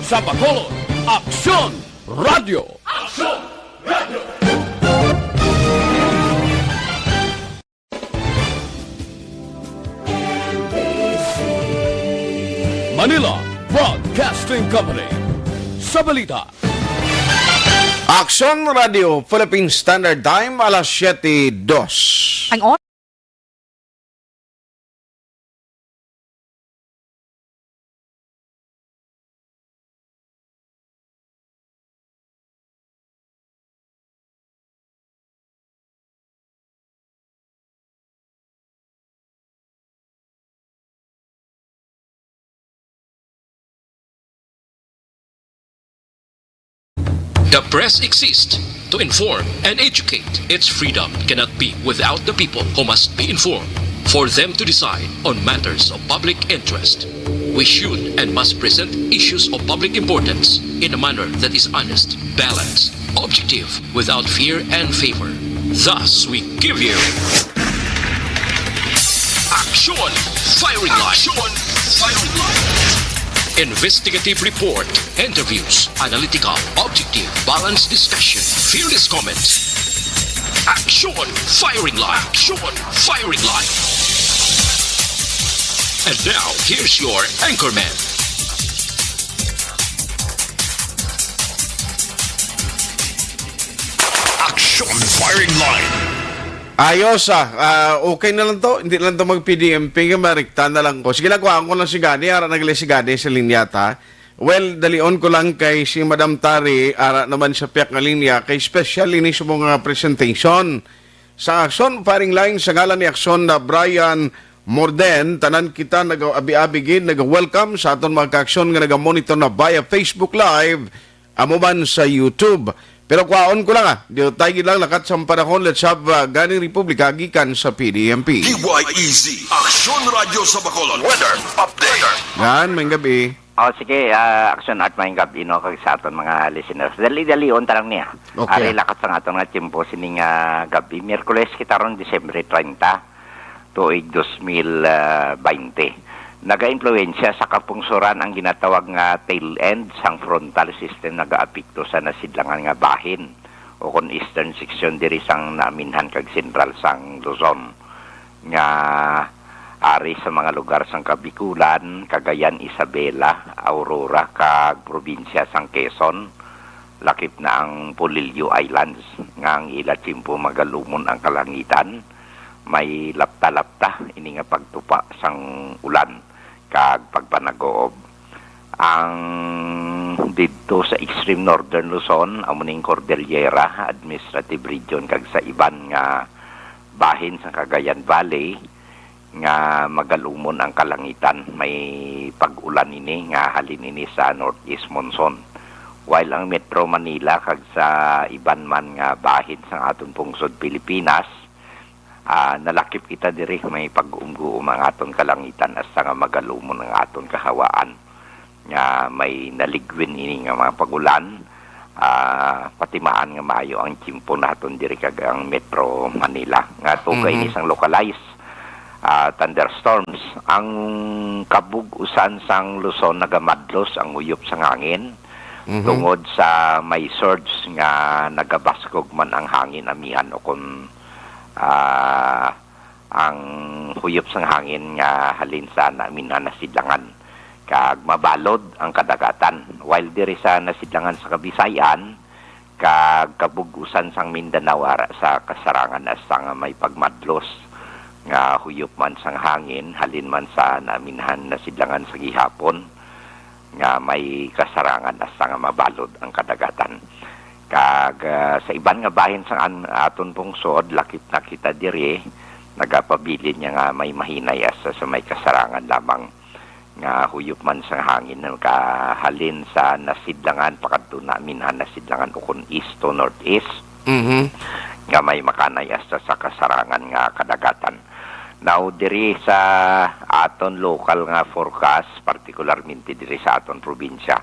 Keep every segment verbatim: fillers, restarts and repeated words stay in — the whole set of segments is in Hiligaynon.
Sa Bacolod, Aksyon Radio. Aksyon Radio. Manila Broadcasting Company. Sa balita. Aksyon Radio Philippine Standard Time, alas siyete dos. Ang or- The press exists to inform and educate. Its freedom cannot be without the people, who must be informed for them to decide on matters of public interest. We should and must present issues of public importance in a manner that is honest, balanced, objective, without fear and favor. Thus, we give you Action Firing Line. Action Firing Line. Investigative report, interviews, analytical, objective, balanced discussion, fearless comments. Action Firing Line. Action Firing Line. And now, here's your anchorman. Action Firing Line. Ayos, ah. Ah, okay na lang to. Hindi lang to mag-P D M P, nga marikta na lang ko. Sige lang, kuhaan ko lang si Gani. Ara na gali si Gani sa linya ta. Well, dalion ko lang kay si Madam Tari, ara naman sa piyak nga linya, kay special ini sa mga presentation. Sa Action Firing Line, sa ngalan ni Action na Brian Morden, tanan kita nag-abi-abi gid, nag-welcome sa aton mga ka-aksyon nga nag-monitor na via Facebook Live, amo man sa YouTube. Pero kwaon ko lang, ah, diutay gid lang, lakat sang panahon, let's have, ah, Gani Republika gikan sa P D M P. D Y E Z, Aksyon Radyo sa Bacolod. Weather update. Yan, maayong gabi. Oh, sige, ah, Action Art, maayong gabi, no, kag sa aton mga listeners. Dali-dali, unta lang niya. Okay. Ari lakat sang aton nga tiyempo sining, ah, gabi. Miyerkules kita ron, Disyembre treinta, tuig dos mil bainte. Nagaimpluwensya sa kapungsoran ang ginatawag nga tail end sang frontal system, nagaapekto sa nasidlangan nga bahin o kon eastern section diri sang naaminhan kag sentral sang Luzon, nga ari sa mga lugar sang Kabikulan, Cagayan, Isabela, Aurora, kag probinsya sang Quezon, lakip na ang Polillo Islands, nga ang ila tiyempo magalumon ang kalangitan. May lapta-lapta ini nga pagtupa sang ulan kag pagpanag-uob. Ang didto sa extreme northern Luzon, amo ning Cordillera Administrative Region, kag sa iban nga bahin sa Cagayan Valley nga magalumon ang kalangitan, may pag-ulan ini nga halin ini sa northeast monsoon. While ang Metro Manila kag sa iban man nga bahin sang aton pungsod Pilipinas, ah, nalakip kita diri, may pag-uumguom ang aton kalangitan hasta nga magalumon ang aton kahawaan, nga may naligwin ini nga mga pag-ulan. Ah, patimaan nga maayo ang tiyempo naton diri kag ang Metro Manila, nga tuga ini Mhm. sang localized, ah, thunderstorms. Ang kabug-usan sang Luzon, nagamadlos ang uyop sang hangin Mhm. tungod sa may surge nga nagabaskog man ang hangin amihan, o kon, ah, ang huyop sang hangin nga halin sa naaminhan na sidlangan, kag mabalod ang kadagatan. While diri sa nasidlangan sa Kabisayan kag kabug-usan sang Mindanao, ara sa kasarangan hasta nga may pagmadlos nga huyop man sang hangin halin man sa naaminhan na sidlangan sa gihapon, nga may kasarangan hasta nga mabalod ang kadagatan. Kag, ah, sa iban nga bahin sang an-, aton pungsod, lakip na kita diri, nagapabilin niya nga may mahinay hasta sa may kasarangan lamang nga huyop man sang hangin nga halin sa nasidlangan pakadto naaminhan na sidlangan, o kon east to northeast, Mhm. nga may makanay hasta sa kasarangan nga kadagatan. Now, diri sa aton lokal nga forecast, partikularmente diri sa aton probinsya,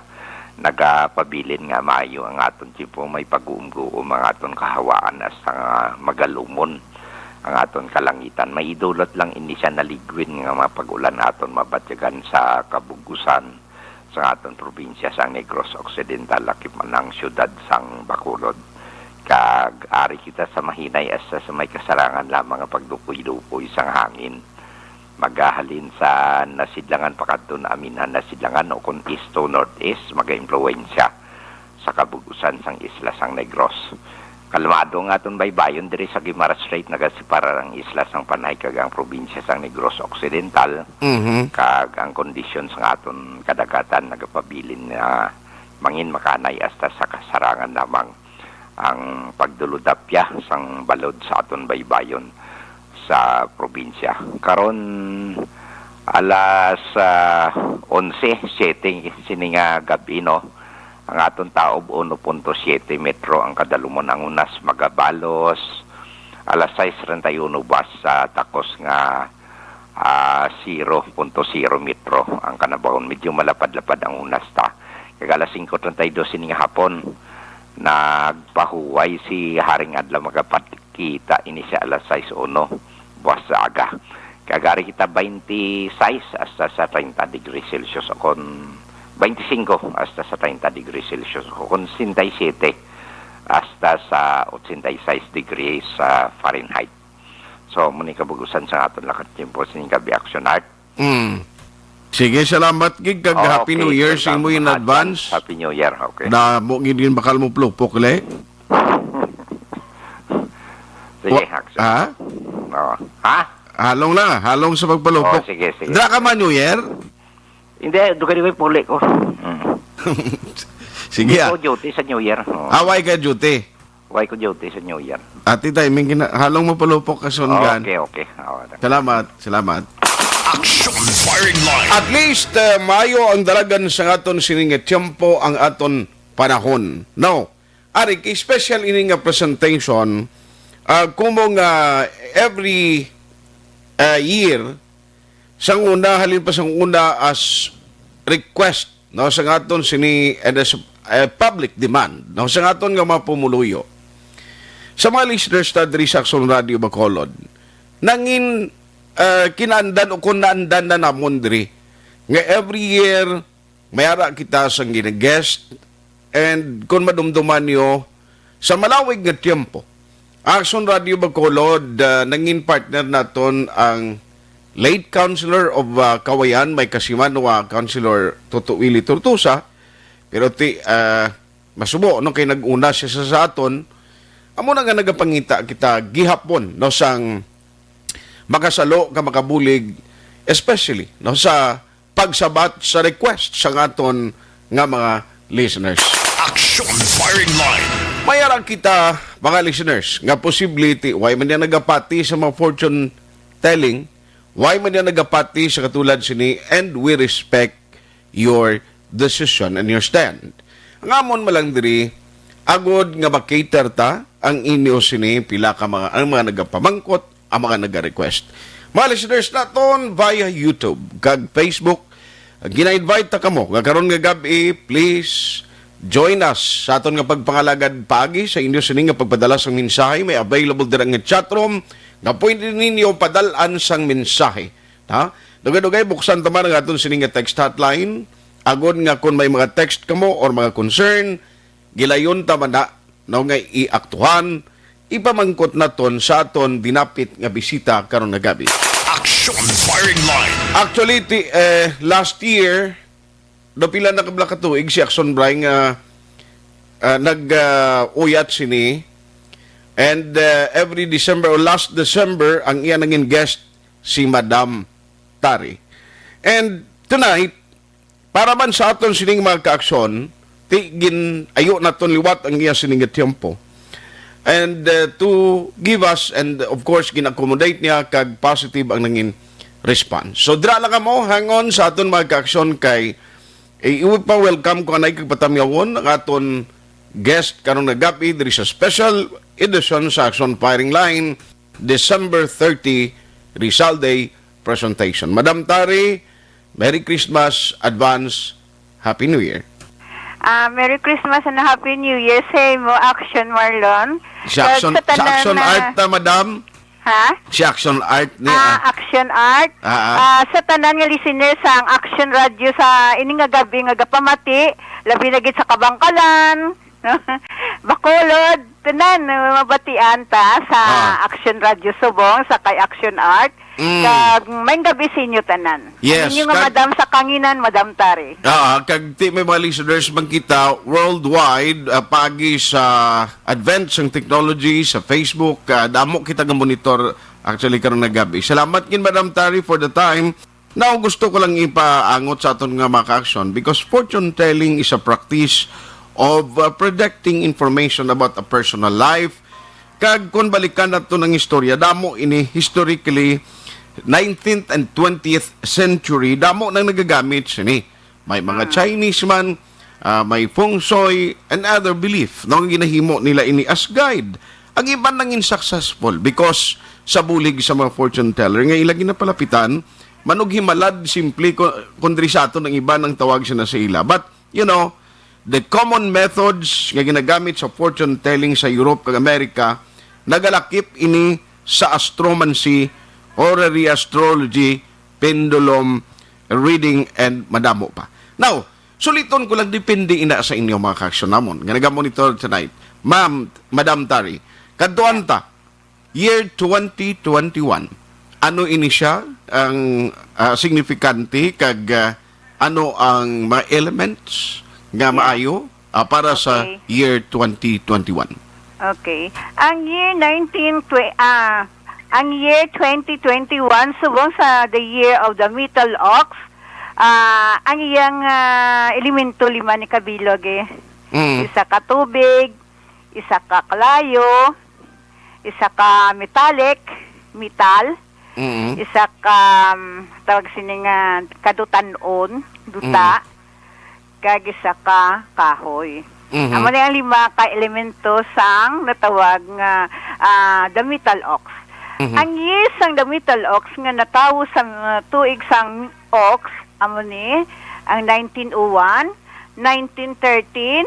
nagapabilin nga maayo ang aton tiyempo, may pag-uumguom ang aton kahawaan hasta nga magalumon ang aton kalangitan. May idulot lang ini siya naligwin nga mga pag-ulan aton mabatyagan sa kabug-usan sa aton probinsya sang Negros Occidental, lakip man ang siyudad sang Bacolod. Kag ari kita sa mahinay hasta sa may kasarangan lamang nga pagdupoy-dupoy sang hangin. Magahalin sa nasidlangan pakadto na aminhan nasidlangan o kon east to northeast, magaimpluwensya sa kabug-usan sang isla sang Negros. Kalmado ang aton baybayon diri sa Guimaras Strait, nagaseparar ang isla sang Panay kag ang probinsya sang Negros Occidental, Mhm. kag ang kondisyon sang aton kadagatan nagapabilin nga mangin makanay hasta sa kasarangan lamang ang pagdulodapya sang balod sa aton baybayon sa probinsya. Karon, alas, ah, onse, siyete sini nga gab-i, no? Ang aton taob, uno punto siyete metro ang kadalumon. Ang hunas magabalos alas sais treinta y uno, buas sa takos nga, ah, zero punto zero metro ang kanabahon. Medyo malapad-lapad ang hunas ta. Kag alas singko treinta y dos ini nga hapon, nagpahuway si Haring Adlaw, magapakita ini sa alas sais uno, buas sa aga. Kag ari kita twenty-six hasta sa treinta degrees Celsius, o kon twenty-cinco hasta sa treinta degrees Celsius, o kon sesenta y siete hasta sa ochenta y seis degrees, ah, Fahrenheit. So, mao ni kabug-usan sa aton lakat tiyempo sining gab-i, Action Art. Mm. Sige, salamat gid, kag Happy New Okay, Year sa imo in advance. Happy New Year, okay. Na mo gid gid bakal mo plupok, le. Sige, Wa-, Action. Ha? Oo. Ha? Halong na, halong sa pagpalupok. Oh, sige, sige. Dra ka man New Year? Hindi, dugay-dugay puli ko. Mm. Sige, Hindi ah. ko duty sa New Year. Oo. Away ka duty. Why ko duty sa New Year? Ati timing gina-, halong mo palupok ka, Son Gan. Okay, okay. Oo, da- Salamat, salamat. Action Firing Line. At least, uh, maayo ang dalagan sa aton sini nga tiyempo, ang aton panahon. No. Ari, kay special ini nga presentation, ah, kumo nga every, ah, year, sang una, halin pa sang una as request, no, sang aton sini, and as, eh, public demand, no, sang aton nga mga pumuluyo. Sa mga listeners ta diri sa Action Radio Bacolod, nangin, eh, kinaandan o kung naandan na namon diri, nga every year, may ara kita sang gina-guest, and kung madumduman nyo, sa malawig nga tiyempo, Action Radio Bacolod, ah, nangin partner naton ang late Councilor of, ah, Cauayan, may kasimanwa Councilor Toto Willie Tortosa, pero ti, ah, masubo, no, kay nag-una siya sa, sa aton, amo na nga nagapangita kita gihapon, no, sang makasalo ka makabulig, especially, no, sa pagsabat sa request sa aton nga mga listeners. Action Firing Line. May ara kita, mga listeners, nga posible ti way man niya nagapati sa mga fortune telling, way man niya nagapati sa katulad sini, and we respect your decision and your stand. Ang amon man lang diri, agod nga ma-cater ta ang inyo sini, pila ka mga, ang mga nagapamangkot, ang mga naga-request. Mga listeners naton via YouTube kag Facebook, gina-invite ta kamo nga karon nga gab-i, please join us sa aton nga pagpangalagad paagi sa inyo sini nga pagpadala sang mensahe. May available dira nga chat room nga pwede ninyo padal-an sang mensahe. Ha? Dugay-dugay, buksan ta man ang aton sini nga text hotline, agod nga kon may mga text kamo or mga concern, gilayon ta man na, no, nga iaktuhan, ipamangkot naton sa aton dinapit nga bisita karon nga gab-i. Action Firing Line. Actually, ti-, eh, last year, do pila na kabla ka tuig si Action Bry nga, ah, nag, ah, uyat sini. And, ah, every December o last December, ang iya nangin guest si Madam Tari. And tonight, para man sa aton sining mga kaaksyon, ti gin-ayo naton liwat ang iya sining nga tiyempo. And, uh, to give us, and of course, gin-accommodate niya kag positive ang nangin response. So, dira lang kamo, hang on sa aton mga kaaksyon kay, eh, iwi pa welcome ko anay kag patamyawon ang aton guest karong nagabi diri sa special edition sa Action Firing Line, December thirty, Rizal Day presentation. Madam Tari, Merry Christmas, advance, Happy New Year. Ah, Merry Christmas and Happy New Year sa imo, Action Marlon. Si Kag Action, sa si tanan Action na Art ta, madam. Ha? Si Action Art ni, Ah, ah. Action Art. Ah, ah. Ah, sa tanan nga listener sang Action Action Radio sa ini nga gab-i nga gapamati, labi na gid sa Kabangkalan, Bacolod, tanan, mabatian ta sa Ah. Action Radio Subong, sa kay Action Art. Mm. Kag may gabi sa inyo tanan. Yes, Ang inyo nga kag madam sa kanginan, Madam Tari. Ah, kag ti may mga listeners man kita worldwide, ah, pagi sa advance sang technology sa Facebook, ah, damo kita nga monitor actually karon nga gabi. Salamat gid, Madam Tari, for the time. Now, gusto ko lang ipaangot sa aton nga mga ka-aksyon because fortune telling is a practice of, uh, predicting information about a personal life. Kag kung balikan nato ang istorya, damo ini historically, nineteenth and twentieth century, damo nang nagagamit sini. May mga Chinese man, ah, may feng shui, and other belief. No, ang ginahimo nila ini as guide. Ang iban nangin successful because sa bulig sa mga fortune teller nga ila ginapalapitan, manughimalad, simple, ku-, kundri sa aton ang iban ang tawag sina sa ila. But, you know, the common methods nga ginagamit sa fortune telling sa Europe kag America, nagalakip ini sa astromancy, horary astrology, pendulum reading, and madamo pa. Now, suliton ko lang, depende ina sa inyo, mga ka-aksyon namon nga naga-monitor tonight. Ma'am, Madam Tari, kadtuan ta, year twenty twenty-one. Ano ini siya ang, ah, signifikante kag, ah, ano ang mga elements nga Yeah. maayo, ah, para sa Okay. year twenty twenty-one? Okay. Ang year nineteen twe-, ah, ang year twenty twenty-one, subong sa the year of the metal ox, ah, ang iyang, ah, elemento lima ni kabilog, eh. Mm. Isa ka tubig, isa ka kalayo, isa ka metallic, metal, Mm. isa ka, um, tawag sini nga kadutan-on, duta, Mm. kag isa ka kahoy. Mhm. Amo ni ang lima ka elemento sang natawag nga, ah, the metal ox. Mhm. Ang year sang the metal ox nga natawo sa, ah, tuig sang ox, amo ni ang nineteen oh one, nineteen thirteen,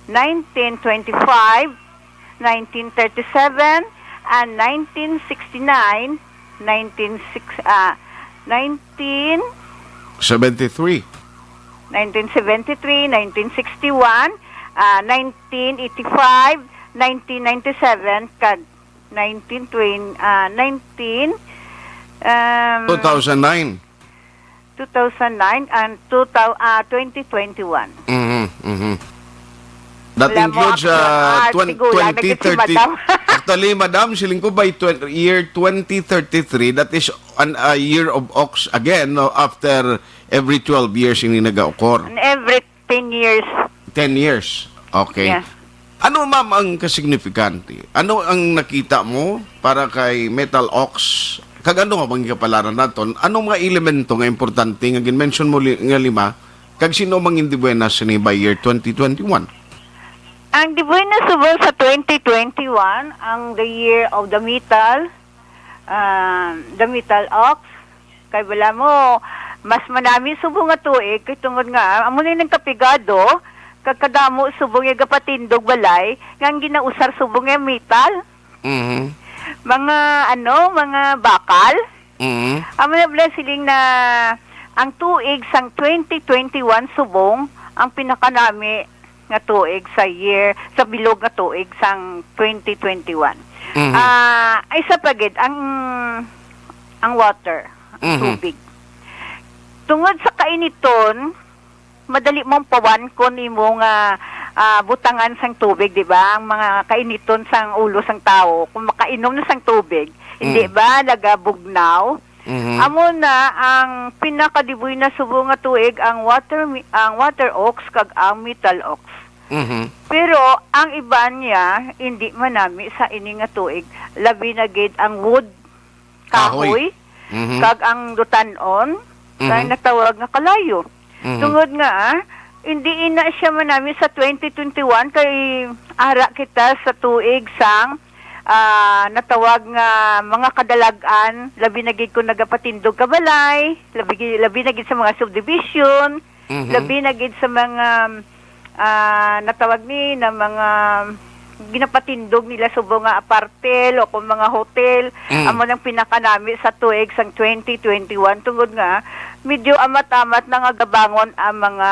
nineteen twenty-five, nineteen thirty-seven, and nineteen sixty-nine, nineteen six, ah, nineteen Seventy-three. nineteen seventy-three, nineteen sixty-one, ah, nineteen eighty-five, nineteen ninety-seven, kag nineteen twenty, ah, nineteen, um, Two thousand nine. two thousand nine and two thou-, ah, twenty twenty-one. Mhm, mhm. That Alam mo, includes, Action ah, Art, twen-, siguro, twenty thirty. Nagkasimadam. Actually, madam, siling ko by twen-, year twenty thirty-three, that is an, a year of ox again, no, after every twelve years ini nagaukor. And every ten years. Ten years. Okay. Yeah. Ano, ma'am, ang kasignifikante? Ano ang nakita mo para kay metal ox? Kag ano nga bang kapalaran naton? Ano mga elemento nga importante nga ginmention mo li-, nga lima? Kag sino mangindibuenas sini by year twenty twenty-one? Ang dibuenas subong sa twenty twenty-one, ang the year of the metal, ah, the metal ox. Kay bala mo, mas manami subong nga tuig, kay tungod nga, amo ni nang kapigado, kag kadamo subong nga gapatindog balay, nga ang ginausar subong nga metal. Mhm. Mga, ano, mga bakal. Mhm. Amo na bala siling na ang tuig sang twenty twenty-one subong ang pinakanami nga tuig sa year, sa bilog nga tuig sang twenty twenty-one. Mhm. Ah, ay sa pagid ang, ang water, ang Mhm. tubig. Tungod sa kainiton, madali mong pawan kon imo nga, ah, butangan sang tubig, di ba? Ang mga kainiton sang ulo sang tawo, kung makainom na sang tubig, hindi Mhm. ba nagabugnaw? Mhm. Amo na ang pinakadiboy na subong nga tuig ang water mi-, ang water ox kag ang metal ox. Mhm. Pero ang iban niya, hindi manami sa ini nga tuig, labi na gid ang wood, Kahoy. kahoy, Mhm. kag ang dutan-on, kay Mhm. natawag nga kalayo. Mhm. Tungod nga, ah, hindi ina siya manami sa twenty twenty-one, kay ara kita sa tuig sang, ah, natawag nga mga kadalag-an, labi na gid kung nagapatindog ka balay, labi gi-, labi na gid sa mga subdivision, Mhm. labi na gid sa mga, ah, natawag ni na mga ginapatindog nila subong nga apartel o kung mga hotel, Mm. amo nang pinakanami sa tuig sang twenty twenty-one, tungod nga medyo amat-amat na nga gabangon ang mga,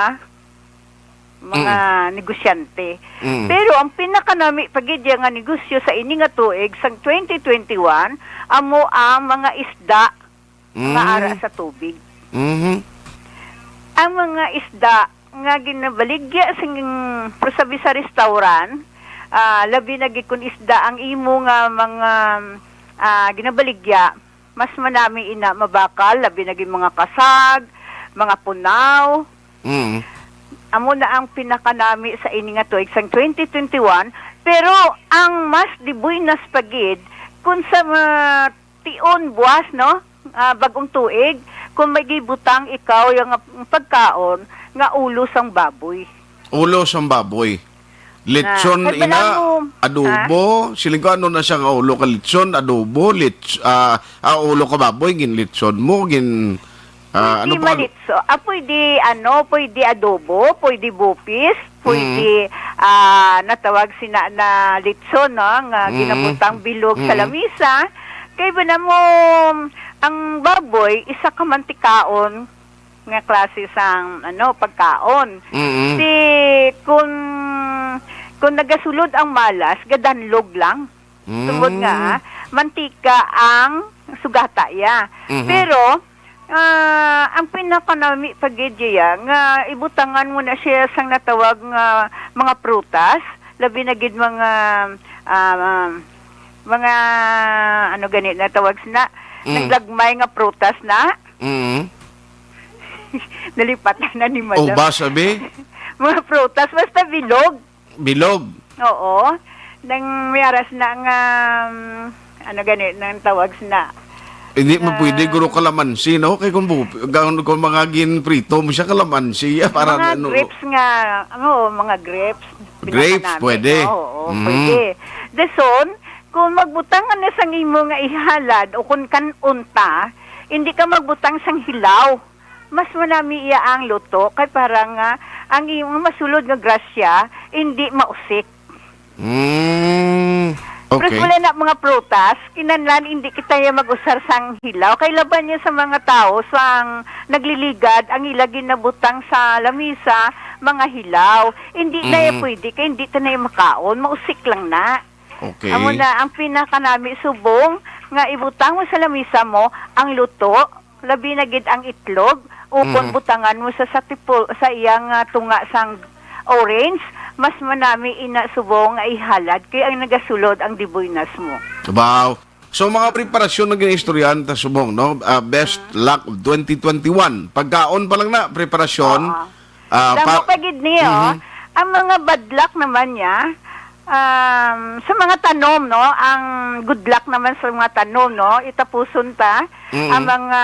mga Mm. negosyante. Mm. Pero ang pinakanami pa gid nga negosyo sa ini nga tuig sang twenty twenty-one, amo ang mga isda nga Mm. ara sa tubig. Mhm. Ang mga isda nga ginabaligya sing, sabi sa restaurant, ah, labi na gid kun isda ang imo nga mga, ah, ginabaligya, mas manami ina mabakal, labi na gid mga kasag, mga punaw. Mm. Amo na ang pinakanami sa ini nga tuig sang twenty twenty-one, pero ang mas dibuinas pa gid kun sa mga tion buwas, no? Ah, bag-ong tuig, kung may gibutang ikaw yung nga pagkaon nga ulo sang baboy. Ulo sang baboy. Litson Na, kay ina, bala mo, adobo, ha? Siling ko, ano na siya nga ulo ka litson, adobo, lits-, ah, ah, ulo ka baboy, gin litson mo, gin, ah, ano Pwede pa? Malitso. Ah, pwede, ano, pwede adobo, pwede bupis, pwede, Mm. ah, natawag sina na litson, no, nga Mm. ginabutang bilog sa Mm. lamisa. Kay ba na mo, ang baboy, isa ka mantikaon nga klase sang, ano, pagkaon. Mm. Si, kung, kung nagasulod ang malas, gadanlog lang. Tungod nga, Mm. mantika ang sugata iya. Mhm. Pero, ah, ang pinakanami pa gid iya nga ibutangan mo na siya sang natawag nga mga prutas, labi na gid mga, ah, mga, ano gani natawag sina, Mm. naglagmay nga prutas na. Mm. Nalipatan na ni madam. Ubas, abi? Mga prutas, basta bilog. Bilog. Oo. Nang may aras na nga, um, ano gani, nang tawag na. Hindi mo Nga pwede, guro, kalamansi, no? Kay kung bu-, kung, kung mga ginprito mo siya, kalamansi, ah, para Mga ano, grapes nga, ano, mga grapes. Grapes, Pinakanami. Pwede. Oo, oo, Mm. pwede. Dason, kung magbutang ka na sang imo nga ihalad o kung kan-on ta, hindi ka magbutang sang hilaw. Mas manami iya ang luto, kay para nga ang imong masulod nga grasya hindi mausik. Mm, Pero okay. Wala na mga prutas, kinahanglan hindi kita ya mag-usar sang hilaw. Kay laban niya sa mga tao sang nagliligad ang ila ginabutang sa lamisa, mga hilaw. Hindi na ya Mm. pwede, kay hindi ta na ya makaon, mausik lang na. Okay. Amo na ang pinakanami subong nga ibutang mo sa lamisa mo ang luto, labi na gid ang itlog, ukon Mm. butangan mo sa, sa tipo, sa iyang, ah, tunga sang orange, mas manami ina subong nga ihalad kay ang nagasulod ang dibuinas mo. Wow. So, mga preparasyon na ginaistoryahan ta subong, no? Ah, best Mm. luck of twenty twenty-one. Pagkaon pa lang na, preparasyon. Oo. Ah, Damo pa pa gid niyo, Mhm. ang mga bad luck naman niya, um, sa mga tanom, no? Ang good luck naman sa mga tanom, no? Itapuson ta, Mm. ang mga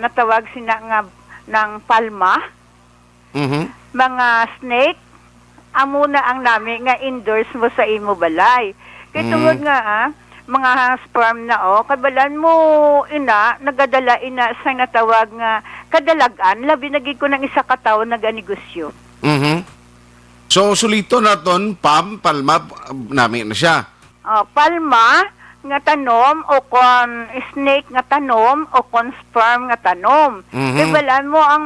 natawag sina nga ng palma, Mhm. mga snake, amo na ang nami nga endorse mo sa imo balay. Kay Mm. tungod nga, ah, mga sperm na, oh, kabalan mo, ina, nagadala ina sa natawag nga kadalag-an, labi na gid kung ang isa ka tawo naganegosyo. Mhm. So, sulito naton, Pam, palma, nami na siya. Oh, palma nga tanom o kon snake nga tanom o kon sperm nga tanom. Mhm. Kay balaan mo ang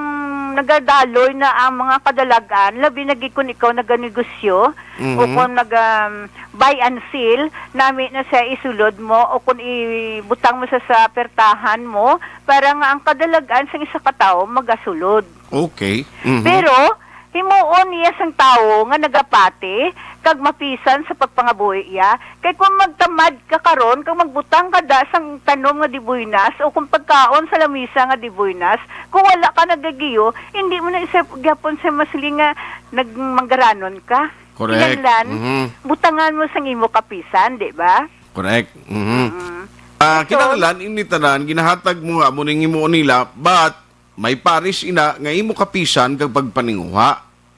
nagadaloy na ang mga kadalag-an, labi na gid kung ikaw naganegosyo o Mhm. kon nag, um, buy and sell, nami na siya isulod mo o kon ibutang mo sa, sa pertahan mo para nga ang kadalag-an sang isa ka tawo magasulod. Okay. Mhm. Pero, himuon niya sang tawo nga nagapati kag mapisan sa pagpangabuhi iya. Kay kung magtamad ka karon, kag magbutang ka da sang tanom nga dibuinas o kung pagkaon sa lamisa nga dibuinas, kung wala ka nagagiyo, hindi mo na isa gyapon siya masiling nga nagmanggaranon ka. Correct. Kinahanglan, Mhm. butangan mo sang imo kapisan, di ba? Correct. Mhm. Mm. Ah, So, kinahanglan, ini tanan, ginahatag mo nga mo ning himuon nila, but may paris ina nga imo kapisan kag pagpaninguha.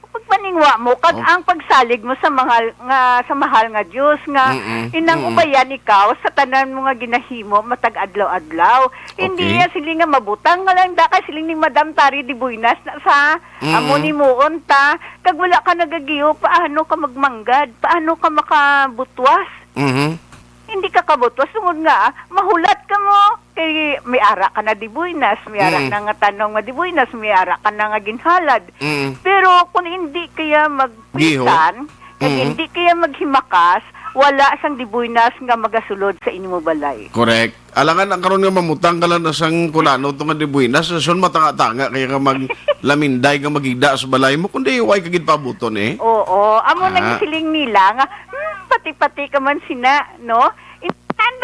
Pagpan-, Ning wa mo, kag Oh. ang pagsalig mo sa mahal nga, sa mahal nga Dios, nga Mm-mm. inang Mm-mm. ubayan ikaw sa tanan mo nga ginahimo matag adlaw-adlaw. Hindi Okay. niya siling nga mabutang nga lang da kay siling ni Madam Tari de Buenas na sa Mm-mm. amo ni muon ta, kag wala ka nagagiyo, paano ka magmanggad? Paano ka makabutwas? Mhm. Hindi ka kabutwas tungod nga, ah, mahulat ka mo. Kay may ara ka na de Buenas, may ara Mm. na nga tanong nga de Buenas, may ara ka na nga ginhalad. Mm. Pero kung hindi kaya Giho. magpisan, kag Mm. hindi kaya maghimakas, wala sang de Buenas nga magasulod sa inyo balay. Correct. Alangan ang karon nga mamutang ka lang na sang kunano to nga de Buenas, sa sun matanga-tanga kaya ka maglaminday ka magida sa balay mo, kundi way ka gid pabuton eh. Oo, amo nang Ah. siling nila nga, "Hmm, pati-pati ka man sina, no?" In-, and,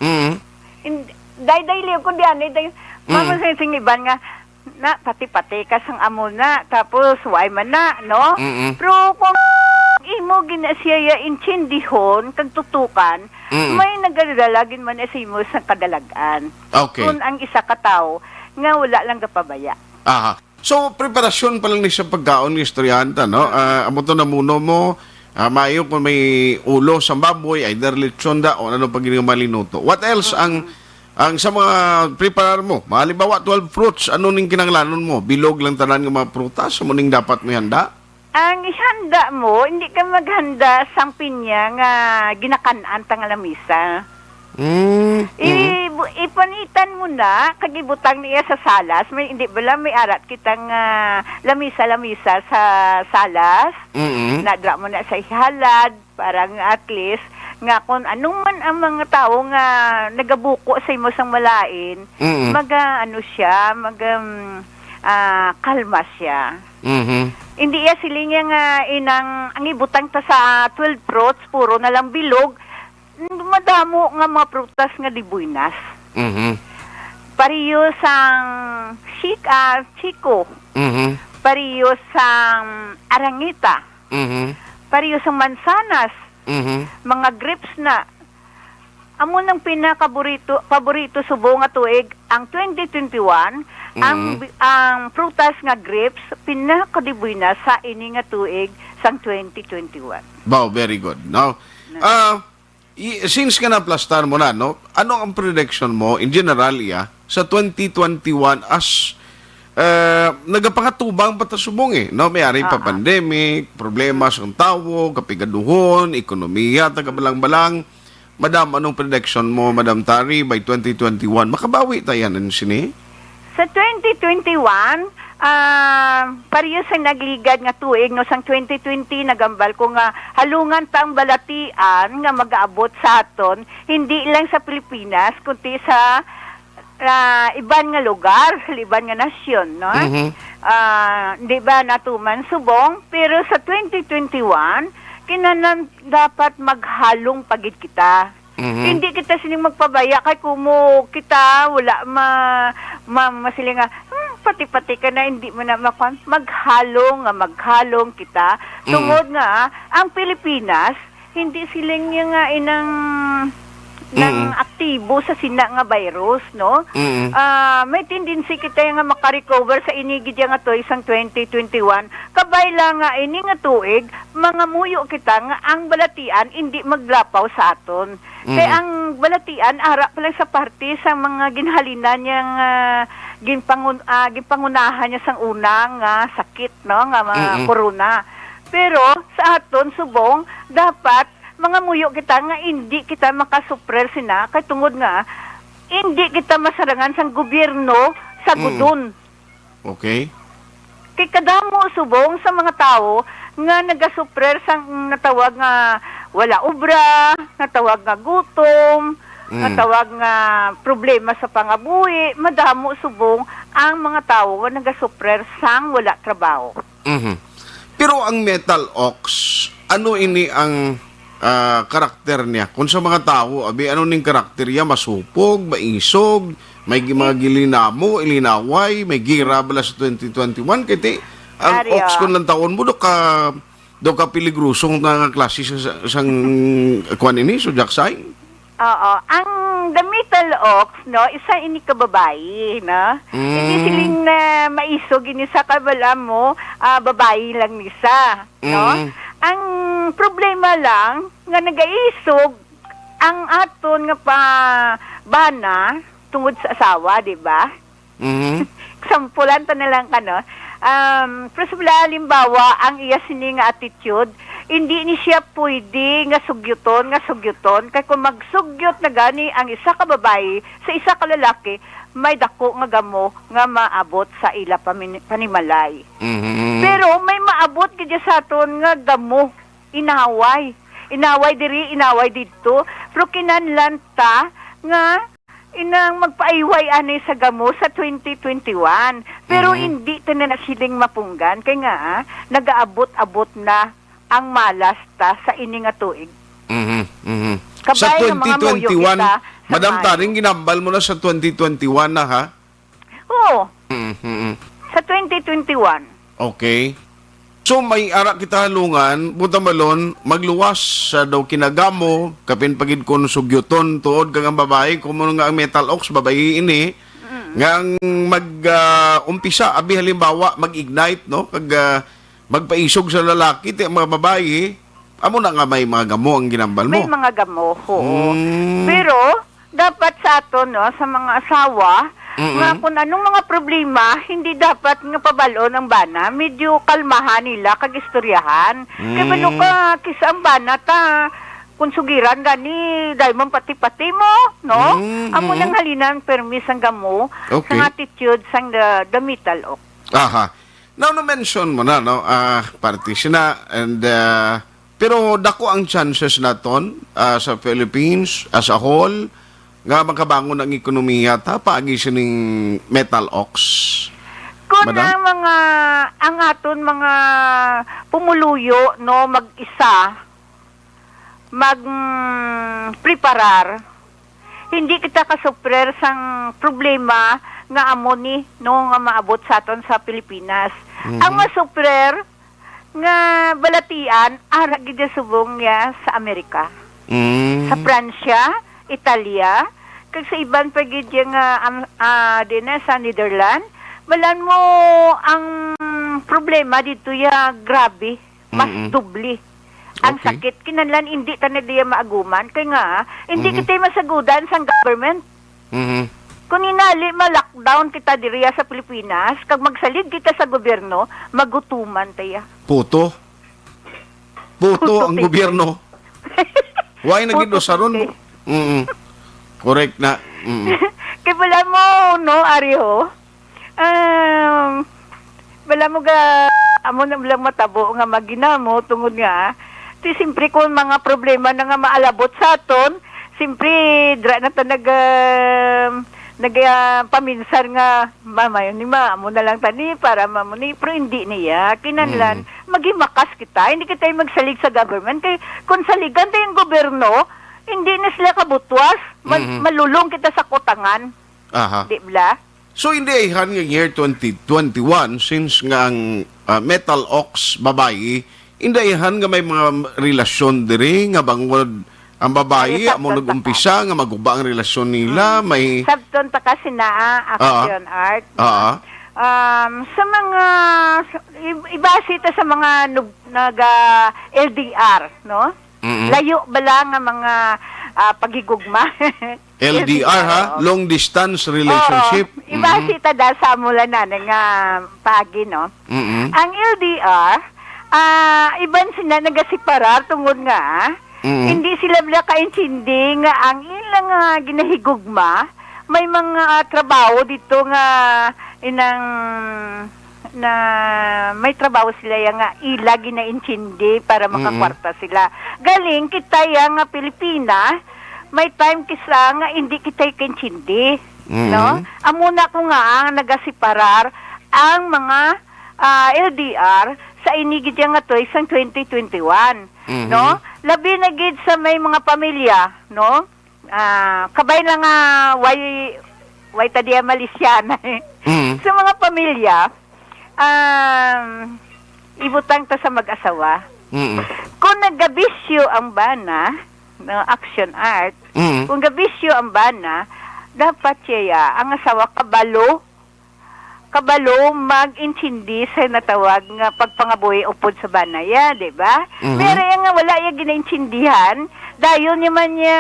Mm. in-, day-day liw ko diyan, eh, day-, Mm. mamo sa sing iban nga, "Na, pati-pati ka sang amo na, tapos way man na, no?" Mm-mm. Pero kung imo ginasiya intindihon kag tutukan, Mm-mm. may nagalalagin man sa imo sang kadalag-an. Okay. Kung ang isa ka tawo nga wala lang gapabaya. Aha. So, preparasyon pa lang ni sa pagkaon ni estudyante, no? Ah, amo to namuno mo, ah, maayo kung may ulo sang baboy, either lechon da o ano pa gid nga malinuto. What else ang, ang sa mga preparar mo? Mga halimbawa, twelve fruits, ano ning kinahanglanon mo? Bilog lang tanan nga mga prutas, amo ning dapat mo ihanda? Ang ihanda mo, hindi ka maghanda sang pinya nga ginakan-an ta nga lamisa. Mm, mm. I-, bu-, ipanitan mo na, kag ibutang niya sa salas. May, hindi bala, may arat kitang, ah, lamisa-lamisa sa salas. Mm-mm. Nadra mo na sa ihalad, para nga at least, nga kung anong man ang mga tao nga nagabuko sa imo sang malain, Mm-mm. maga, ano siya, mag, um, ah, kalma siya. Mhm. Hindi iya siling niya nga inang ang ibutang ta sa twelve fruits, puro na lang bilog, madamo nga mga prutas nga di buenas. Mhm. Pariyo sang chik-, ah, chiko. Mhm. Pariyo sang arangita. Mhm. Pariyo sang mansanas. Mhm. Mga grapes na. Amo nang pinakaborito, paborito subong nga tuig, ang twenty twenty-one, ang Mm. bi-, ang prutas nga grapes, pinakadibuy na sa ini nga tuig sang twenty twenty-one. Wow, very good. Now, Na. ah, i-, since nga naplastar mo na, no, ano ang prediction mo in general, iya, sa twenty twenty-one as, eh, nagapangatubang pa ta subong, eh, no? May ari pa Ah, ah. pandemic, problema sa tawo, kapigaduhon, ekonomiya, tagabalang-balang. Madam, anong prediction mo, Madam Tari, by twenty twenty-one? Makabawi ta yan, ano sini? Sa twenty twenty-one, ah, pareho sa nagligad nga tuig, no, sang twenty twenty, nagambal ko nga halungan ta ang balatian nga mag-aabot sa aton, hindi lang sa Pilipinas, kundi sa, ah, iban nga lugar, sa iban nga nasyon, no? Mhm. Ah, di ba, natuman subong, pero sa twenty twenty-one, kinahanglan dapat maghalong pa gid kita. Mhm. Hindi kita sining magpabaya kay kumo kita wala ma-, ma-, masiling nga, "Hmm, pati-pati ka na, hindi mo na makuan." Maghalong nga maghalong kita. Mhm. Tungod nga ang Pilipinas, hindi siling niya nga inang nang Mm. aktibo sa sina nga virus, no? Mm. Ah, may tendency kita nga makarecover sa ini gid nga tuig sang twenty twenty-one. Kabay lang nga ini nga tuig, mangamuyo kita nga ang balatian hindi maglapaw sa aton. Kay Mm. ang balatian, ara pa lang sa parte sa mga ginhalinan niya nga ginpangun-, ah, ginpangunahan niya sang una nga sakit, no, nga mga Mm-mm. corona. Pero sa aton subong, dapat mangamuyo kita nga indi kita makasuprer sina, kay tungod nga indi kita masarangan sang gobyerno sa Mm. gudon. Okay. Kay kadamo subong sa mga tawo nga nagasuprer sang natawag nga wala obra, natawag nga gutom, Mm. natawag nga problema sa pangabuhi, madamo subong ang mga tawo nga nagasuprer sang wala trabaho. Mhm. Pero ang metal ox, ano ini ang, ah, karakter niya? Kung sa mga tawo, abi, ano ning karakter niya? Masupog, maisog, may gi-, mga gilinamo, ilinaway, may gira bala sa twenty twenty-one? Kay ti, ang Ari, ox, ah. Kung lantawon mo, do ka, do ka peligroso nga klase sa, sa, sang, kuwan ini, zodiac sign? Oo, ang The Metal Ox, no, isa ini ka babayi, no? Hindi Mm. siling na maisog ini sa kabal-an mo, ah, babayi lang ni sa, no? Mm. Ang problema lang nga nagaisog ang aton nga pa bana tungod sa asawa, di ba? Mhm. Sampulan ta na lang ka, no? Um, pero sa wala, halimbawa, ang iya sini nga attitude, hindi ni siya pwede nga sugyuton, nga sugyuton. Kay kung magsugyot na gani ang isa ka babayi sa isa ka lalaki, may dako nga gamo nga maabot sa ila pamin-, panimalay. Mhm. Pero may maabot gid sa aton nga gamo, inaway. Inaway diri, inaway didto. Pero kinahanglan ta nga inang magpaayway ani sa gamo sa twenty twenty-one. Pero Mhm. hindi ta na siling mapunggan kay nga, ah, nagaabot-abot na ang malas ta sa ini nga tuig. Mhm, mhm. Kabay Sa nga mga muyo twenty twenty-one, kita sa Madam Mayo. Taring, ginambal mo na sa twenty twenty-one na, ha? Oo. Mhm, mhm. Sa twenty twenty-one. Okay. So, may ara kita halungan, buta malon, magluwas sa daw kinagamo, kapin pagid kun sugyuton, tuod kag ang babayi, kung mo nga ang Metal Ox, babayi ini, Mm. nga ang mag, ah, umpisa, abi halimbawa, mag-ignite, no? Kag, ah, magpaisog sa lalaki, ti, mga babayi, amo na nga may mga gamo ang ginambal mo. May mga gamo, oo. Mm. Pero, dapat sa aton, no, sa mga asawa, Mm-mm. nga kung anong mga problema, hindi dapat nga pabalon ang bana, medyo kalmahan nila kag istoryahan. Kay Mm. balo ka, kisa ang bana ta, kung sugiran gani, dahil man pati-pati mo, no? Mm, Amo mm. nang halinan, permi sang gamo, Okay. sang attitude, sang the, the metal, oh. Aha. Now, na-mention mo na, no, ah, party sina, and, ah, pero dako ang chances naton, ah, sa Philippines as a whole nga makabangon ang ekonomiya ta paagi sining Metal Ox. Kun Madam? ang mga, ang aton mga pumuluyo, no, mag-isa, mag, mm, preparar, hindi kita kasuprer sang problema nga amo ni, no, nga maabot sa aton sa Pilipinas. Mhm. Ang masuprer nga balatian, ara gid ya subong ya sa Amerika. Mm. Sa Pransya, Italia, kag sa iban pa gid ya nga, am-, ah, din na sa Netherlands, balan mo ang problema dito ya grabe. Mas Mm-mm. doble ang Okay. sakit. Kinahanglan hindi ta na diya maaguman. Kay nga, hindi Mhm. kita masagudan sang government. Mhm. Kung inali, ma-lockdown kita diriya sa Pilipinas, kag magsalig kita sa gobyerno, magutuman ta ya. Puto. Puto Puto ang piti. gobyerno. Why na gid Puto usaron? piti. Mm. Correct na. Mm. Kay wala mo, no, Aryo? Um, wala mo ga, amo na lang matabo nga maginamo tungod nga, ti simpre kung mga problema na nga maalabot sa aton, simpre dra na ta nag, um, nag, ah, paminsar nga mamayon ni ma, amo na lang tani para mamuni, pero hindi niya. Kinahanglan, Mm. maghimakas kita. Hindi kita yung magsalig sa government. Kay kung saligan ta yung gobyerno, hindi na sila kabutwas. Mal-, Mhm. malulong kita sa kutangan. Aha. Di bala? So, hindi ayhan nga year twenty twenty-one, since nga ang, ah, Metal Ox babayi, hindi ayhan nga may mga relasyon diri nga bangod ang babayi, Ay, amo sabton ta ka. nag-umpisa nga maguba ang relasyon nila, Mm. may Sabton ta kasi na, ah, Ah. action art, no? Ah. Um, sa mga, i-, ibase ta sa mga nub-, naga L D R, no? Mm-mm. Layo bala nga mga, ah, paghigugma? L D R, ha? Oo. Long distance relationship. Oo. Iba Mm-mm. si tada sa mula na nga pagi, no? Mm-mm. Ang L D R, ah, iban sila nagasiparar tungod nga, Mm-mm. hindi sila bala kaintindi nga ang ilang, ah, ginahigugma, may mga, ah, trabaho dito nga inang na may trabaho sila ya nga ila ginaintindi para Mm-mm. makakwarta sila. Galing kita ya nga Pilipina, may time kisa nga hindi kita kaintindi, Mm-mm. no? Amo na ko nga ang nagasiparar ang mga, ah, L D R sa ini gid ya nga toy sang twenty twenty-one, Mm-hmm. no? Labi na gid sa may mga pamilya, no? Ah, kabay lang nga way, way ta diya malisyan. Mm. Sa mga pamilya, um, ibutang ta sa mag-asawa. Mm. Kung nagabisyo ang bana, no, action art, Mm. kung gabisyo ang bana, dapat siya, ang asawa, kabalo, kabalo mag-intindi sa natawag nga pagpangabuhi upod sa bana, ya, di ba? Mhm. Pero yan nga, wala yung ginaintindihan, dayon niya man niya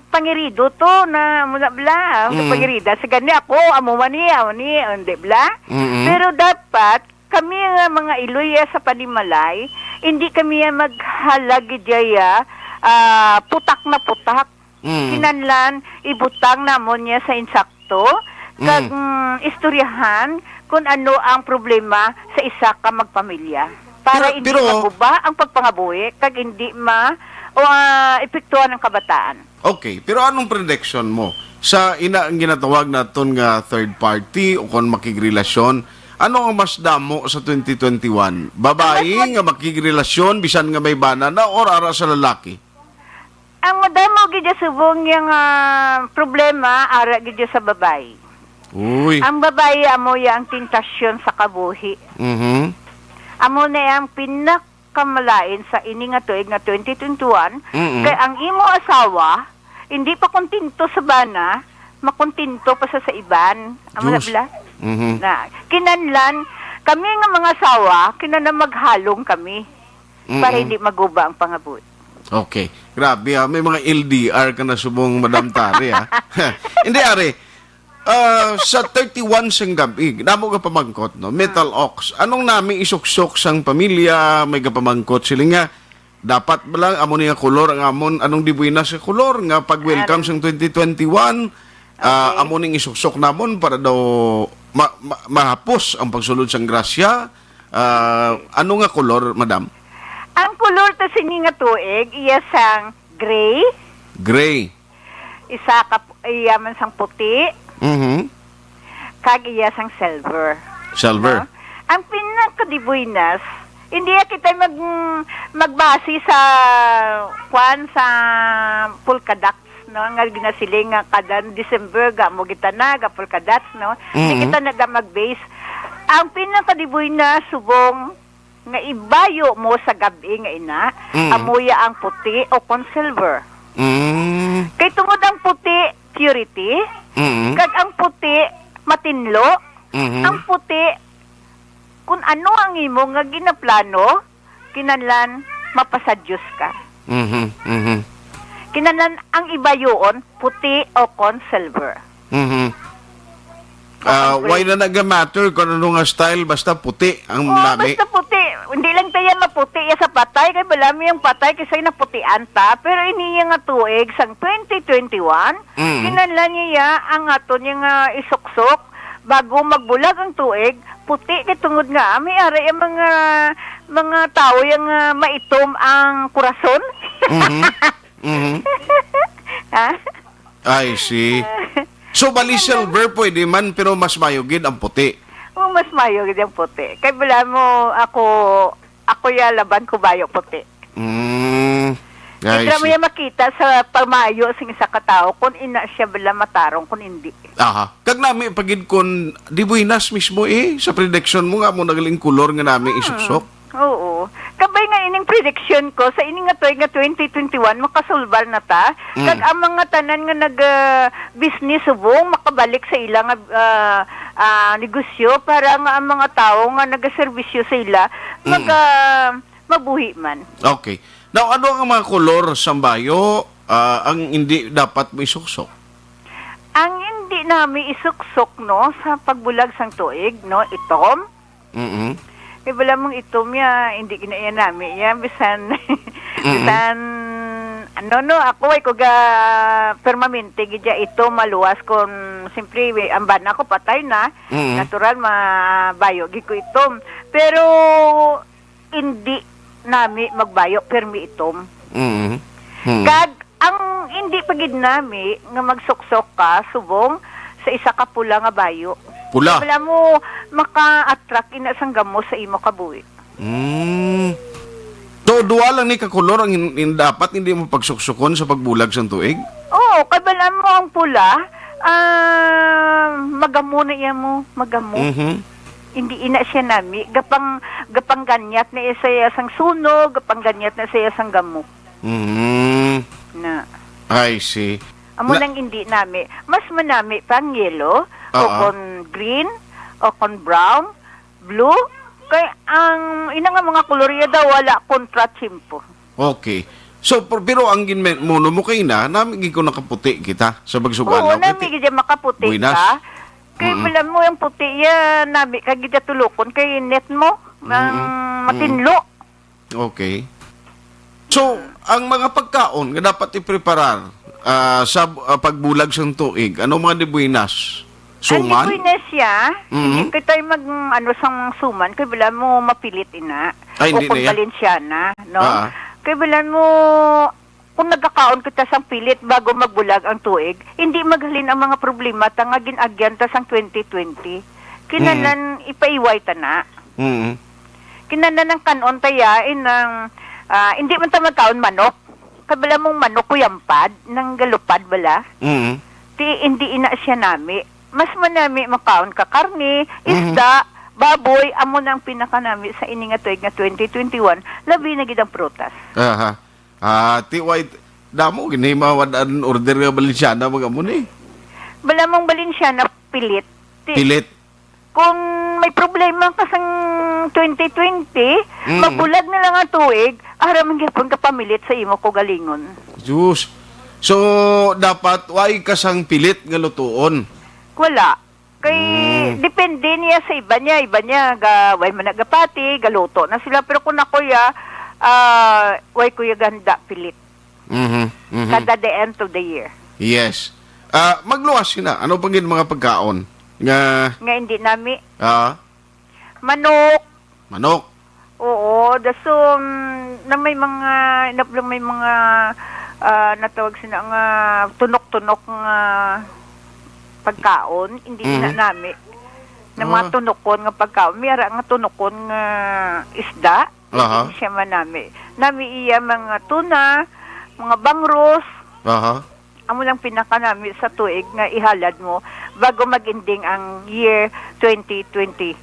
pangirido to na muna bla, Mm. pangirida. Sa gani ako, amo man niya, amo niya, di bla? Mm-mm. Pero dapat, kami nga mga iloya sa panimalay, hindi kami maghalag gid dya, ah, putak na putak. Mm. Kinahanglan, ibutang namon niya sa insakto, kag, Mm. mm, istoryahan kung ano ang problema sa isa ka magpamilya. Para Pero, hindi pero maguba ang pagpangabuhi, kag hindi ma-, o, ah, epektuhan ang kabataan. Okay, pero anong prediction mo sa ina ang ginatawag naton nga third party o kon makigrelasyon? Ano ang mas damo sa twenty twenty-one? Babayi Ang mas mag- nga makigrelasyon bisan nga may bana na or ara sa lalaki? Ang madamo gid subong yang, ah, problema ara gid sa babayi. Uy. Ang babayi amo ya ang tentasyon sa kabuhi. Mhm. Amo na ang pinak- kamalain sa ini nga tuig nga twenty twenty-one, Mm-mm. kay ang imo asawa hindi pa kontento sa bana, makontento pa sa, sa iban. Amo na Diyos. Bala? Mhm. Na, kinahanglan, kami nga mga asawa, kinahanglan maghalong kami para Mm-mm. hindi maguba ang pangabuhi. Okay. Grabe, ah. May mga L D R ka na subong, Madam Tari, ah. Hindi, Ari. Ah, sa thirty-one sang gabi, damo nga pamangkot, no? Metal Ox, anong nami isuksok sang pamilya? May gapamangkot sila nga, dapat ba lang amo ni nga kolor ang amon, anong dibuinas nga kolor nga pag-welcome Ano? sang twenty twenty-one, ah, Okay. amo ning isuksok namon para daw ma-, ma-, mahapos ang pagsulod sang grasya? Ah, ano nga kolor, madam? Ang kolor ta sini nga tuig, iya sang gray. Gray. Isa ka pu-, iya man sang puti, Mhm. kag iya sang silver. Silver. No? Ang pinakadibuinas, hindi kita mag-, magbase sa, kwan, sa polka dots, no? Nga ginasiling nga kada December, ga mo gitana, ga polka dots, no? Hindi Mhm. kita naga mag-base. Ang pinakadibuinas, subong, nga ibayo mo sa gab-i nga ina, Mm. amo ya ang puti o kon silver. Mm. Kay tungod ang puti, purity, Mm. kag ang puti, matinlo, Mhm. ang puti, kun ano ang imo nga ginaplano, kinahanglan mapasadios ka. Mhm, mhm. Kinahanglan ang ibayoon, puti o kon silver. Mhm. Ah, Okay. why na naga-matter kung ano nga style, basta puti ang Oo, nami? Basta puti. Hindi lang tayo maputi ya sa patay, kay balami ang patay kasi naputian ta. Pero ini nga tuig, sang twenty twenty-one, Mm. kinahanglan niya ang aton nga isuksok bago magbulag ang tuig, puti kay tungod nga, ah, may ara ang mga, mga tao yang, ah, maitom ang kurason. Mhm. Mhm. Ha? I see. So, bali Ano? Silver pwede man, pero mas mayo gid ang puti. Oh, mas mayo gid ang puti. Kay bala mo, ako, ako ya laban ko bayo puti. Mm. I Kita mo see. Ya makita sa pamayo sing isa ka tawo kung ina siya bala matarong kung hindi. Aha. Kag nami pa gid kun di buenas mismo eh, sa prediction mo nga mo nagaling kolor nga nami Hmm. isuksok. Oo. Kabay nga ining prediction ko, sa ini nga tuig nga twenty twenty-one, makasulbad na ta. Mm. Kag ang mga tanan nga nag, ah, business subong, makabalik sa ila nga, ah, ah, negosyo para nga ang mga tawo nga nagaserbisyo sa ila, Mm. mag, ah, mabuhi man. Okay. Now, ano ang mga kolor sang bayo, ah, ang hindi dapat mo isuksok? Ang hindi nami isuksok, no, sa pagbulag sang tuig, no, itom. Mm-mm. Kay bala mong itom ya, hindi gina-, iya nami ya, bisan, Mm-mm. bisan, ano, no, ako ay ko ga permanente gid ya itom, maluwas kon, siyempre, ang bana ko patay na, Mm-mm. natural, mabayo gid ko itom. Pero, hindi nami magbayo, pirmi itom. Mm-mm. Mm. Kag, ang hindi pa gid nami nga magsuksok ka subong sa isa ka pula nga bayo. Pula. Wala mo maka-attract ina sang gamo sa imo kabuhi. Mm. So, duha lang ni ka kolor ang hin-, hin-, dapat hindi mo pagsuksukon sa pagbulag sang tuig? Oo, kay bala mo ang pula, ah, magamo na iya mo, magamo. Mhm. Hindi ina siya nami, gapang, gapangganyat na iya sa iya sang sunog, gapangganyat na sa iya sang gamo. Mhm. Na. I see. Amo Na- nang hindi nami. Mas manami pa ang yellow, o Oo. kon green, o kon brown, blue. Kay ang ina nga mga kolor iya daw wala kontra tiyempo. Okay. So, per-, pero ang ginmen-, muno mo kay na, nami gid ko nakaputi kita sa pagsugan, Oo, no? nami Kay gid siya makaputi buenas. ka. Kay Mm-mm. wala mo ang puti iya, nami ka gid tulukon kay net mo, ang Mm-mm. Mm. matinlo. Okay. So, ang mga pagkaon nga dapat ipreparar, ah, sa, ah, pagbulag sang tuig, ano mga de buenas? Ang Suman? Buenas siya, Mhm. hindi ko tayo mag, ano, sang suman, kay wala mo mapilit ina. Ay, hindi O kung na yan? Valenciana, no? Ah. Kay wala mo, kung nagkakaon kita sang pilit bago magbulag ang tuig, hindi maghalin ang mga problema ta nga gin-agyan ta sang twenty twenty. Kinahanglan ipaiway ta na. Mhm. Kinahanglan ang kanon ta ya, inang, ah, hindi man ta magkaon manok. Kabala mong manok, kuyampad, nang galupad bala. Mhm. Ti, hindi ina siya nami. Mas manami makaon ka karne, Mhm. isda, baboy, amo na ang pinakanami sa ini nga tuig nga twenty twenty-one, labi na gid ang prutas. Aha. Ah, ti, wait, damo gini mawad-an order nga Balenciana, mga amo ni. Bala mong Balenciana, pilit. Ti, Pilit. Kung may problema ka sang twenty twenty, Mm. magbulag na lang ang tuig, ara man gyapon ka pamilit sa imo kaugalingon. Diyos. So, dapat way ka sang pilit nga lutuon. Wala. Kay, Mm. depende niya sa iba niya. Iba niya, ga-, way man nagapati, galuto na sila. Pero kung ako, ya, ah, way ko ya ganda pilit. Mhm, mhm. Kada the end of the year. Yes. Ah, magluwas sina. Ano pa gid mga pagkaon nga Nga hindi nami. Ah. Manok. Manok. Oo, dason na may mga, na, may mga, ah, natawag sina nga tunok-tunok nga pagkaon, hindi na Mhm. nami. Na mga Ah. tunokon nga pagkaon. May ara nga tunokon nga isda, Aha. hindi siya manami. Nami iya mga tuna, mga bangros. Aha. Amo lang pinakanami sa tuig nga ihalad mo bago mag-ending ang year twenty twenty.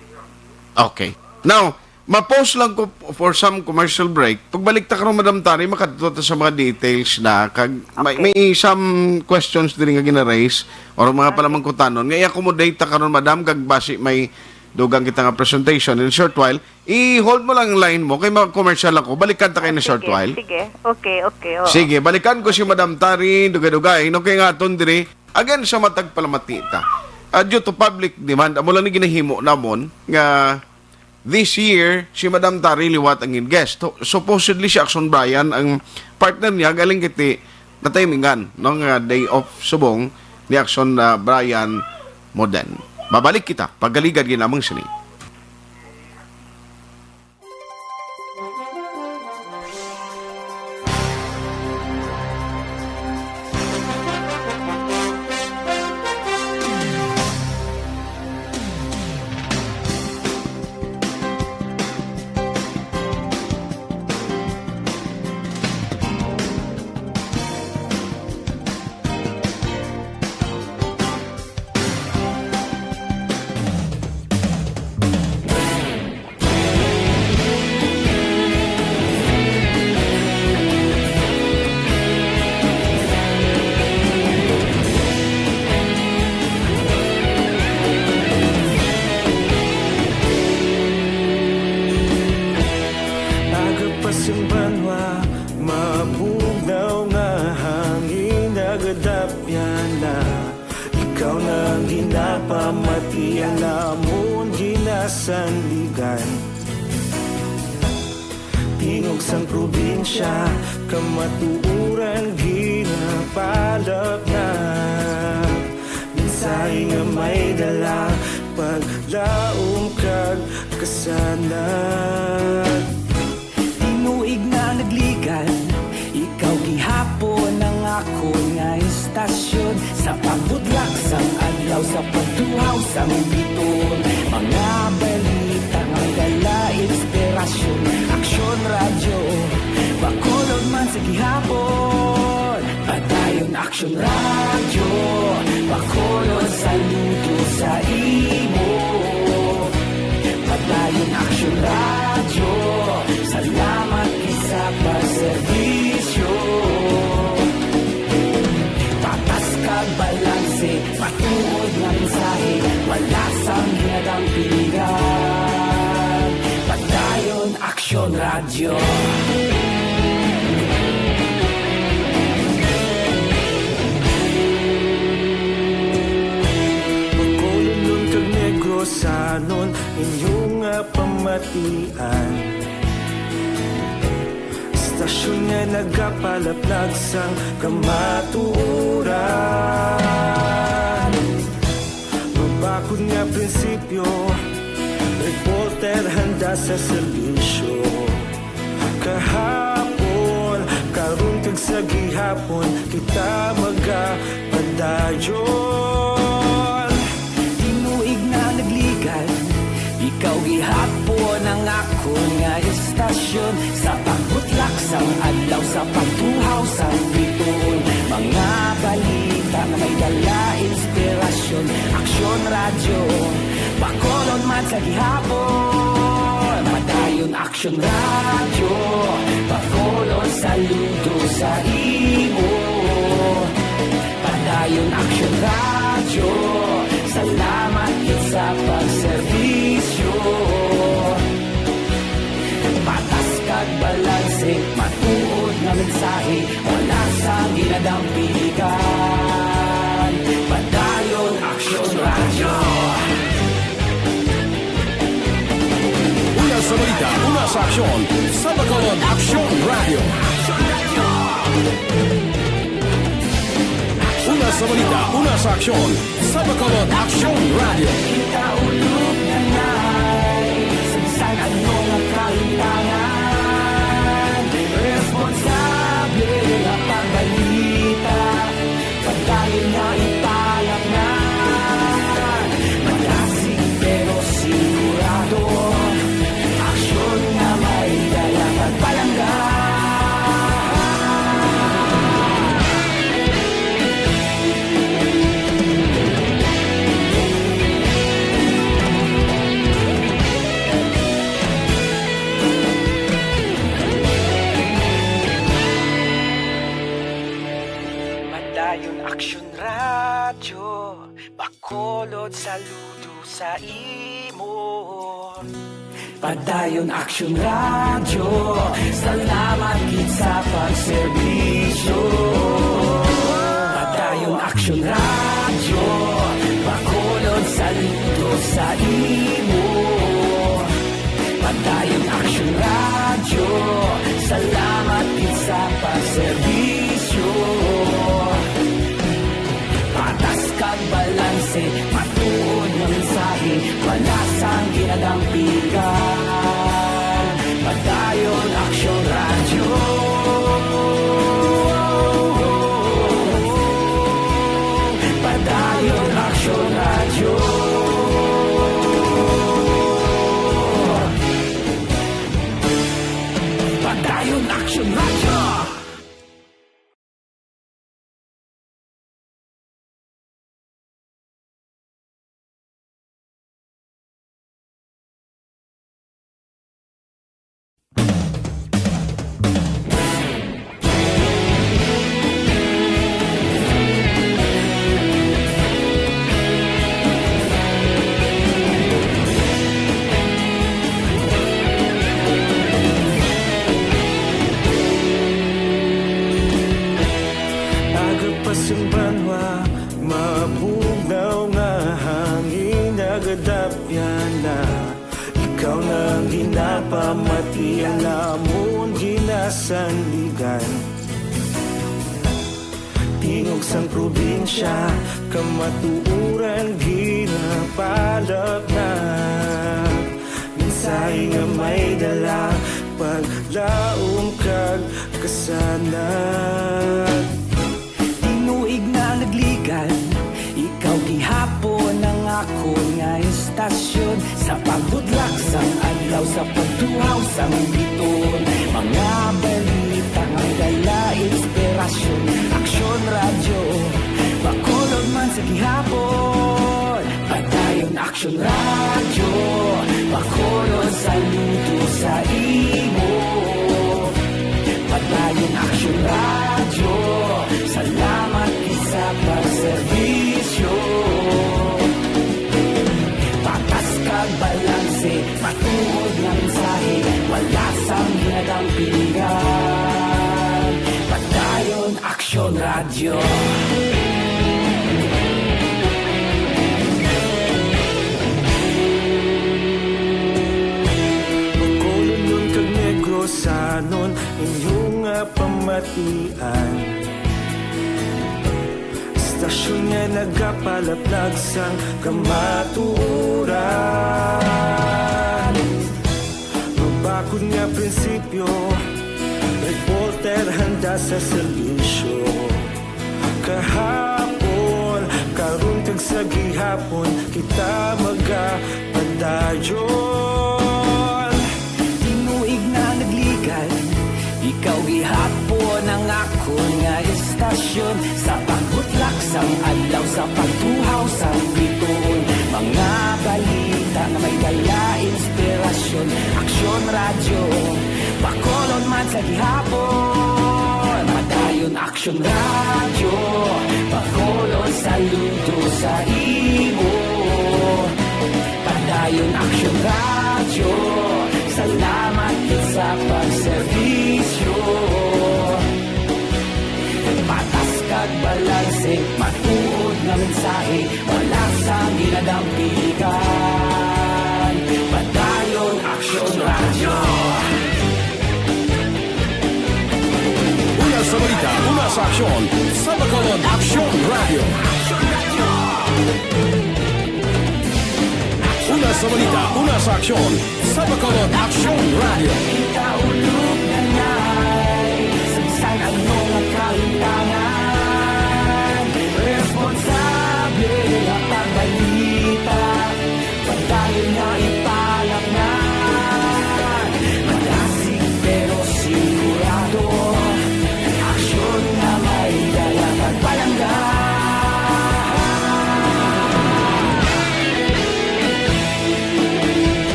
Okay. Now, ma-pause lang ko for some commercial break. Pagbalik ta karon, Madam Tari, makadto ta sa mga details na kag may, Okay. may some questions diri nga gina-raise or mga Okay. palamangkutanon nga i-accommodate ta karon, Madam, kag basi may dugang kita nga presentation in a short while. I-hold mo lang ang line mo kay mag-commercial ako. Balikan ta kay na Sige, short while. sige. Okay, okay, oo. Sige, balikan ko si Madam Tari Dugay-Dugay. No, kay nga aton diri, again, sa matag palamati ta. Ah, due to public demand, amo lang ni ginahimo namon nga this year, si Madam Tari liwat ang in guest. So, supposedly si Action Brian ang partner niya, galing kiti natimingan, no, nga day off subong ni Action, ah, Brian Moden. Mabalik kita, pagaligad ginamang sini. Aga pa sing banwa, mabugnaw nga hangin nagadapyan na. Ikaw na ang ginapamati, ang amon ginasandigan. Tingog sang probinsya, kamatuoran ginapalapnag. Mensahe nga may dala, paglaom kag kasanag. Tinuig na nagligan, ikaw gihapon ang akon nga istasyon. Sa pagbudlak sang adlaw, sa pagtuhaw sang biton, mga balita nga dala inspirasyon. Aksyon Radyo, Bacolod man sa gihapon. Padayon Aksyon Radyo, Bacolod, saludo sa imo. Padayon Aksyon Radyo, salamat gid sa pagserbisyo. Radyo. Bacolodnon kag Negrosanon, inyo nga pamatian. Istasyon nga nagapalaplag sang kamatuoran. Mabakod nga prinsipyo, reporter handa sa serbisyo. Kahapon, karon kag sa gihapon, kita magapadayon. Tinuig na nagligan, ikaw gihapon ang akon nga istasyon. Sa pagbutlak sang adlaw, sa pagtuhaw sang bituon, mga balita nga may dala inspirasyon. Aksyon Radyo, Bacolod man sa gihapon. Padayon Aksyon Radyo, Bacolod saludo sa imo. Padayon Aksyon Radyo, salamat gid sa pagserbisyo. Patas kag balanse, matuod nga mensahe, wala sang ginadampigan. Padayon Aksyon Radyo. Una sa balita, una sa aksyon, sa Bacolod Aksyon Radyo. Una sa balita, una sa aksyon, sa Bacolod Aksyon Radyo. Kita ulog na nay, sa bisan ano nga kahintangan, responsable nga pagbalita. Padayon nga ipalapnan, malasig pero sigurado. Aksyon nga may dala kag palangga. Padayon Aksyon Radyo, Bacolod saludo sa imo. Padayon Aksyon Radyo, salamat gid sa pagserbisyo. Padayon Aksyon Radyo, Bacolod saludo sa imo. Padayon Aksyon Radyo, salamat gid sa pagserbisyo. Patas kag balanse, matuod nga mensahe, wala sang ginadampigan. Padayon Aksyon Radyo. Padayon Aksyon Radyo. Padayon Aksyon Radyo. Aga pa sing banwa, mabugnaw nga hangin nagadapyan na. Ikaw na ang ginapamatian namon ginasandigan. Tingog sang probinsya, kamatuoran ginapalapnag. Mensahe nga may dala, paglaom kag kasanag. Tinuig na nagligan, ikaw gihapon ang akon nga istasyon. Sa pagbutlak sang adlaw, sa pagtuhaw sang bituon, mga balita nga dala inspirasyon. Aksyon Radyo, Bacolod man sa gihapon. Padayon Aksyon Radyo, Bacolod saludo sa imo. Padayon Aksyon Radyo, salamat gid sa pagserbisyo. Patas kag balanse, matuod nga mensahe, wala sang Ang pilihan, Padayon Aksyon Radyo. Bacolodnon kag Negrosanon, inyo nga pamatian. Istasyon nga nagapalaplag sang kamatuoran. Mabakod nga prinsipyo, reporter handa sa serbisyo. Kahapon, karon kag sa gihapon, kita magapadayon. Tinuig na nagligan, ikaw gihapon ang akon nga istasyon. Sa pagbutlak sang adlaw, sa pagtuhaw sang bituon, mga balita nga may dala inspirasyon. Aksyon Radyo, Bacolod man sa gihapon. Padayon Aksyon Radyo, Bacolod saludo sa imo. Padayon Aksyon Radyo, salamat gid sa pagserbisyo. Patas kag balanse, matuod nga mensahe, wala sang ginadampigan. Padayon Aksyon Radyo. Una sa balita, una sa aksyon, sa Bacolod Aksyon Radyo. Una sa balita, una sa aksyon, sa Bacolod Aksyon Radyo. Kita ulog na nay, sa bisan ano nga kahintangan, responsable nga pagbalita, padayon nga ipalapnan. Madasig pero sigurado, aksyon nga may dala kag palangga.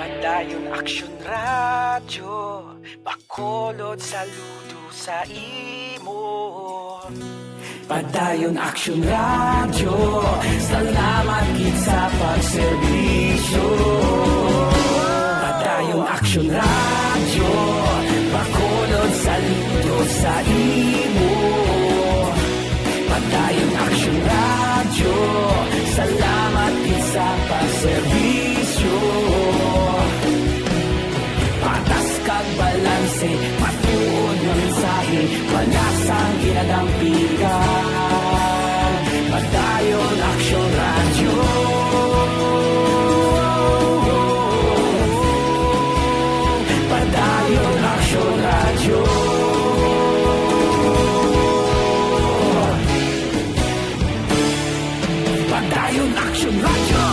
Padayon Aksyon Radyo, Bacolod saludo sa imo. Padayon Aksyon Radyo, salamat gid sa pagserbisyo. Padayon Aksyon Radyo, Bacolod saludo sa imo. Padayon Aksyon Radyo, salamat gid sa pagserbisyo. Patas kag balanse, matuod nga mensahe, wala sang ginadampigan. Padayon Aksyon Radyo. Padayon Aksyon Radyo. Padayon Aksyon Radyo.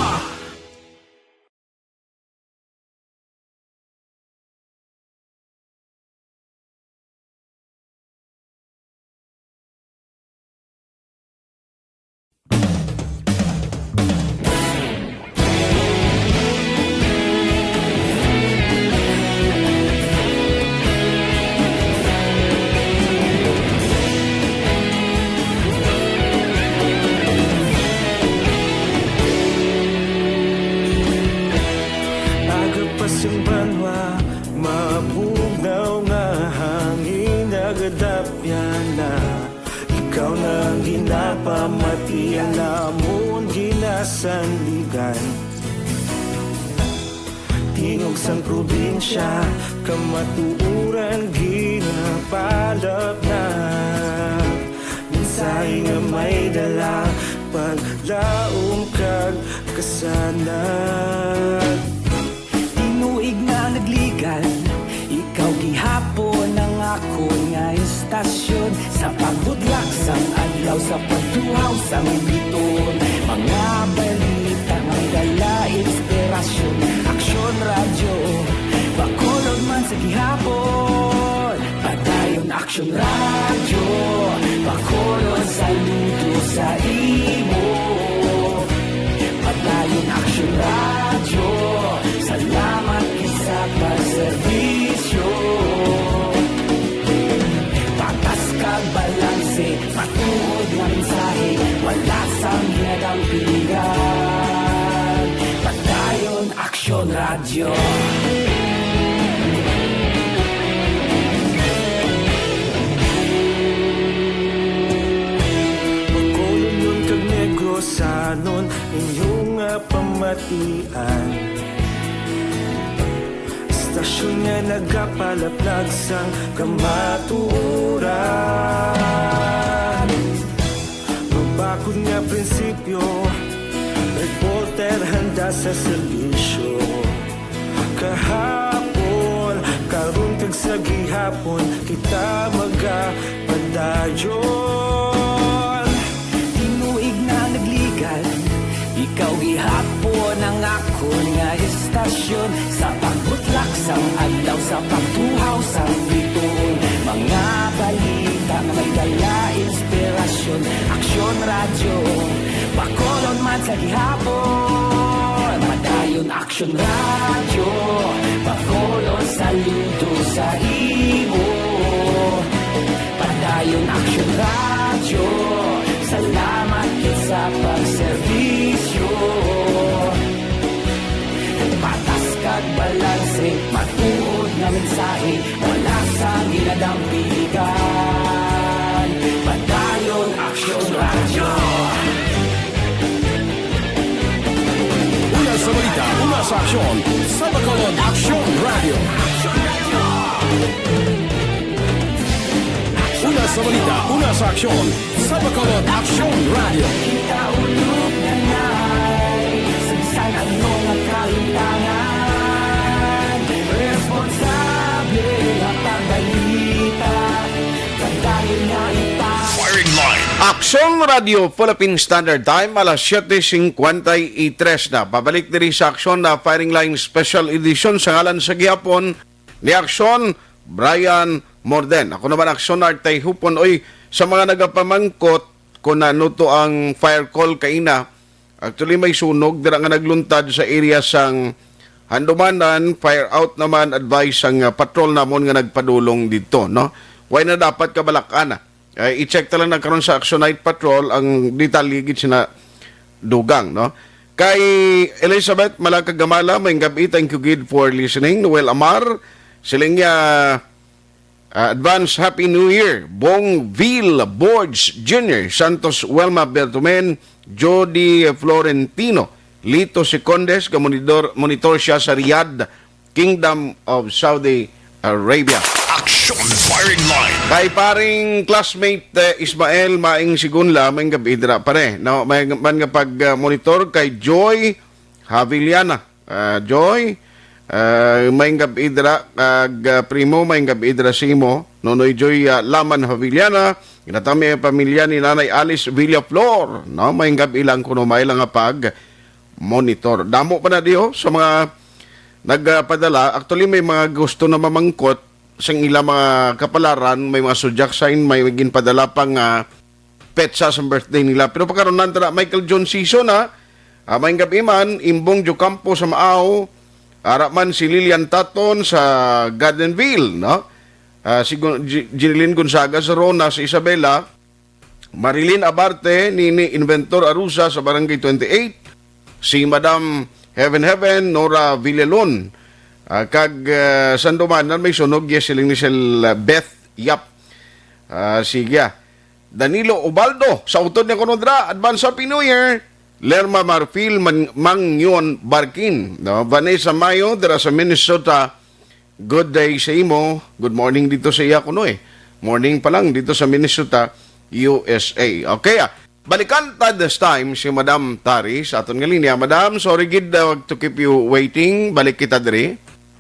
Aga pa sing banwa, mabugnaw nga hangin nagadapyan na. Ikaw na ang ginapamatian, amon ginasandigan. Tingog sang probinsya, kamatuoran ginapalapnag. Mensahe nga may dala, paglaom kag kasanag. Tinuig nga nagligan, ikaw gihapon ang akon nga istasyon. Sa pagbudlak sang adlaw, sa pagtuhaw sang bituon, mga balita nga dala inspirasyon. Aksyon Radyo, Bacolod man sa gihapon. Padayon Aksyon Radyo, Bacolod saludo sa imo. Padayon Aksyon Radyo, salamat gid sa pagserbisyo. Patas Matuod nga mensahe, wala sang ginadampigan. Padayon Aksyon Radyo. Bacolod kag Negrosanon, inyo nga pamatian. Istasyon nga nagapalaplag sang kamatuoran. Mabakod nga prinsipyo, reporter handa sa serbisyo. Kahapon, karon kag sa gihapon, kita magapadayon. Tinuig na nagligad, ikaw gihapon ang akon nga istasyon. Sa pagbutlak sang adlaw, sa pagtuhaw sang bituon, mga balita nga may dala inspirasyon. Aksyon Radyo, Bacolod man sa gihapon. Padayon Aksyon Radyo, Bacolod saludo sa imo. Padayon Aksyon Radyo, salamat gid sa pagserbisyo. Patas kag balanse, matuod nga mensahe, wala sang ginadampigan. Padayon Aksyon Radyo. Una sa balita, una sa aksyon, sa Bacolod Aksyon Radyo. Una sa balita, una sa aksyon, sa Bacolod Aksyon Radyo. Kita ulog na nay, sa bisan ano nga kahimtangan, responsable nga pagbalita, padayon nga ipa- Firing Line. Aksyon Radyo Philippine Standard Time, alas siyete cincuenta y tres na. Pabalik diri sa Aksyon na Firing Line Special Edition sa ngalan sa gihapon ni Aksyon, Brian Morden. Ako naman, Aksyon Art Tayhupon. Oy, sa mga nagapamangkot kung ano to ang fire call kaina, actually, may sunog dira nga nagluntad sa area sang Handumanan, fire out naman, advice sang, ah, patrol namon nga nagpadulong didto, no? Way na dapat kabalak-an, ah. Eh, i-check ta lang na karon sa Action Night Patrol ang detalye gid sina dugang, no? Kay Elizabeth Malakagamala, may gabi, thank you gid for listening. Noel Amar, siling niya, ah, advance Happy New Year. Bongville Borge Junior, Santos Wilma Bertomen, Jody Florentino, Lito Secondes, ka monitor, monitor siya sa Riyadh, Kingdom of Saudi Arabia. Action Firing Line. Kay paring classmate, eh, Ismael Maing Sigunla, may gabi dira, pare. No, may man nga pag, ah, monitor kay Joy Haviliana. Ah, Joy, ah, may gabi dira, kag, ah, primo, may gabi dira sa imo. Nonoy Joy, ah, Laman Haviliana, ginatami ang pamilya ni Nanay Alice Villaflor, no? May gabi lang kuno may lang nga pag monitor. Damo pa na diyo sa mga nagpadala. Actually, may mga gusto na mamangkot sa ila mga kapalaran, may mga zodiac sign, may ginpadala pa nga petsa sa birthday nila. Pero pagkaron na, tara, Michael John Season, ha? Ah, may gabi man, Imbong Jocampo sa Maaw, ara man si Lilian Taton sa Gardenville, no? Ah, si Gon-, G-, Jeneline Gonzaga sa Rona, sa Isabela, Marilyn Abarte, Nini Inventor Arusa sa Barangay twenty-eight, si Madam Heaven Heaven, Nora Villalon, ah, kag, ah, Sandomanan may sunog, yes, siling ni Sel, ah, Beth Yap. Ah, sige, ah. Danilo Ubaldo, sa utod niya kuno dira, advance Happy New Year. Lerma Marfil Man-, Mangyon Barkin, no? Vanessa Mayo, dira sa Minnesota, good day sa imo. Good morning dito sa iya kuno eh. Morning pa lang dito sa Minnesota, U S A. Okay, ah. Balikan ta this time si Madam Tari sa aton nga linya. Madam, sorry gid, uh, to keep you waiting. Balik kita diri.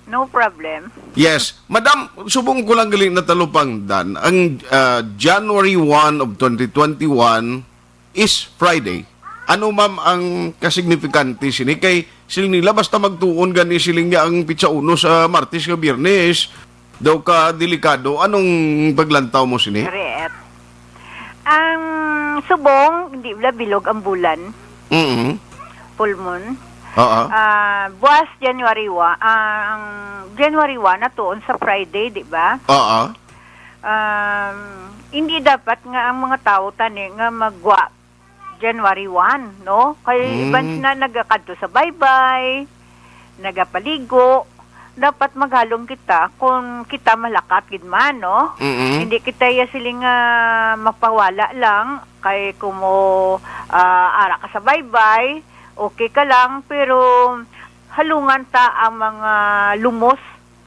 No problem. Yes. Madam, subong ko lang gali natalupangdan. Ang, uh, January one of twenty twenty-one is Friday. Ano, ma'am, ang kasignifikante sini? Kay siling nila, basta magtuon gani siling niya ang pitsa uno sa Martes nga Biyernes, daw ka delikado. Anong paglantaw mo sini? Correct. Ang subong, di ba bilog ang bulan? Mm. Full moon. Oo. Ah, buwas January one, ang January one natuon sa Friday, di ba? Oo. Um, Hindi dapat nga ang mga tawo tani nga magwa January one, no? Kay Mm. iban na nagakadto sa baybay, nagapaligo, dapat maghalong kita kung kita malakat gid man, no? Mm-mm. Hindi kita ya siling nga mapawala lang kay kumo, ah, ara ka sa baybay, okay ka lang, pero halungan ta ang mga lumos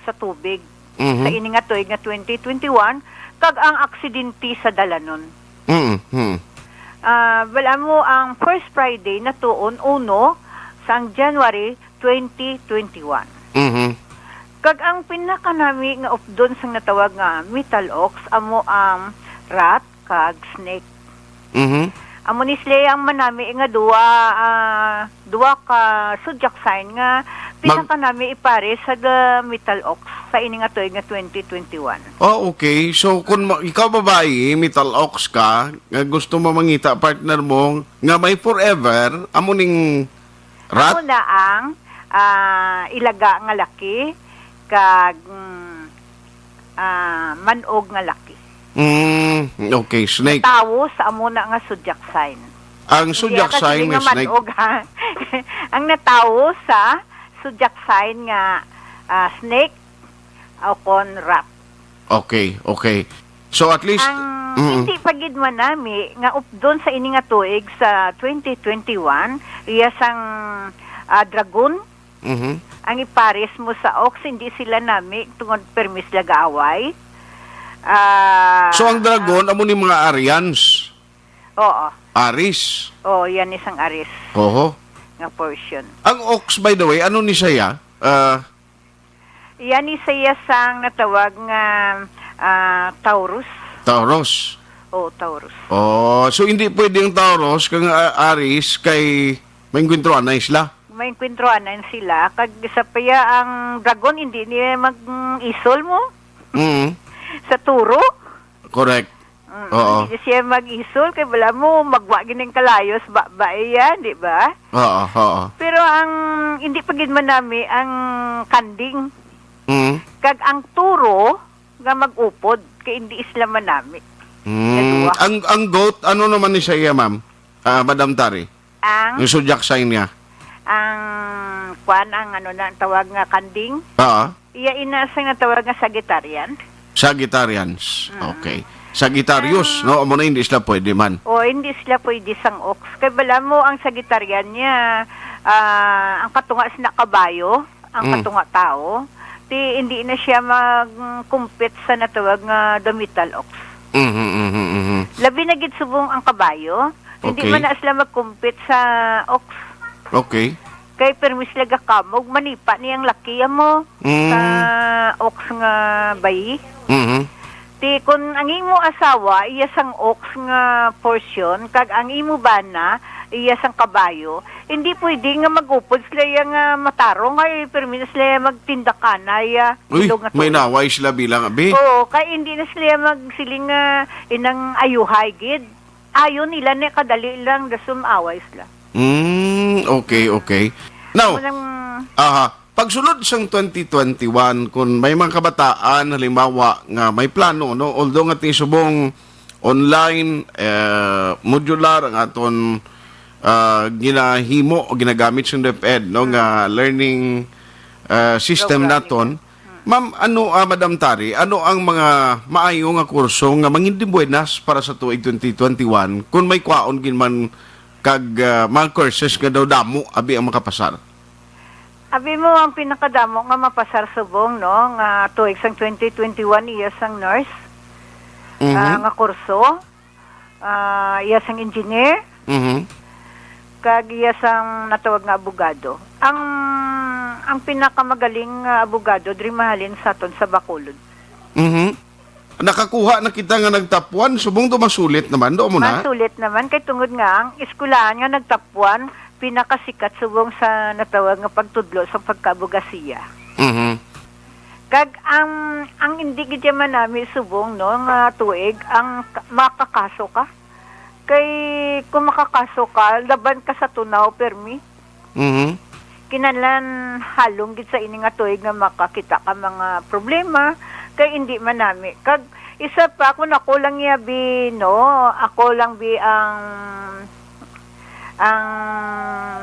sa tubig Mhm. sa ini nga tuig nga twenty twenty-one, kag ang aksidente sa dalanon. Mm, mm. Ah, bal-an mo ang first Friday na tuon, uno sang January twenty twenty-one. Mhm. Kag ang pinakanami nga updon sang natawag nga metal ox amo ang rat kag snake. Mhm. Amo ni sila ang manami nga duwa, ah, duwa ka zodiac sign nga Mag- pinakanami ipares sa the metal ox sa ini nga tuig nga twenty twenty-one. Oh, okay. So, kung ma-, ikaw, babayi, metal ox ka, nga gusto mo mangita partner mo, nga may forever, amo ning rat? Amo na ang, ah, ilaga nga laki, kag, mm, ah, man-og nga laki. Mm, okay, snake. Tawo sa amo na nga zodiac sign. Ang Hindi zodiac ka sign siling nga nga snake. Man-og, ha? Ang natawo sa zodiac sign nga, ah, snake o kon rat. Okay, okay. So, at least, Ang mm. hindi pa gid manami nga updon sa ini nga tuig sa twenty twenty-one, iya sang, ah, dragon, Mhm. ang ipares mo sa ox, hindi sila nami tungod permi sila gaaway. Ah, So, ang dragon, amo ni mga Arians? Oo. Aries? Oo, yan isang Aries Oho. nga portion. Ang ox, by the way, ano ni siya? Ah, Yan isa iya sang natawag nga, ah, Taurus. Taurus. Oo, Taurus. Oh, so hindi pwede ang Taurus kang, ah, Aries kay may enkwentro anay sila. May enkwentro anay sila. Kag isa pa iya ang dragon, hindi niya mag-isol mo Mm. sa turo. Correct. Mm, Oo. Hindi siya mag-isol kay bala mo magwa gining kalayos ba, ba iya, di ba? Oo, oo. Pero ang hindi pa gid manami ang kanding. Mm. Kag ang turo nga mag-upod kay hindi sila manami. Mm. Kaduwa. Ang, ang goat, ano naman ni siya, ma'am? Ah, Madam Tari? Ang Yung zodiac sign niya? Ang kwan, ang ano na ang tawag nga kanding? Oo. Iya ina sa nga tawag nga Sagittarian. Sagittarians. Mm. Okay. Sagittarius, Ah. no? Amo na hindi sila pwede man. O, hindi sila pwede sang ox. Kay bala mo ang Sagittarian niya, ah, ang katunga sina kabayo, ang Mm. katunga tao, ti hindi na siya mag-compete sa natawag nga the metal ox. Mhm, mhm, mhm. Labi na gid subong ang kabayo, hindi Okay. man na sila mag-compete sa ox. Okay. Kay permi sila gakamog, manipa niyang laki amo Mm. sa ox nga bayi. Mhm. Ti, kun ang imo asawa, iya sang ox nga portion, kag ang imo bana, iya sang kabayo, hindi pwede nga mag-upod sila iya nga matarong, ay, permi na sila magtindakanay, ah, Uy, ilog nga may tubig. Naway sila bilang, abi. Oo, kay hindi na sila magsiling nga inang ayuhay gid. Ayon nila ni kadali lang, dasum away sila. Mm, okay, okay. Now, Amo nang aha, pagsulod sang twenty twenty-one, kung may mga kabataan, halimbawa, nga may plano, no? Although nga ti subong online, eh, modular ang aton, ah, ginahimo o ginagamit sa DepEd, no? Nga learning, ah, system Program naton. Ma'am, ano, ah, Madam Tari, ano ang mga maayo nga kurso nga mangindimbuenas para sa tuig twenty twenty-one kung may kwaon gid man kag, ah, mga courses nga daw damo abi ang makapasar? Abi mo, ang pinakadamo nga mapasar subong, no, nga tuig sang twenty twenty-one, iya sang nurse, Mhm. ah, nga kurso, ah, iya sang engineer, Mhm. kag iya sang natawag nga abogado. Ang, ang pinakamagaling nga abogado diri mahalin sa aton sa Bacolod. Mhm. Nakakuha na kita nga nagtapwan, subong do masulit naman, do mo na? Masulit naman, kay tungod nga ang eskwelahan nga nagtapwan, pinakasikat subong sa natawag nga pagtudlo sa pagkaabogasiya. Mhm. Kag ang, ang indi gid man nami subong, no, nga tuig, ang ka-, makakaso ka. Kay kung makakaso ka, laban ka sa tunaw, permi. Mhm. Kinahanglan halong gid sa ini nga tuig nga makakita ka mga problema, kay indi man nami. Kag Isa pa, kung ako lang niya, bi, no? Ako lang, bi, ang, ang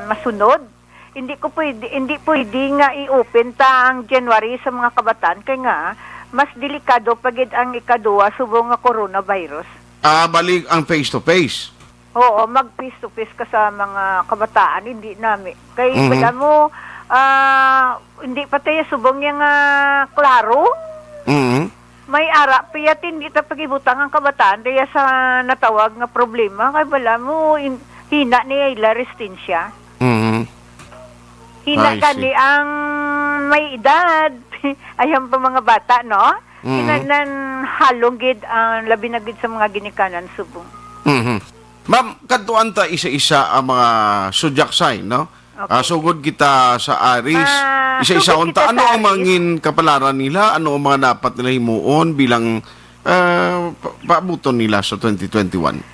masunod. Hindi ko pwede, hindi pwede nga i-open ta ang January sa mga kabataan kay nga mas delikado pa gid ang ikaduwa subong nga coronavirus. Ah, balik ang face to face. Oo, mag face to face ka sa mga kabataan, hindi nami. Kay Mhm. wala mo, ah, hindi pa tayo subong niya nga klaro. Mhm. May ara pa yat, hindi ta pagibutang ang kabataan daya sa natawag nga problema. Kay wala mo, in-, hina niya ila resistensya. Mhm. Hina I see. gani ang may edad. Ayan pa mga bata, no? Mhm. Hinanan halong gid ang labi na gid sa mga ginikanan subong. Mhm. Ma'am, kadtuan ta isa-isa ang mga zodiac sign, no? Okay. Ah, sugod kita sa Aries, Ah, isa-isa sugod unta. kita Ano sa ang mga Aries. ngin kapalaran nila? Ano ang mga dapat nila himuon bilang, ah, pa-, paabuton nila sa twenty twenty-one?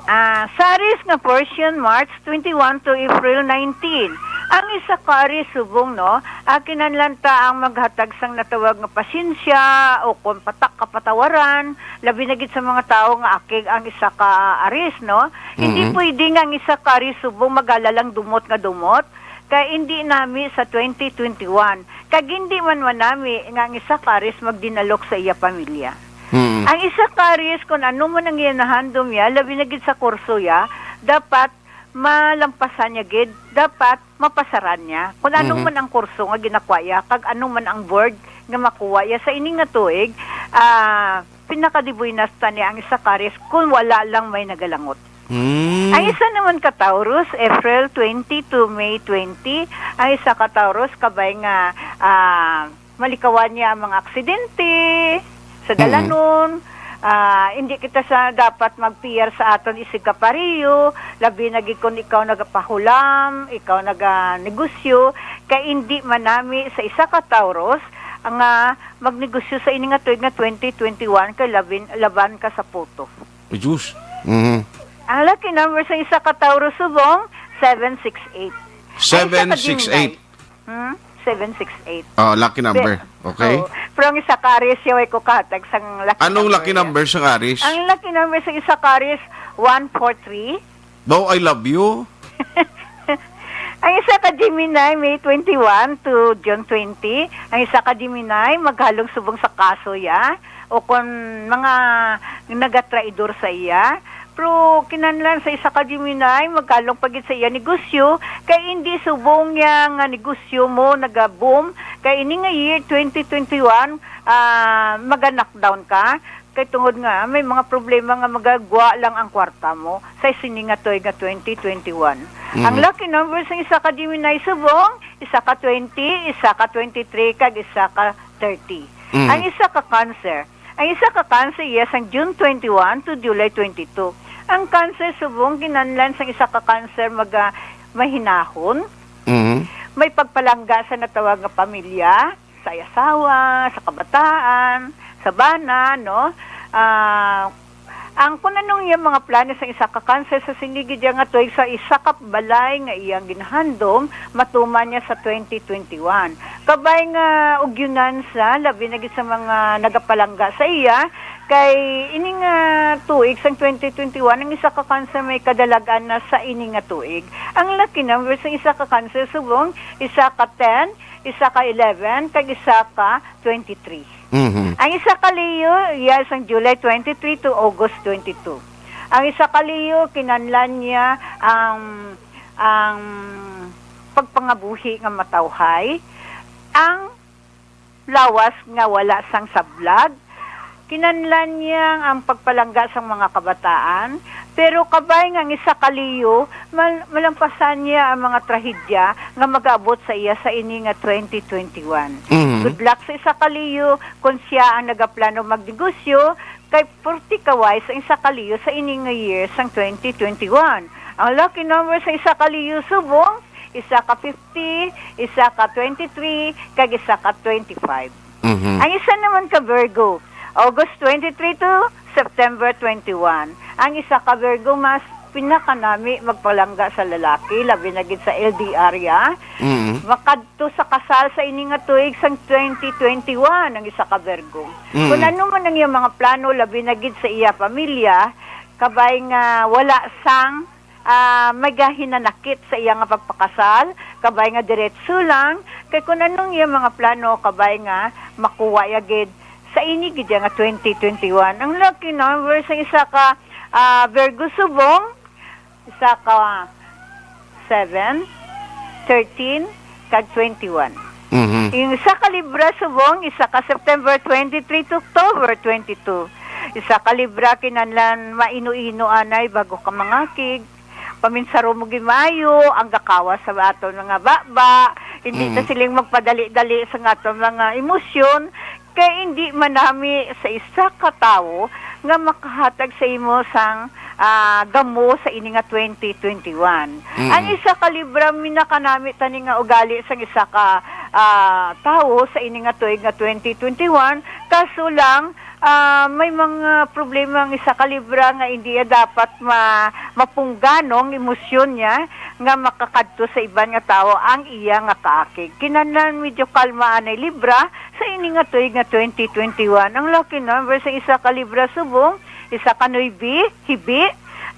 Ah, sa Aries nga portion, March twenty-one to April nineteen. Ang isa ka Aries subong, no, ah, kinahanglan ta ang maghatag sang natawag nga pasensya o kon patak kapatawaran, labi na gid sa mga tawo nga akig ang isa ka Aries, no? Hindi Mm-mm. pwede nga ang isa ka Aries subong magala lang dumot nga dumot, kay hindi nami sa twenty twenty-one. Kag hindi man manami nga ang isa ka Aries magdinalok sa iya pamilya. Mm. Ang isa ka Aries, kung ano man ang iya nahandom niya, labi na gid sa kurso ya, dapat malampasan niya gid, dapat mapasaran niya. Kung ano Mhm. man ang kurso nga ginakwa ya, kag ano man ang board nga makuha ya sa ini nga tuig, ah, pinakadibuinas ta niya ang isa ka Aries kung wala lang may nagalangot. Mm. Ang isa naman ka Taurus, April twenty to May twenty, ang isa ka Taurus, kabay nga, ah, malikawan niya ang mga aksidente sa Mm. dalanon. Ah, hindi kita sa dapat magpiyar sa aton isig kapareho, labi na gid kon ikaw nagapahulam, ikaw naganegosyo, kay hindi manami sa isa ka Taurus nga magnegosyo sa ini nga tuig nga twenty twenty-one kay labin, laban ka sa puto. Ay, Diyos. Mhm. Ang lucky number sa isa ka Taurus subong, seven six eight. Ang isa ka Gemini. Seven six eight. Hmm? Seven six eight. Oh, lucky number. Pe-, Okay. Oo. Pero ang isa ka Aries, siya way ko kahatag sang lucky Anong number lucky niya. number sa Aries? Ang lucky number sa isa ka Aries, one four three. Daw, I love you. Ang isa ka Gemini, May twenty-one to June twenty. Ang isa ka Gemini, maghalong subong sa kaso ya. O kon mga nagatraidor sa iya. Pero kinahanglan sa isa ka Gemini, maghalong pa gid sa iya negosyo, kay hindi subong niya nga negosyo mo naga-boom, kay ini nga year twenty twenty-one, ah, maga-knockdown ka, kay tungod nga may mga problema nga magagwa lang ang kwarta mo sa sini nga tuig nga twenty twenty-one. Mhm. Ang lucky number sa isa ka Gemini subong, isa ka twenty, isa ka twenty-three, kag isa ka thirty. Mhm. Ang isa ka Cancer, Ang isa ka Cancer, yes, ang June twenty-one to July twenty-two. Ang Cancer subong kinahanglan sang isa ka Cancer maga-, mahinahon. Mhm. May pagpalangga sa natawag nga pamilya, sa asawa, sa kabataan, sa bana, no? Ah, ang kung anong iyang mga plano sa isa ka Cancer sa sini gid nga tuig sa isa ka balay nga iyang ginahandom, matuman niya sa twenty twenty-one. Kabay nga ugyunan sa, labi na gid sa mga nagapalangga sa iya, kay ini nga tuig sang twenty twenty-one, ang isa ka Cancer may kadalag-an na sa ini nga tuig. Ang lucky number sa isa ka Cancer subong, isa ka ten, isa ka eleven, kag isa ka twenty-three. Mhm. Ang isa ka Leo, yes, ang July twenty-three to August twenty-two. Ang isa ka Leo, kinahanglan niya ang, ang pagpangabuhi nga matawhay. Ang lawas nga wala sang sablag. Kinahanglan niya ang pagpalangga sang mga kabataan, pero kabay nga ang isa ka Leo, mal-, malampasan niya ang mga trahedya nga mag-abot sa iya sa ini nga twenty twenty-one. Mhm. Good luck sa isa ka Leo kung siya ang nagaplano magnegosyo, kay forty ka wise ang isa ka Leo sa ini nga year sang twenty twenty-one. Ang lucky number sa isa ka Leo subong, isa ka fifty, isa ka twenty-three, kag isa ka twenty-five. Mhm. Ang isa naman ka Virgo, August twenty-three to September twenty-one. Ang isa ka Virgo, mas pinakanami magpalangga sa lalaki, labi na gid sa L D R ya. Mm. Makadto sa kasal sa ini nga tuig sang twenty twenty-one ang isa ka Virgo. Mm. Kung ano man ang iyang mga plano, labi na gid sa iya pamilya, kabay nga wala sang, ah, magahinanakit sa iya nga pagpakasal, kabay nga diretso lang, kay kung anong iya mga plano, kabay nga makuha ya gid sa ini gid ya nga twenty twenty-one. Ang lucky number sa isa ka, ah, Virgo subong, isa ka seven, thirteen, kag twenty-one. Mhm. Yung isa ka Libra subong, isa ka September twenty-three to October twenty-two. Isa ka Libra, kinahanglan maino-ino anay bago ka mangakig. Paminsaro mo gimayo ang gakawas sa aton mga baba. Hindi ta Mm. siling magpadali-dali sa aton mga emosyon. Kay hindi manami sa isa ka tawo nga makahatag sa imo sang, ah, gamo sa ini nga twenty twenty-one. Mm. Ang isa ka Libra, minakanami tani nga ugali sang isa ka, ah, tawo sa ini nga tuig nga twenty twenty-one, kaso lang, ah, may mga problema ang isa ka Libra nga hindi iya dapat ma-, mapungganong emosyon niya nga makakadto sa iban nga tawo ang iya nga kaakig. Kinahanglan medyo kalma anay Libra, sa ini nga tuig nga twenty twenty-one, ang lucky number sa isa ka Libra subong, isa ka nuebe, hibi,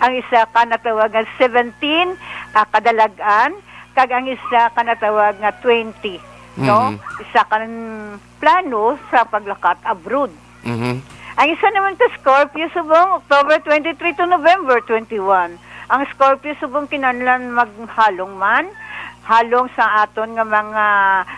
ang isa ka natawag nga seventeen, ah, kadalag-an, kag ang isa ka natawag nga twenty, no? Mhm. Isa ka n-, plano sa paglakat abroad. Mhm. Ang isa naman ka Scorpio subong, October twenty-three to November twenty-one. Ang Scorpio subong kinahanglan maghalong man, halong sa aton nga mga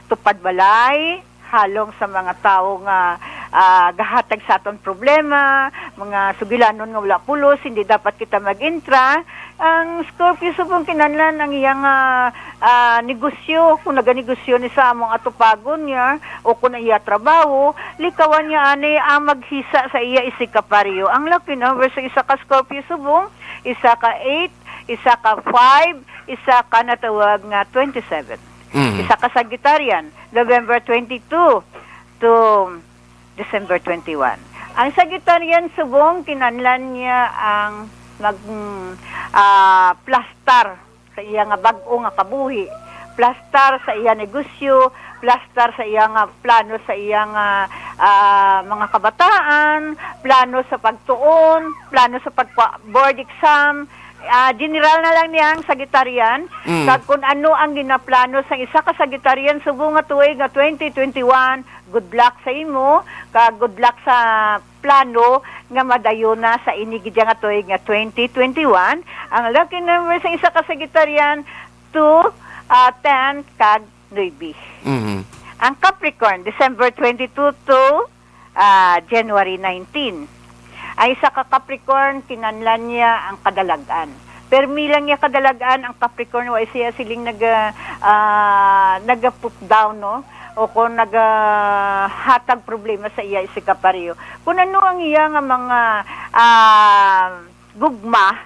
tupad balay, halong sa mga tawo nga, ah, gahatag sa aton problema, mga sugilanon nga wala pulos, hindi dapat kita mag-intra. Ang Scorpio subong kinahanglan ang iyang, ah, ah, negosyo, kung naganegosyo ni sa among atupagon niya o kung iya trabaho, likawan niya ani ang maghisa sa iya isig ka pareho. Ang lucky number sa isa ka Scorpio subong, isa ka eight, isa ka five, isa ka natawag nga twenty-seven. Mm. Isa ka Sagittarian, November twenty-two to December twenty-one. Ang Sagittarian subong, kinahanglan niya ang mag, mm, ah, plastar sa iya nga bag-o nga kabuhi, plastar sa iya negosyo, plastar sa iya nga plano sa iya nga, ah, mga kabataan, plano sa pagtuon, plano sa pagpa-, board exam. Ah, general na lang niya ang Sagittarian. Mm. Kag kung ano ang ginaplano sa isa ka Sagittarian subong nga tuig nga twenty twenty-one, good luck sa imo, kag good luck sa plano nga madayona sa ini gid nga tuig nga twenty twenty-one. Ang lucky number sa isa ka Sagittarian, two, ah, ten, kag nuebe. Mhm. Ang Capricorn, December twenty-two to, ah, January nineteen. Ang isa ka Capricorn, kinahanglan niya ang kadalag-an. Permi lang niya kadalag-an ang Capricorn, wa siya siling naga-, ah, naga-put down, no? O kung nagahatag problema sa iya isig ka pareho. Kung ano ang iya nga mga, ah, gugma,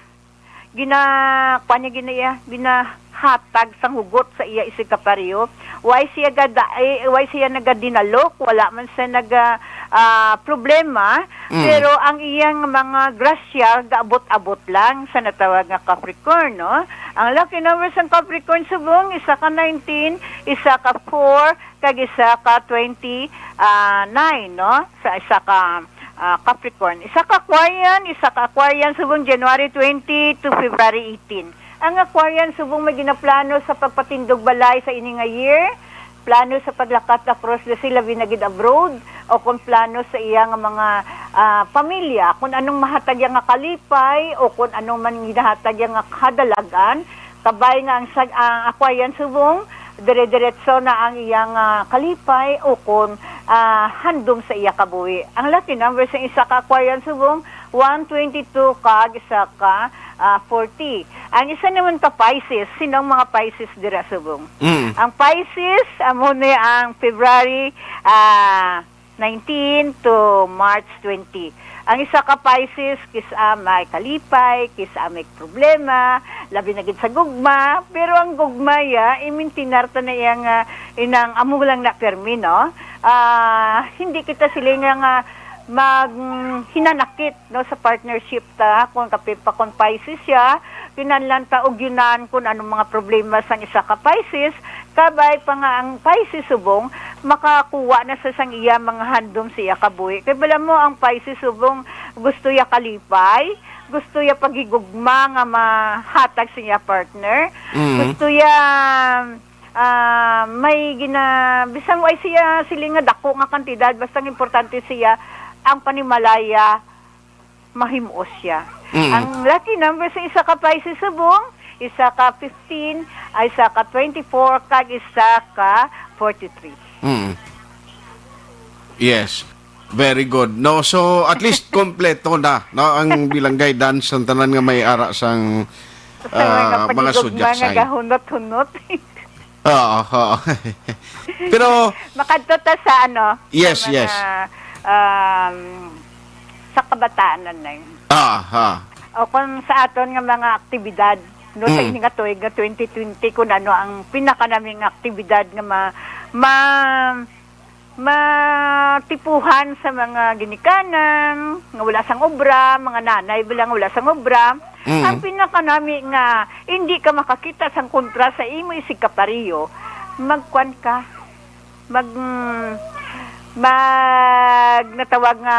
gina-, kuwan niya, gina-, ginahatag sang hugot sa iya isig ka pareho. Why siya gada-, eh, why siya nagadinalok? Wala man siya naga-, ah, problema. Mm. Pero ang iyang mga grasya, gaabot-abot lang sa natawag nga Capricorn, no? Ang lucky number sang Capricorn subong, isa ka nineteen, isa ka four, kag isa ka twenty, ah, nine, no? Sa isa ka, ah, Capricorn. Isa ka Aquarian, isa ka Aquarian subong January twenty to February eighteen. Ang Aquarian subong may ginaplano sa pagpatindog balay sa ini nga year, plano sa paglakat across the sea, labi na gid abroad, o kung plano sa iya nga mga, ah, pamilya, kung anong mahatag iya nga kalipay, o kung anong man ginahatag iya nga kadalagan, kabay nga ang sag-, ang Aquarian subong, dire-diretso na ang iyang, ah, kalipay, o kung, ah, handom sa iya kabuhi. Ang lucky number sa isa ka Aquarian subong, one, twenty-two, kag isa ka, ah, forty. Ang isa naman ka Pisces, sino ang mga Pisces dira subong? Mm. Ang Pisces, amo ni ang February, ah, nineteen to March twenty. Ang isa ka Pisces, kis-a may kalipay, kis-a may problema, labi na gid sa gugma, pero ang gugma ya, imintinar ta na iya nga, inang amo lang na permi, no? Ah, hindi kita siling nga, nga mag, mm, hinanakit, no, sa partnership ta, kung kapi pa, kung Pisces siya, kinahanglan ta ugyunan kung anong mga problema sang isa ka Pisces, kabay pa nga ang Pisces subong makakuha na sa sang iya mga handom sa iya kabuhi. Kay bala mo, ang Pisces subong gusto ya kalipay, gusto ya paghigugma nga mahatag sa iya partner, Mm. gusto ya, ah, may gina-, bisan way siya siling nga dako nga kantidad, basta ang importante siya, ang panimalaya, mahimo siya. Mm. Ang lucky number sa isa ka Pisces subong, isa ka fifteen, ay isa ka twenty-four, kag isa ka forty-three. Mm. Yes. Very good. No, so at least kompleto na, no, ang bilang guidance sa tanan nga may ara sang, Sa mga ah, mga paligog, zodiac mga sign. Gahunot-hunot. Oo, oo. Pero makadto ta sa ano, Yes, sa mga, yes. um, sa kabataan na, Neng. Ah, ha. O kung sa aton nga mga aktibidad, no, sa Mm. ini nga tuig nga twenty twenty, kung ano ang pinakanami nga aktibidad nga ma-, ma-, matipuhan sa mga ginikanan, nga wala sang obra, mga nanay bala nga wala sang obra, Mm. ang pinakanami nga hindi ka makakita sang kontra sa imo isigkapareho, magkuan ka, mag, mag, natawag nga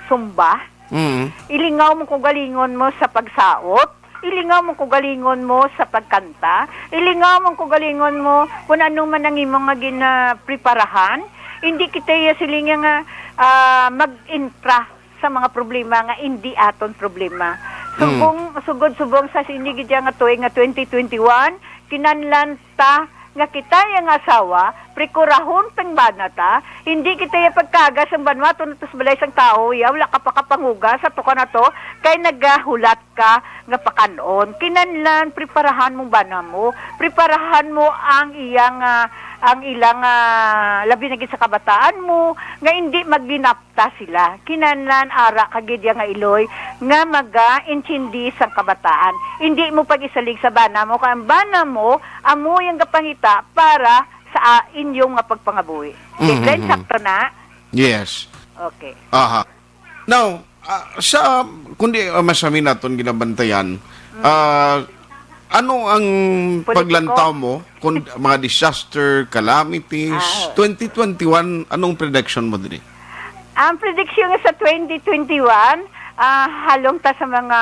sumba. Mm. Ilingaw mo kaugalingon mo sa pagsaot, ilingaw mo kaugalingon mo sa pagkanta, ilingaw mo kaugalingon mo kung ano man ang imo nga ginapreparahan. Hindi kita iya silinga nga, ah, mag-intra sa mga problema nga indi aton problema. Mm. Subong, sugod subong sa sini gid nga tuig nga twenty twenty-one, kinahanglan ta nga kita ya nga asawa, prekurahon tang bana ta, hindi kita ya pagkagas ang banwa, tun-, tus balay sang tawo, ya, wala ka pakapangugas, sa tuka na to, kay nagahulat ka nga pakan-on. Kinahanglan, preparahan mo bana mo, preparahan mo ang iyang, ah, ang ilang, ah, labi na gid sa kabataan mo, nga hindi maglinap ta sila. Kinahanglan ara ka gid ya nga iloy nga magaintindi sang kabataan. Indi mo pag-isalig sa bana mo, kay ang bana mo amo yang gapangita para sa, ah, inyong nga pagpangabuhi. Mhm. Sakto na? Yes. Okay. Aha. Now, ah, sa, kundi, ah, masami naton ginabantayan, Mm. ah, ano ang Politiko. paglantaw mo kung mga disaster, calamities, Ah. twenty twenty-one, anong prediction mo diri? Ang prediction sa twenty twenty-one, ah, halong ta sa mga,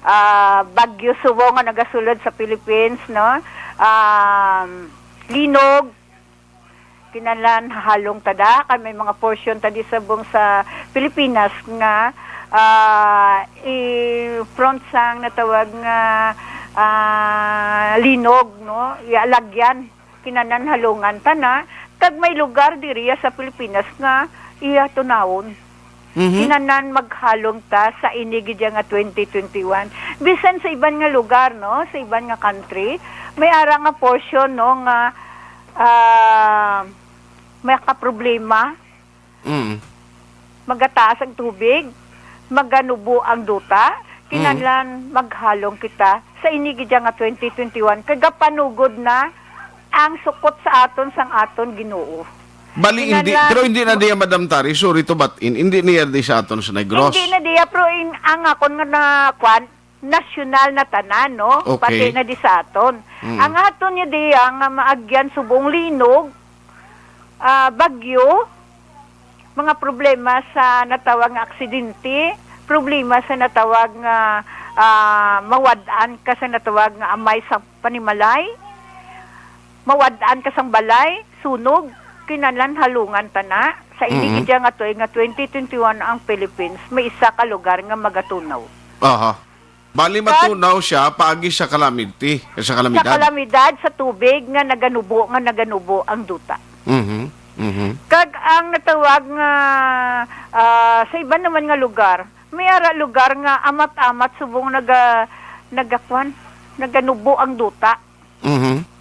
ah, bagyo subo nga nagasulod sa Philippines, no? Um, linog, kinahanglan halong ta da, kay may mga portion ta di subong sa Pilipinas nga, ah, i-front sang natawag nga, ah, linog, no? Ialagyan, kinahanglan halongan ta na, kag may lugar diriya sa Pilipinas nga iya tunawon. Mhm. Kinahanglan maghalong ta sa ini gid nga twenty twenty-one. Bisan sa iban nga lugar, no, sa iban nga country, may ara nga portion, no, nga, ah, may kaproblema. Mm. Magataas ang tubig, maganubo ang duta, Mm. kinahanglan maghalong kita sa ini gid nga twenty twenty-one. Kay gapanugod na ang sukot sa aton sang aton Ginoo. Bali, hindi, Kinahanglan pero hindi na diya, Madam Tari, sorry to butt in, hindi niya di sa aton sa Negros. Hindi na diya, pero in, ang akon nga na, kwan, nasyonal na tanan, no? Okay. Pati na di sa aton. Mm. Ang aton niya diya nga maagyan subong linog, ah, bagyo, mga problema sa natawag nga aksidente, problema sa natawag nga, ah, mawad-an ka sa natawag nga amay sa panimalay, mawad-an ka sang balay, sunog, kinahanglan halungan ta na. Sa ini Mhm. gid nga tuig nga twenty twenty-one ang Philippines, may isa ka lugar nga magatunaw. Aha. Bali, Kag matunaw siya paagi sa kalamity, sa Sa kalamidad. kalamidad, sa tubig nga naganubo, nga naganubo ang duta. Mhm, mhm. Kag ang natawag nga, ah, sa iban naman nga lugar, may ara lugar nga amat-amat subong naga-, nagakwan, naganubo ang duta. Mhm.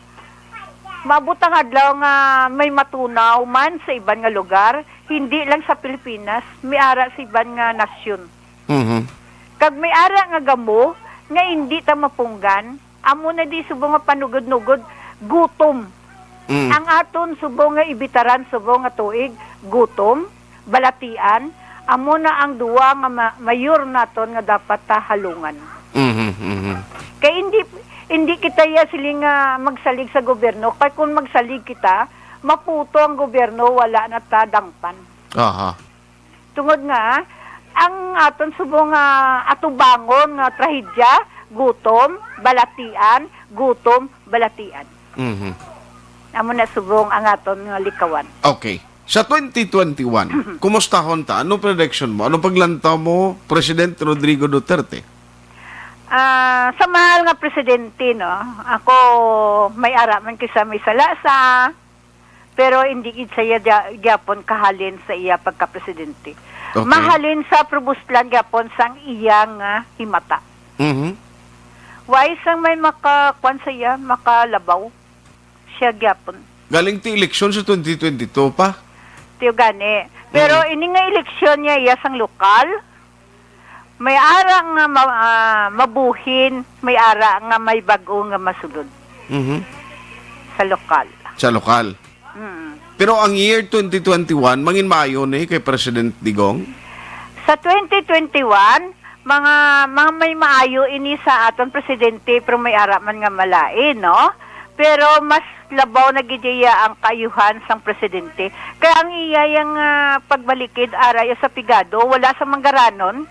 Maabot ang adlaw nga may matunaw man sa iban nga lugar, hindi lang sa Pilipinas, may ara sa iban nga nasyon. Mhm. Kag may ara nga gamo nga indi ta mapunggan, amo na di subong nga panugod-nugod, gutom. Mm. Ang aton subong nga ibitaran subong nga tuig, gutom, balatian, Amo na ang duwa nga ma-, mayor naton nga dapat ta halungan. Mhm, mhm. Kay hindi, hindi kita ya sili nga magsalig sa gobyerno. Kay kung magsalig kita, maputo ang gobyerno, wala na ta dangpan. Aha. Tungod nga, ang aton subong nga atubangon nga trahedya, gutom, balatian, gutom, balatian. Mhm. Amo na subong ang aton nga likawan. Okay. Sa twenty twenty-one, kumustahon ta? Anong prediction mo? Anong paglantaw mo, President Rodrigo Duterte? Ah, sa mahal nga presidente, no? Ako, may ara man kisa may sala sa, pero hindi gid siya dia-, gyapon kahalin sa iya pagka-presidente. Okay. Mahalin sa probuslan gyapon sang iya nga himata. Mhm. Why sang may maka-, kwan sa iya, makalabaw? Siya gyapon. Galing ti eleksyon sa twenty twenty-two pa? Tiyo gani. Pero Mm. ini nga eleksyon niya, iya sang lokal, may ara nga ma-, ah, mabuhin, may ara nga may bag-o nga masulod Mhm. sa lokal. Sa lokal. Mm. Pero ang year twenty twenty-one, mangin maayo ni kay President Digong? Sa twenty twenty-one, mga, mga may maayo ini sa aton presidente, pero may ara man nga malain, no? Pero mas labaw na gid iya ang kaayuhan sang presidente. Kaya ang iya yang, ah, pagbalikid ara iya sa pigado, wala sa manggaranon.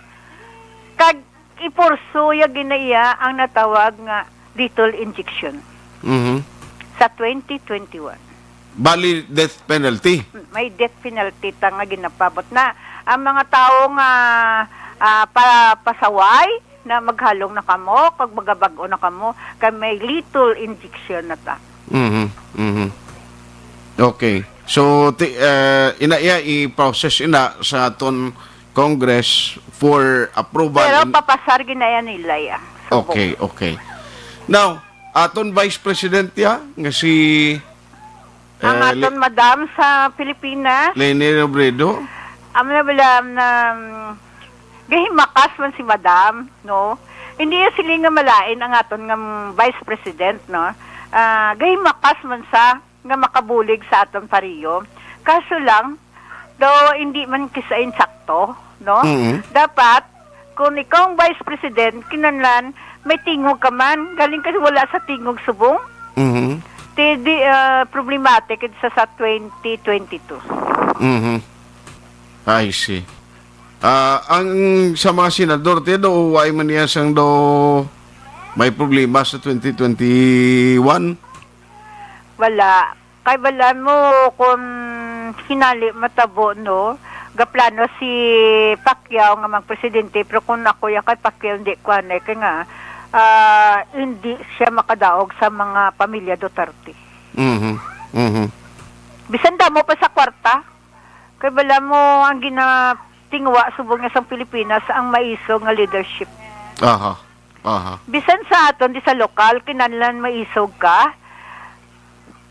Kag ipurso ya gina iya ang natawag nga lethal injection Mhm. sa twenty twenty-one. Bali, death penalty. May death penalty ta nga ginapabot na. Ang mga tawo nga, ah, pa-, pasaway na maghalong na kamo, kag magabag-o na kamo, kay may lethal injection na ta. Mhm, mhm. Okay. So, ti-, eh, ina iya i-process ina sa aton Congress for approval. Pero and papasar ginaya nila ya. Subong. Okay, okay. Now, aton Vice President ya, nga si, Ang eh, aton Le-, madam sa Pilipinas. Leni Robredo. Amo na bala na, mm, gahimakas man si madam, no? Hindi ya sili nga malain ang aton nga, mm, Vice President, no? Ah, gahimakas man sa nga makabulig sa aton pariyo. Kaso lang, daw hindi man kisa insakto, no? Mm. Dapat, kung ikaw ang vice president, kinahanglan may tingog ka man. Galing kasi wala sa tingog subong. Mhm. Ti, di, ah, problematic sa, sa twenty twenty-two. Mhm. I see. Ah, ang sa mga senador, ti, do, why man niya sang do may problema sa twenty twenty-one? Wala. Kay balaan mo kung hinali matabo, no, gaplano si Pacquiao nga magpresidente, pero kung ako ya kay Pacquiao, hindi ko anay, kay nga, ah, hindi siya makadaog sa mga pamilya Duterte. Mhm, mhm. Bisan damo pa sa kwarta, kay bala mo ang ginatingwa subong niya sang Pilipinas ang maisog nga leadership. Aha, aha. Bisan sa aton di sa lokal, kinahanglan maisog ka,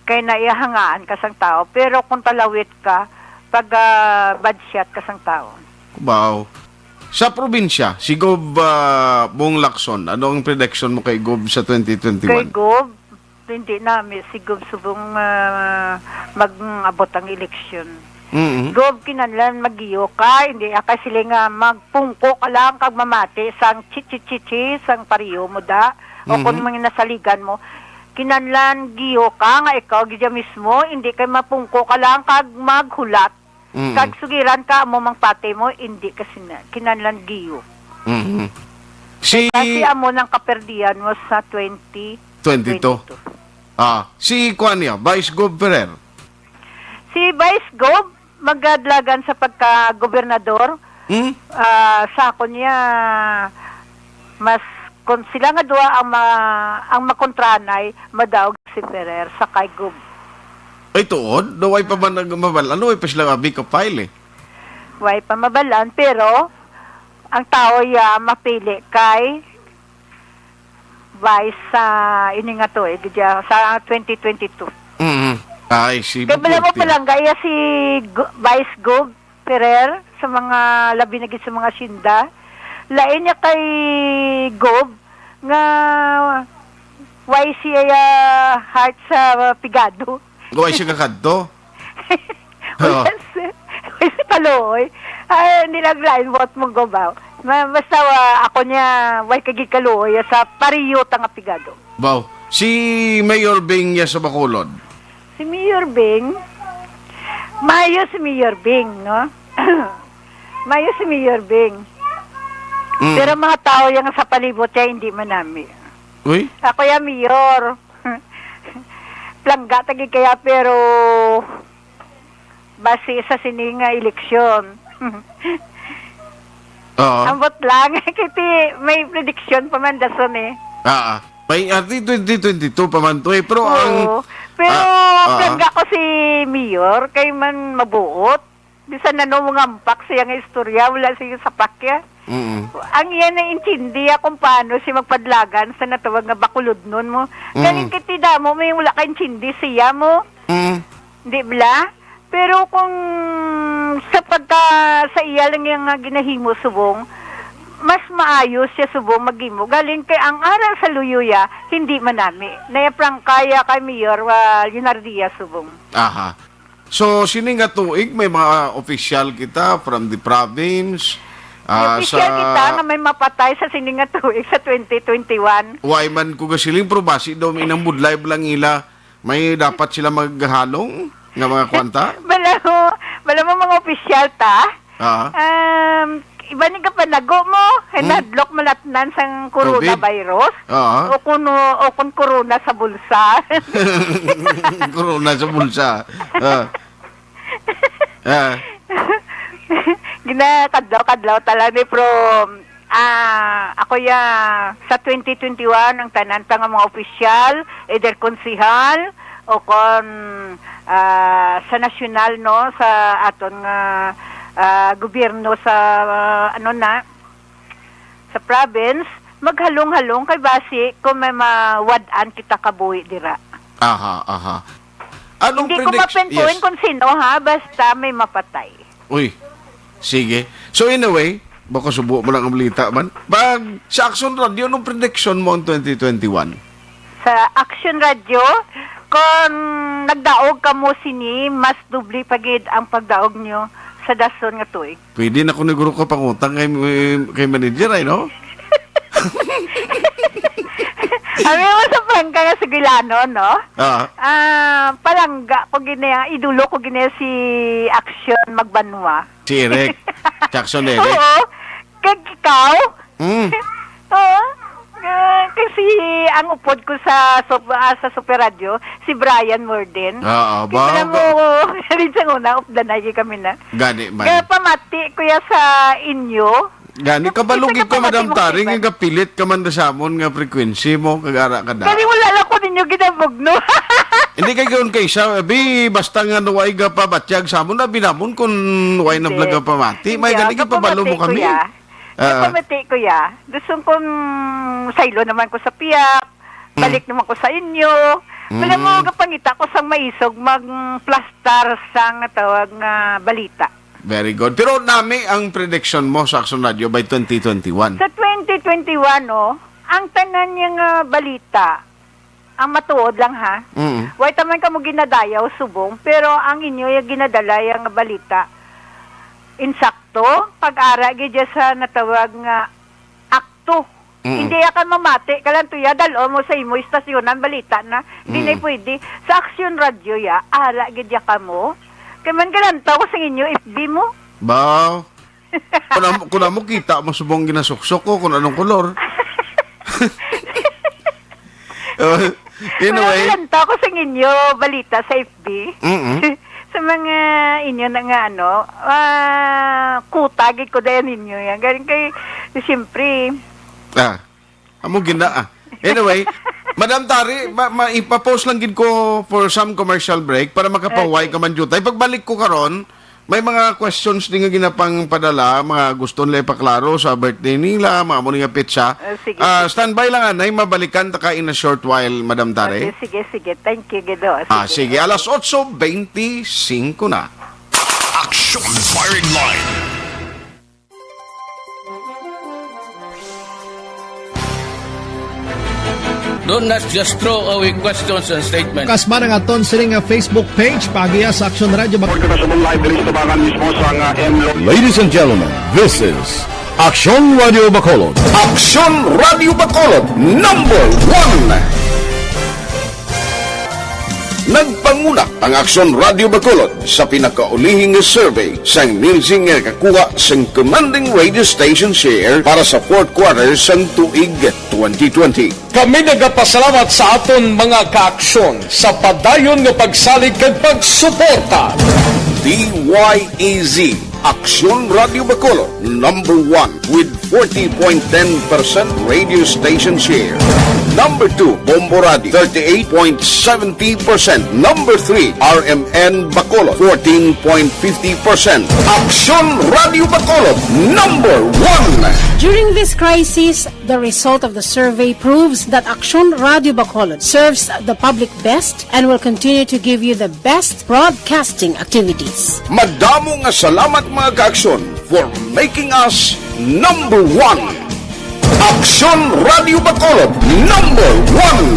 kay naiyahangaan ka sang tao. Pero kung talawit ka, pag, ah, bad shot ka sang tao. Wow. Sa probinsya, si Gob, ah, Bong Lacson, ano ang prediction mo kay Gob sa twenty twenty-one? Kay Gob, hindi nami si Gob subong, ah, mag-abot ang eleksyon. Mm-hmm. Gob, kinahanglan magiyo ka, hindi ka sila nga magpungko ka lang kag mamati sang chi-chi-chi-chi sang pariyo mo da, o kung Mm-hmm. mga nasaligan mo. Kinahanglan giyo ka nga ikaw gid mismo, hindi kay mapungko ka lang kag maghulat. Mm-mm. Kag sugiran ka amo mang pati mo, hindi ka sina-, kinahanglan giyo. Mm-mm. Si Kasi amo nang kaperdian mo sa twenty twenty-two. Twenty-two. Ah, si kuan niya, Vice Gov Ferrer. Si Vice Gov, magadlagan sa pagka-gobernador. Hmm? Ah, sa ako niya, mas, kung sila nga duha ang ma-, ang makontranay, madaog si Ferrer sa kay Gov. Ay, tuod? Do, way pa man nagmabal-an? Ano, way pa sila abi ka file, eh? Way pa mabalaan, pero ang tao ya mapili kay Vice sa ini nga to, eh, gidya, sa twenty twenty-two. Mm. Ay, si Kay bala mo Maputi. Palangga, iya si Go-, Vice Gov Ferrer sa mga, labi na gid sa mga syenda. Lain niya kay Gov nga why siya heart sa pigado. Why siya kakadto? Wala Oo. si, wala si Paloy. Ay, hindi lang lain, buot mong gubaw. Ma-, basta, ah, ako niya, way kagikaluoy sa pariyota nga pigado. Baw, si Mayor Bing ya sa Bacolod. Si Mayor Bing, maayo si Mayor Bing, no? Maayo si Mayor Bing. Mm. Pero mga tao yang sa palibot niya, hindi man nami. Uy? Ako ya, Mayor. Plangga tagi kaya, pero base sa sini nga eleksyon. Oo. Ambot lang, kiti may prediction pa man dason eh. Ah, ah. May, ah, di twenty twenty-two pa man to eh. Pero ang Oo. Pero Ah, ah, plangga ah. ko si Mayor, kay man mabuot. Bisan ano mo nga ampak siya nga istorya, wala siya sa pakya. Mm. Ang iya na intindi kung paano siya magpadlagan sa natawag nga bakuludnon mo. Mm. Galing kay ti damo may wala ka intindi siya mo. Mm. Di bala? Pero kung sa pagka, sa iya lang yang nga ginahimo subong, mas maayo siya subong maghimo. Galing kay ang ara sa luyo ya, hindi manami. Naya prangkaya kay Mayor, ah, Leonardia subong. Aha. So, sini nga tuig, may mga opisyal kita from the province, May ah, opisyal sa kita nga may mapatay sa sini nga tuig sa twenty twenty-one. Why man ko gasiling, pero basi daw may inang budlay lang ila. May dapat sila maghalong nga mga kwanta? Bala mo, bala mo mga opisyal ta? Ah. Um, iba ni kapanago mo, Hmm? hinadlok malatnan sang COVID? coronavirus? Ah. O kuno, o kun corona sa bulsa. Corona sa bulsa. Ah. Ah. Ginakadlaw-kadlaw talaga ni, pero, ah, ako ya, sa twenty twenty-one, ang tanan ta nga mga opisyal, either konsehal, o kon, ah, sa nasyonal, no, sa aton nga, ah, gobyerno sa, ah, ano na, sa province, maghalong-halong kay basi kung may mawad-an kita kabuhi dira. Aha, aha. Anong Hindi ko predict-, ma-pinpoint yes. kung sino, ha, basta may mapatay. Uy, sige. So, in a way, baka subo mo lang ang balita man. Pag sa Action Radio, anong prediction mo ang twenty twenty-one? Sa Action Radio, kung nagdaog ka mo sini, mas doble pa gid ang pagdaog nyo sa dason nga tuig. Pwede na ko naguro ka pangutang kay, kay manager, ay, no? Abi mo sa prangka nga Sugilanon, no? Ah. Ah, palangga ko gini, ah, idolo ko gini si Action Magbanwa. Si Eric. Jackson Eric. Oo. Kag ikaw? Mm. Oo. Ah, kasi ang upod ko sa sup-, ah, sa Super Radio, si Brian Morden. Oo, Kaya ba, pala ba? mo, rin sa una, updanay kami na. Gani man. Kaya pamati ko ya sa inyo. Gani, Dapat kabalo kita gid ko, Madam pamati mo, Tari, nga Ivan. gapilit ka man da sa amon nga frequency mo, kag ara ka da. Kani wala lang ko ninyo ginabugno. Hindi kay yun kay siya, abi, basta nga nuway ga pabatyag sa amon, abi namon kung nuway na Hindi. vlog nga pamati. May Hindi, gani, gapamati gipabalo mo ko kami. ya. Ah. Gapamati ko ya. Gusto kong saylo naman ko sa piyak, Mm. balik naman ko sa inyo. Wala mo Mm. gapangita ko sang maisog magplastar sang tawag nga balita. Very good. Pero nami ang prediction mo sa Action Radio by twenty twenty-one. Sa twenty twenty-one, no, ang tanan niya nga balita, ang matuod lang, ha? Mm. Way taman kamo ginadayaw subong, pero ang inyo yung ginadala yung balita, insakto, pag-ara gid dyan sa natawag nga akto. Mm. Hindi ya ka mamati, kalanto ya, dal-o mo sa imo istasyonan, balita na. Hindi na Mm. pwede. Sa Action Radio ya, ara gid ya ka mo. Kay man kalantaw ko sa inyo, F B mo. Ba? Kung amo, kung amo kita mo subong ginasuksok ko, kung anong kolor. Oh, anyway. Wala lang to ako sa inyo, balita sa F B. Mm-mm. Sa mga inyo na nga, ano, ah, kuta, gid ko dahil ninyo yan. Galing kay, siyempre. Ah, amo gina, ah. Anyway, Madam Tari, ma, ma, ipapost lang gid ko for some commercial break para makapahuway Okay. ka man, Jutay. Pagbalik ko karon, may mga questions din nga ginapang padala, mga gusto nila ipaklaro sa birthday nila, mga amo ni nga petsa. Ah, sige, Ah, sige. standby lang, anay, mabalikan ta ka in a short while, Madam Tari. Okay, sige, sige. Thank you, Gido. Ah, Sige. sige. Alas otso bente singko na. Action Firing Line. Do not just throw away questions and statements. Kasma na nga ton sini nga Facebook page, paagiha sa Aksyon Radyo Bac- Report ka sa live diri sa tabangan mismo sa nga M Lo- Ladies and gentlemen, this is Aksyon Radio Bacolod. Aksyon Radio Bacolod, number one. Nagpanguna ang Aksyon Radio Bacolod sa pinakaulihing survey sang Nielsen nga nakakuha sang commanding radio station share para sa fourth quarter sang tuig twenty twenty. Kami nagapasalamat sa aton mga kaaksyon sa padayon nga pagsalig kag pagsuporta. D Y E Z, Aksyon Radio Bacolod, number one with forty point ten percent radio station share. Number two, Bombo Radio, thirty-eight point seventy percent. Number three, R M N Bacolod, fourteen point fifty percent. Aksyon Radio Bacolod, number one. During this crisis, the result of the survey proves that Aksyon Radio Bacolod serves the public best and will continue to give you the best broadcasting activities. Madamo nga salamat, mga kaaksyon, for making us number one. Aksyon Radio Bacolod, number one.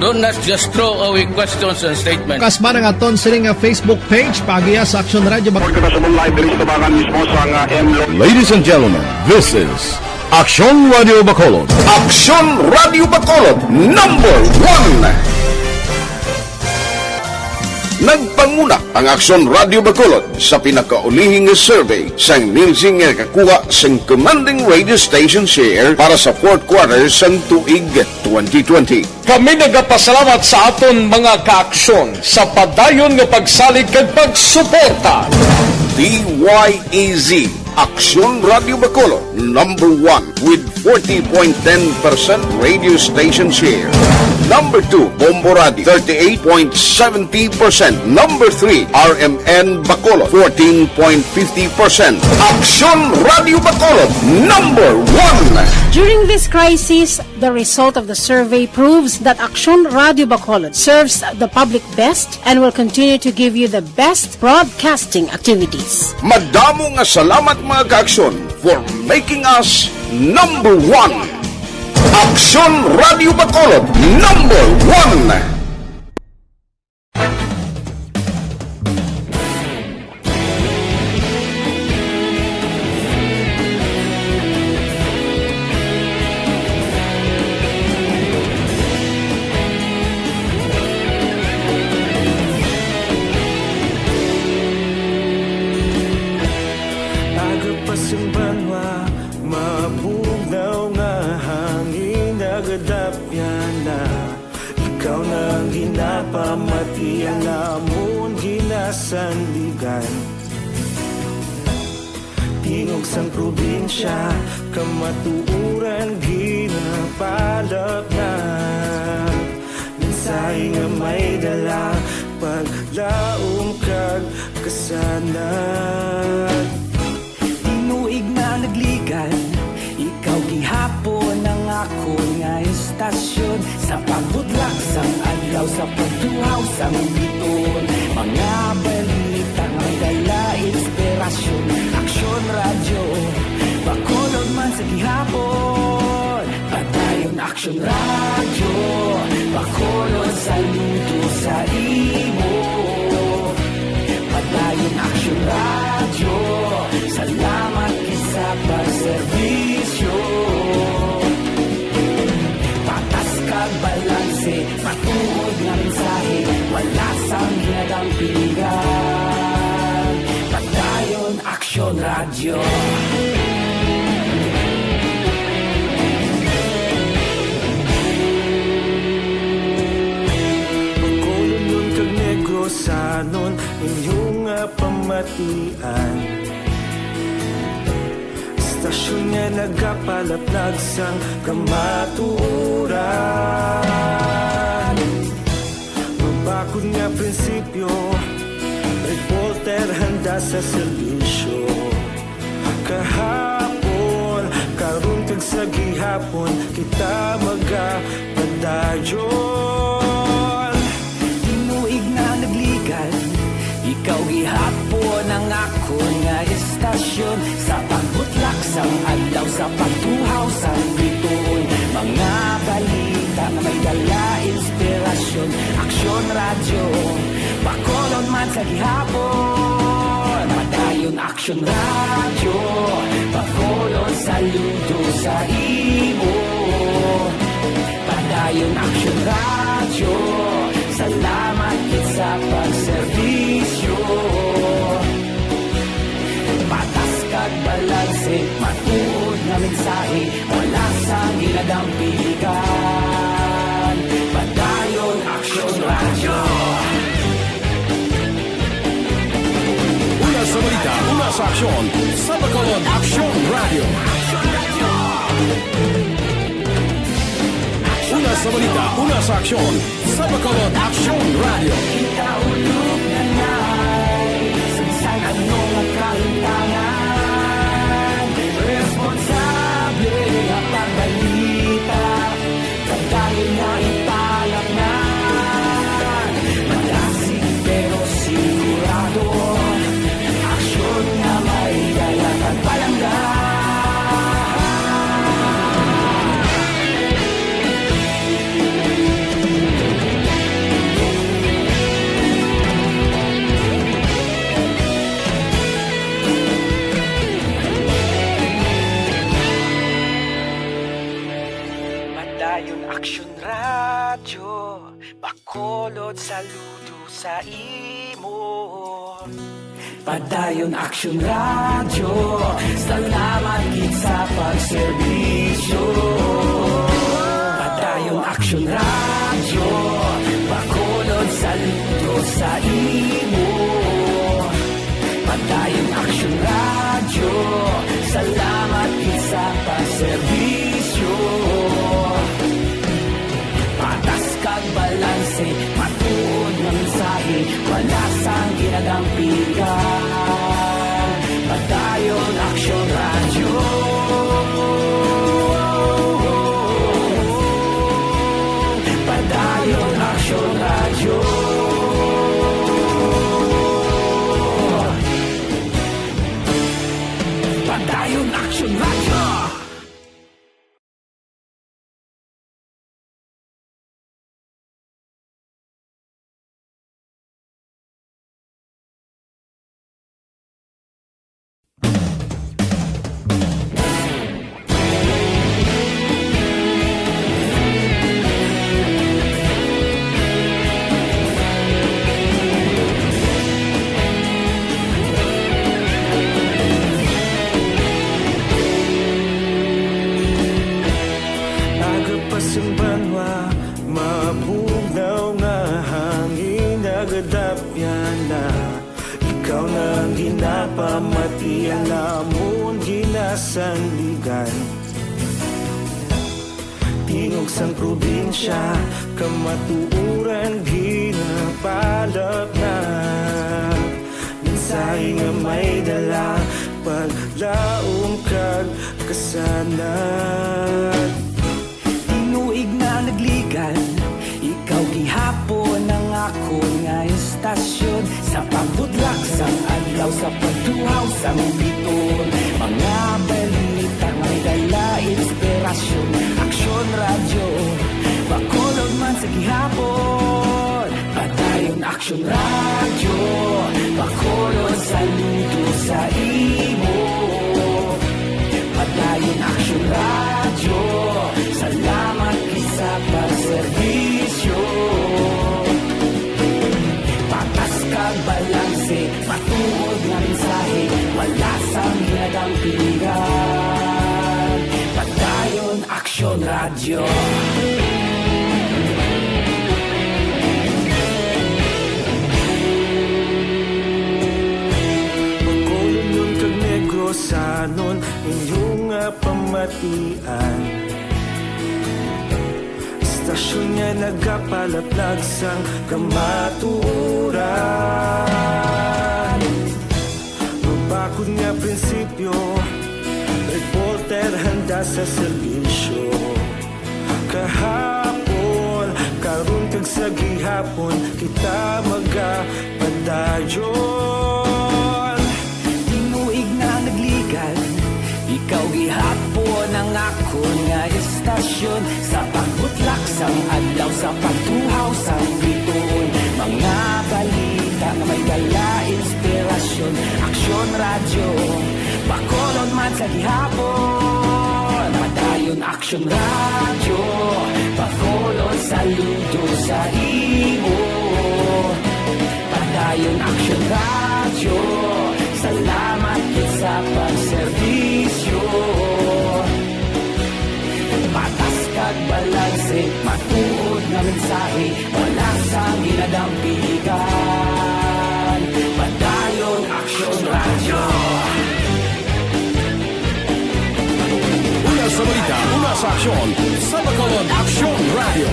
Do not just throw away questions and statements. Kasma na nga ton sini nga Facebook page, paagiha sa Aksyon Radio Bac- Report ka sa live diri sa tabangan mismo sa nga M Lo- Ladies and gentlemen, this is Aksyon Radio Bacolod. Aksyon Radio Bacolod, number one. Nagpanguna ang Aksyon Radio Bacolod sa pinakaulihing survey sang Nielsen nga nakakuha sang commanding radio station share para sa fourth quarter sang tuig twenty twenty. Kami nagapasalamat sa aton mga kaaksyon sa padayon nga pagsalig kag pagsuporta. D Y E Z, Aksyon Radio Bacolod, number one with forty point ten percent radio station share. Number two, Bombo Radio, thirty-eight point seventy percent. Number three, R M N Bacolod, fourteen point fifty percent. Aksyon Radio Bacolod, number one. During this crisis, the result of the survey proves that Aksyon Radio Bacolod serves the public best and will continue to give you the best broadcasting activities. Madamo nga salamat, mga kaaksyon, for making us number one. Aksyon Radio Bacolod, number one. Aga pa sing banwa, mabugnaw nga hangin nagadapyan na. Ikaw na ang ginapamati, ang amon ginasandigan. Tingog sang probinsya, kamatuoran ginapalapnag. Mensahe nga may dala, paglaom kag kasanag. Tinuig na nagligan, ikaw gihapon ang akon nga estasyon. Sa pagbutlak sang adlaw, sa pagtuhaw sang bituon, mga balita nga dala inspirasyon. Aksyon Radyo Bacolod man sa gihapon. Padayon Aksyon Radyo Bacolod, saludo sa imo. Padayon Aksyon Radyo, salamat gid sa pagserbisyo. Patas kag balanse, matuod nga mensahe, wala sang ginadampingan. Padayon Aksyon Radyo. Bacolodnon kag Negrosanon, inyo nga pamatian. Estasyon nga nagapalaplag sang kamatuoran. Mabakod nga prinsipyo, reporter handa sa serbisyo. Kahapon, karon kag sa gihapon, kita magapadayon. Tinuig na nagligan, ikaw gihapon ang akon nga estasyon. Sa pagbutlak sang adlaw, sa pagtuhaw sang bituon, Gihapon, Padayon Aksyon Radyo, Bacolod, saludo sa imo. Padayon Aksyon Radyo, salamat gid sa pagserbisyo. Patas kag balanse, matuod nga mensahe, wala sang ginadampigan. Padayon Aksyon Radyo. Una sa balita, una sa aksyon, sa Bacolod Aksyon Radyo. Una sa balita, una sa aksyon, sa Bacolod Aksyon Radyo. Kita ulog na nay, sa bisan ano nga kahimtangan, responsable nga pagbalita, padayon nga ipalapnan. Madasig pero sigurado, aksyon nga may dala kag palangga. Padayon Aksyon Radyo, Bacolod, saludo sa imo. Padayon Aksyon Radyo, salamat gid sa pagserbisyo. Padayon Aksyon Radyo, Bacolod, saludo sa imo. Padayon Aksyon Radyo, salamat gid sa pagserbisyo. Patas kag balanse, matuod nga mensahe, wala sang ginadampigan. Padayon Aksyon Radyo. Padayon Aksyon Radyo. Padayon Aksyon Radyo. Aga pa sang banwa, mabugnaw nga hangin nagadapyan na. Ikaw na ang ginapamati, ang amon ginasandigan. Tingog sang probinsya, kamatuoran ginapalapnag. Mensahe nga may dala, paglaom kag kasanag. Tinuig na nagligan, ikaw gihapon ang akon nga istasyon. Sa pagbutlak sang adlaw, sa pagtuhaw sang biton, mga balita may dala inspirasyon. Aksyon Radyo, Bacolod man sa gihapon. Padayon Aksyon Radyo, Bacolod, saludo sa imo. Padayon Aksyon Radyo, salamat gid sa pagserbisyo. Patas kag balanse, matuod nga mensahe, wala sang ginadampigan. Padayon Aksyon Radyo. Bacolodnon kag Negrosanon, inyo nga pamatian. Istasyon nga nagapalaplag sang kamatuoran. Mabakod nga prinsipyo, reporter handa sa serbisyo. Kahapon, karon kag sa gihapon, kita magapadayon. Tinuig na nagligan, ikaw gihapon ang akon nga istasyon. Sa pagbutlak sang adlaw, sa pagtuhaw sang biton, mga balita Nga may dala inspirasyon, Aksyon Radyo, Bacolod man sa gihapon. Padayon Aksyon Radyo, Bacolod saludo sa imo. Padayon Aksyon Radyo, salamat gid sa pagserbisyo. Patas kag balanse, matuod nga mensahe, wala sang ginadampigan. Padayon Aksyon Radyo. Una sa balita, una sa aksyon, sa Bacolod Aksyon Radyo.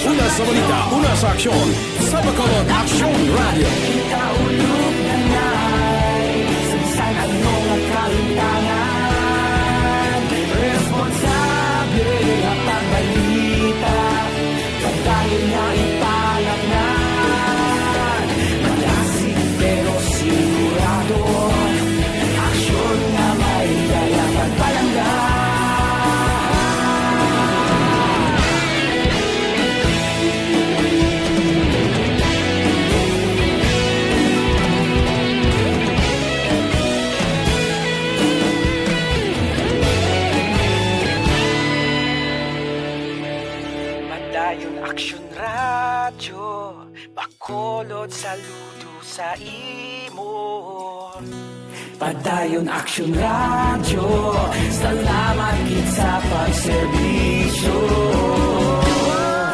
Una sa balita, una sa aksyon, sa Bacolod Aksyon Radyo. Kita ulog na nay, sa bisan ano nga kalimtangan, responsable nga pagbalita, pagdayon nga ipalangnan, malasig pero sigurado, aksyon nga may dala pagpalangga. Padayon Aksyon Radyo, Bacolod saludo sa imo. Padayon Aksyon Radyo, salamat gid sa pagserbisyo.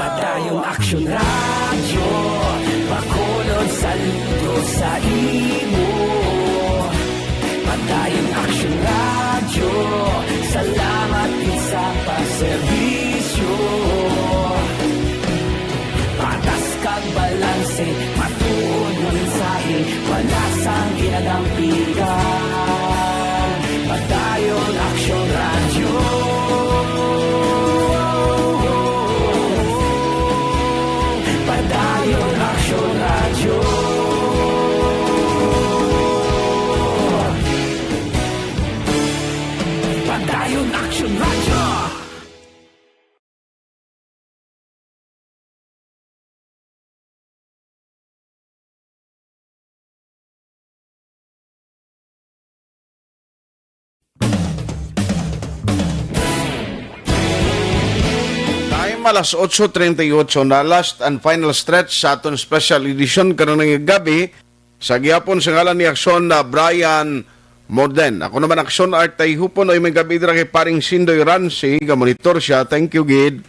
Padayon Aksyon Radyo, Bacolod saludo sa imo. Padayon Aksyon Radyo, salamat gid sa pagserbisyo. Patas kag balanse, matuod nga mensahe, wala sang ginadampigan. Padayon Aksyon Radyo. Padayon Aksyon Radyo. Padayon Aksyon Radyo. Time, alas otso treinta y ocho na, last and final stretch sa aton special edition karon nga gabi. Sa gihapon sa ngalan ni Aksyon na Brian Morden. Ako naman, Aksyon Art Tayhupon, oy, may gabi dira kay paring Sindoy Ransi, ga-monitor siya. Thank you gid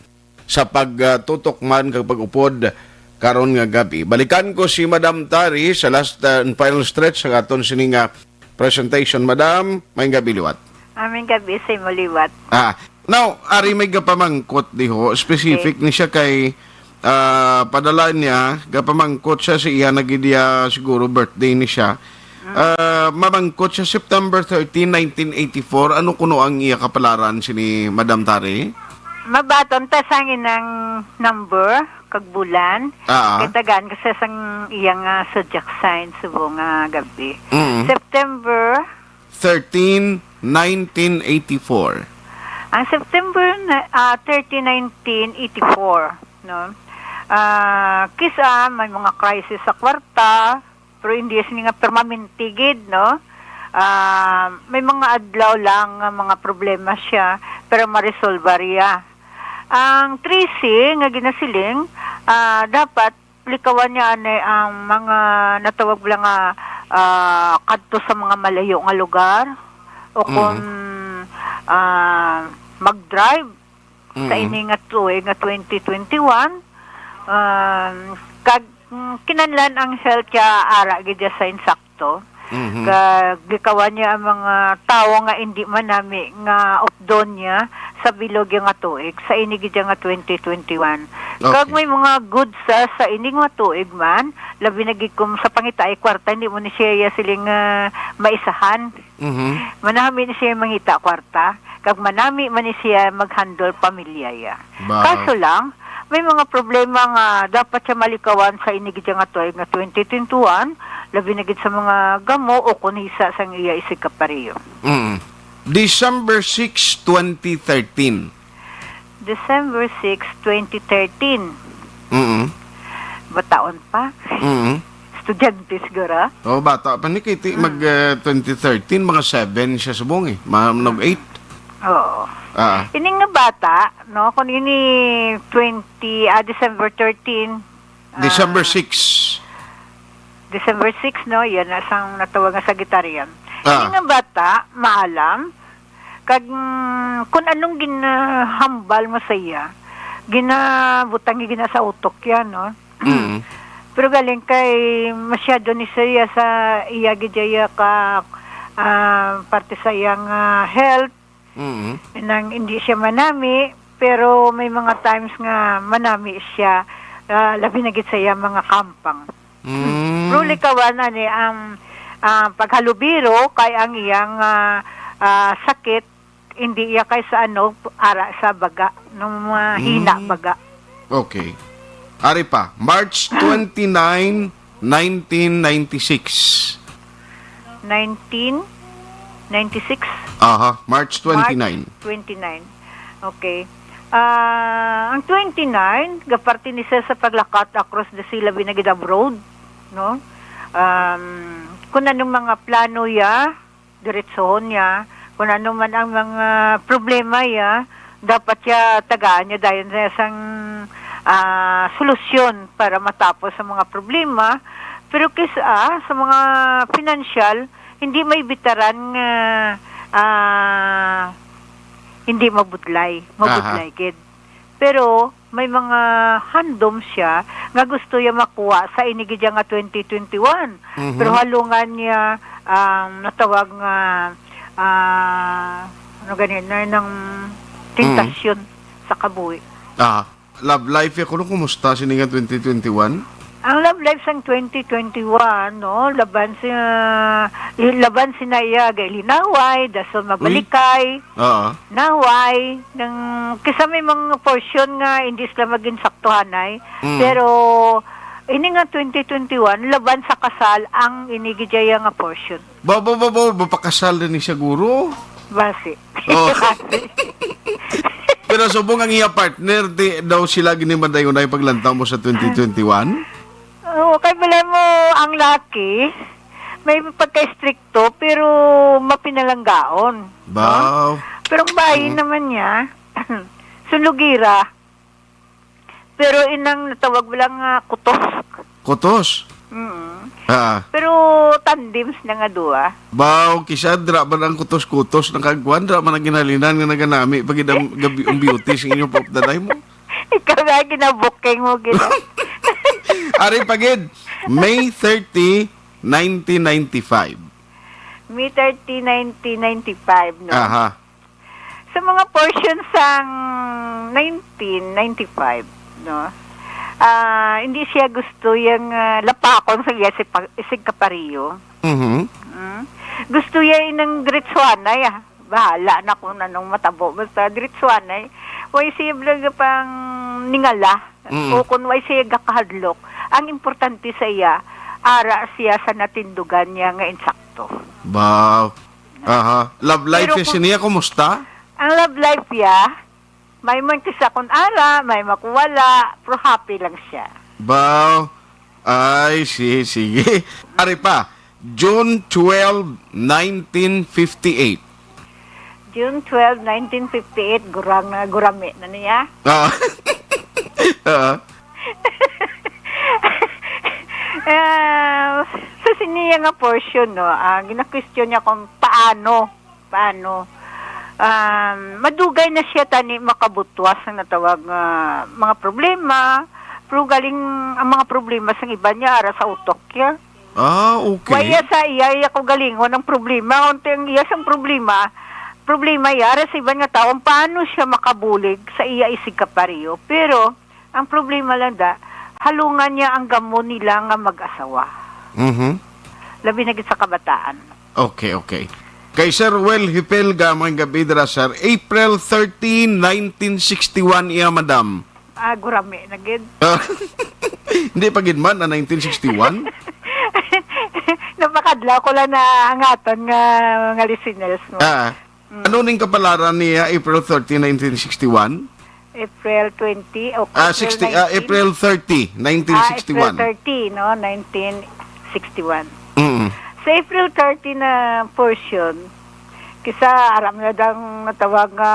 sa pagtutok man kag pag-upod karon nga gabi. Balikan ko si Madam Tari sa last, uh, and final stretch sa aton sini nga presentation. Madam, may gabi liwat. Aming gabi sa imo liwat. Ah, now, ari may gapamangkot diho, specific Okay. ni siya kay, ah, padala niya, gapamangkot siya sa iya na gid iya siguro birthday ni siya. Mm. Ah, mamangkot siya September thirteen, nineteen eighty-four. Ano kuno ang iya kapalaran sini Madam Tari? Mabaton ta sang inang number kag bulan. Ah. Kay tagaan ko siya sang iya nga zodiac sign subo nga gabi. Mm. September thirteen, nineteen eighty-four. Ang September na, ah, thirteen, nineteen eighty-four, no? Ah, kis-a may mga crisis sa kwarta, pero hindi sini nga permanente gid, no? Ah, may mga adlaw lang nga mga problema siya, pero maresolbar iya. Ang trese nga ginasiling, ah, dapat likawan niya ani ang mga natawag lang nga, ah, kadto sa mga malayo nga lugar o kon, Mhm. ah, mag-drive sa Mhm. ini nga tuig nga twenty twenty-one. Um, kag, mm, kinahanglan ang health niya ara gid siya sa insakto. Mhm. Kag likawan niya ang mga tawo nga indi manami nga updon niya sa bilog nga tuig, sa ini gid nga twenty twenty-one. Kag Okay. may mga goods sa, sa ini nga tuig man, labi na gid kung sa pangitaay kwarta, hindi mo ni siya iya siling, ah, maisahan. Mhm. Manami ni siya mangita kwarta, kag manami man ni siya mag-handle pamilya iya. Ba- Kaso lang, may mga problema nga dapat siya malikawan sa ini gid nga tuig nga twenty twenty-one, labi na gid sa mga gamo o kunisa sang iya isig kapareho. Mm. December six, twenty thirteen. December six, twenty thirteen. Mm. Bataon pa. Mm. Estudyante siguro. Oh, bata pa ni Kitty. Mm. Mag, ah, twenty thirteen, mga seven siya subong eh. Ma-, mag eight. Oo. Ah. Ini nga bata, no, kung ini twenty, ah, December thirteen, December ah, six. December six, no, yan na sang natawag nga Sagittarian. Ah. Ini nga bata, maalam, kag, mm, kung anong ginahambal mo sa iya, ginabutang niya gina sa utok yan, no? Mm. Pero galing kay masyado ni siya sa iya gid iya ka, ah, parte sa iyang, ah, health. Mm. Nang hindi siya manami, pero may mga times nga manami siya, ah, labi na gid sa iya mga kampang. Mm. Pero likawan, ani, ang, ah, paghalubiro kay ang iyang, ah, ah, sakit, hindi iya kay sa ano, ara sa baga, nung mahina Mm. baga. Okay. Ari pa, March twenty-nine, nineteen ninety-six. Nineteen ninety-six? Aha, March twenty-nine. March twenty-nine. Okay. Ah, ang twenty-nine, gaparte ni siya sa paglakat across the sea, labi na gid abroad, no? Um, kung anong mga plano ya, diretsohon niya. Kung ano man ang mga problema ya, dapat ya tagaan niya dayon niya sang, ah, solusyon para matapos ang mga problema. Pero kis-, ah, sa mga financial, hindi may bitaran nga, ah, hindi mabudlay. Mabudlay Aha. gid. Pero may mga handom siya nga gusto niya makuha sa ini gid nga twenty twenty-one. Mhm. Pero halungan niya ang natawag nga, ah, ano gani, na nang tentasyon Mm. sa kabuhi. Ah, love life ya kuno, kumusta sini nga twenty twenty-one? Ang love life sang twenty twenty-one, no, laban si, laban sina iya gailinaway, dason Uy. mabalikay. Oo. Naway, nang, kisa may mga portion nga hindi sila maging saktuhanay. Mm. Pero, ini nga twenty twenty-one, laban sa kasal ang ini gid iya nga portion. Ba, ba, ba, ba, ba, pakasal na ni siya, guro? Basi. Oh. Basi. Pero subong ang iya partner, di daw sila gini madayonay paglantaw mo sa twenty twenty-one? Oo, kay balay mo ang laki, may pagka-estrikto, pero mapinalanggaon, no? Baw. Pero ang bayi Mm. naman niya, sulugira. Pero inang natawag mo lang nga kutos. Kutos? Mm. Ah. Pero tandems na nga duwa. Baw, kisa dra man ang kutos-kutos, nakagkuhan, dra man ang ginhalinan nga naganami pag idam gabi ang beauty sa inyong pop danay mo. Ikaw nga ginabuking mo, gina. Ari pa gid, May thirty, nineteen ninety-five. May thirty, nineteen ninety-five, no? Aha. Sa mga portion sang nineteen ninety-five, no? Ah, hindi siya gusto yang, ah, lapakon sa iya si pa-, isig kapariyo. Mhm. Mm. Gusto niya inang diretsuhanay, ah. Bahala na kung anong matabo. Basta diretsuhanay. Way siya bala pang ningala. Mm. O kung way siya gakahadlok. Ang importante sa iya, ara siya sa natindugan niya nga insakto. Wow. Aha. Love life Pero niya kung siniya, kumusta? Ang love life niya, may man kisa kung ara, may makuwala, pero happy lang siya. Baw. Ay, si-, sige. Ari pa, June twelve, nineteen fifty-eight. June twelve, nineteen fifty-eight, gurang na, gurami na niya. Ah. Ah. Ah, sa siniya nga portion, no, ah, gina-question niya kung paano, paano. Um, madugay na siya tani makabutwas ang natawag nga mga problema. Pero galing ang mga problema sang iba niya ara sa utok niya. Ah, okay. Wa iya sa iya, iya ko galingon ang problema. Unti ang iya sang problema, problema iya ara sa iban nga tawo, paano siya makabulig sa iya isig kapareho. Pero, ang problema lang da, halungan niya ang gamo nila nga mag-asawa. Mhm. Labi na gid sa kabataan. Okay, okay. Kay Sir Well Hipelga, maayong gabi dira, sir. April thirteen, nineteen sixty-one iya, madam. Ah, gurami na gid. Ah, hindi pa gid man na nineteen sixty-one? Napakadlaw ko lang na angaton nga mga listeners mo. Ah, Mm. Ano ning kapalaran niya, April thirteen, nineteen sixty-one? April twenty o Ah, April sixty, ah, nineteen? April thirty, Ah, April nineteen sixty-one. thirty, no? Nineteen sixty-one. Mm. Sa April thirty na portion, kisa aram na dang natawag nga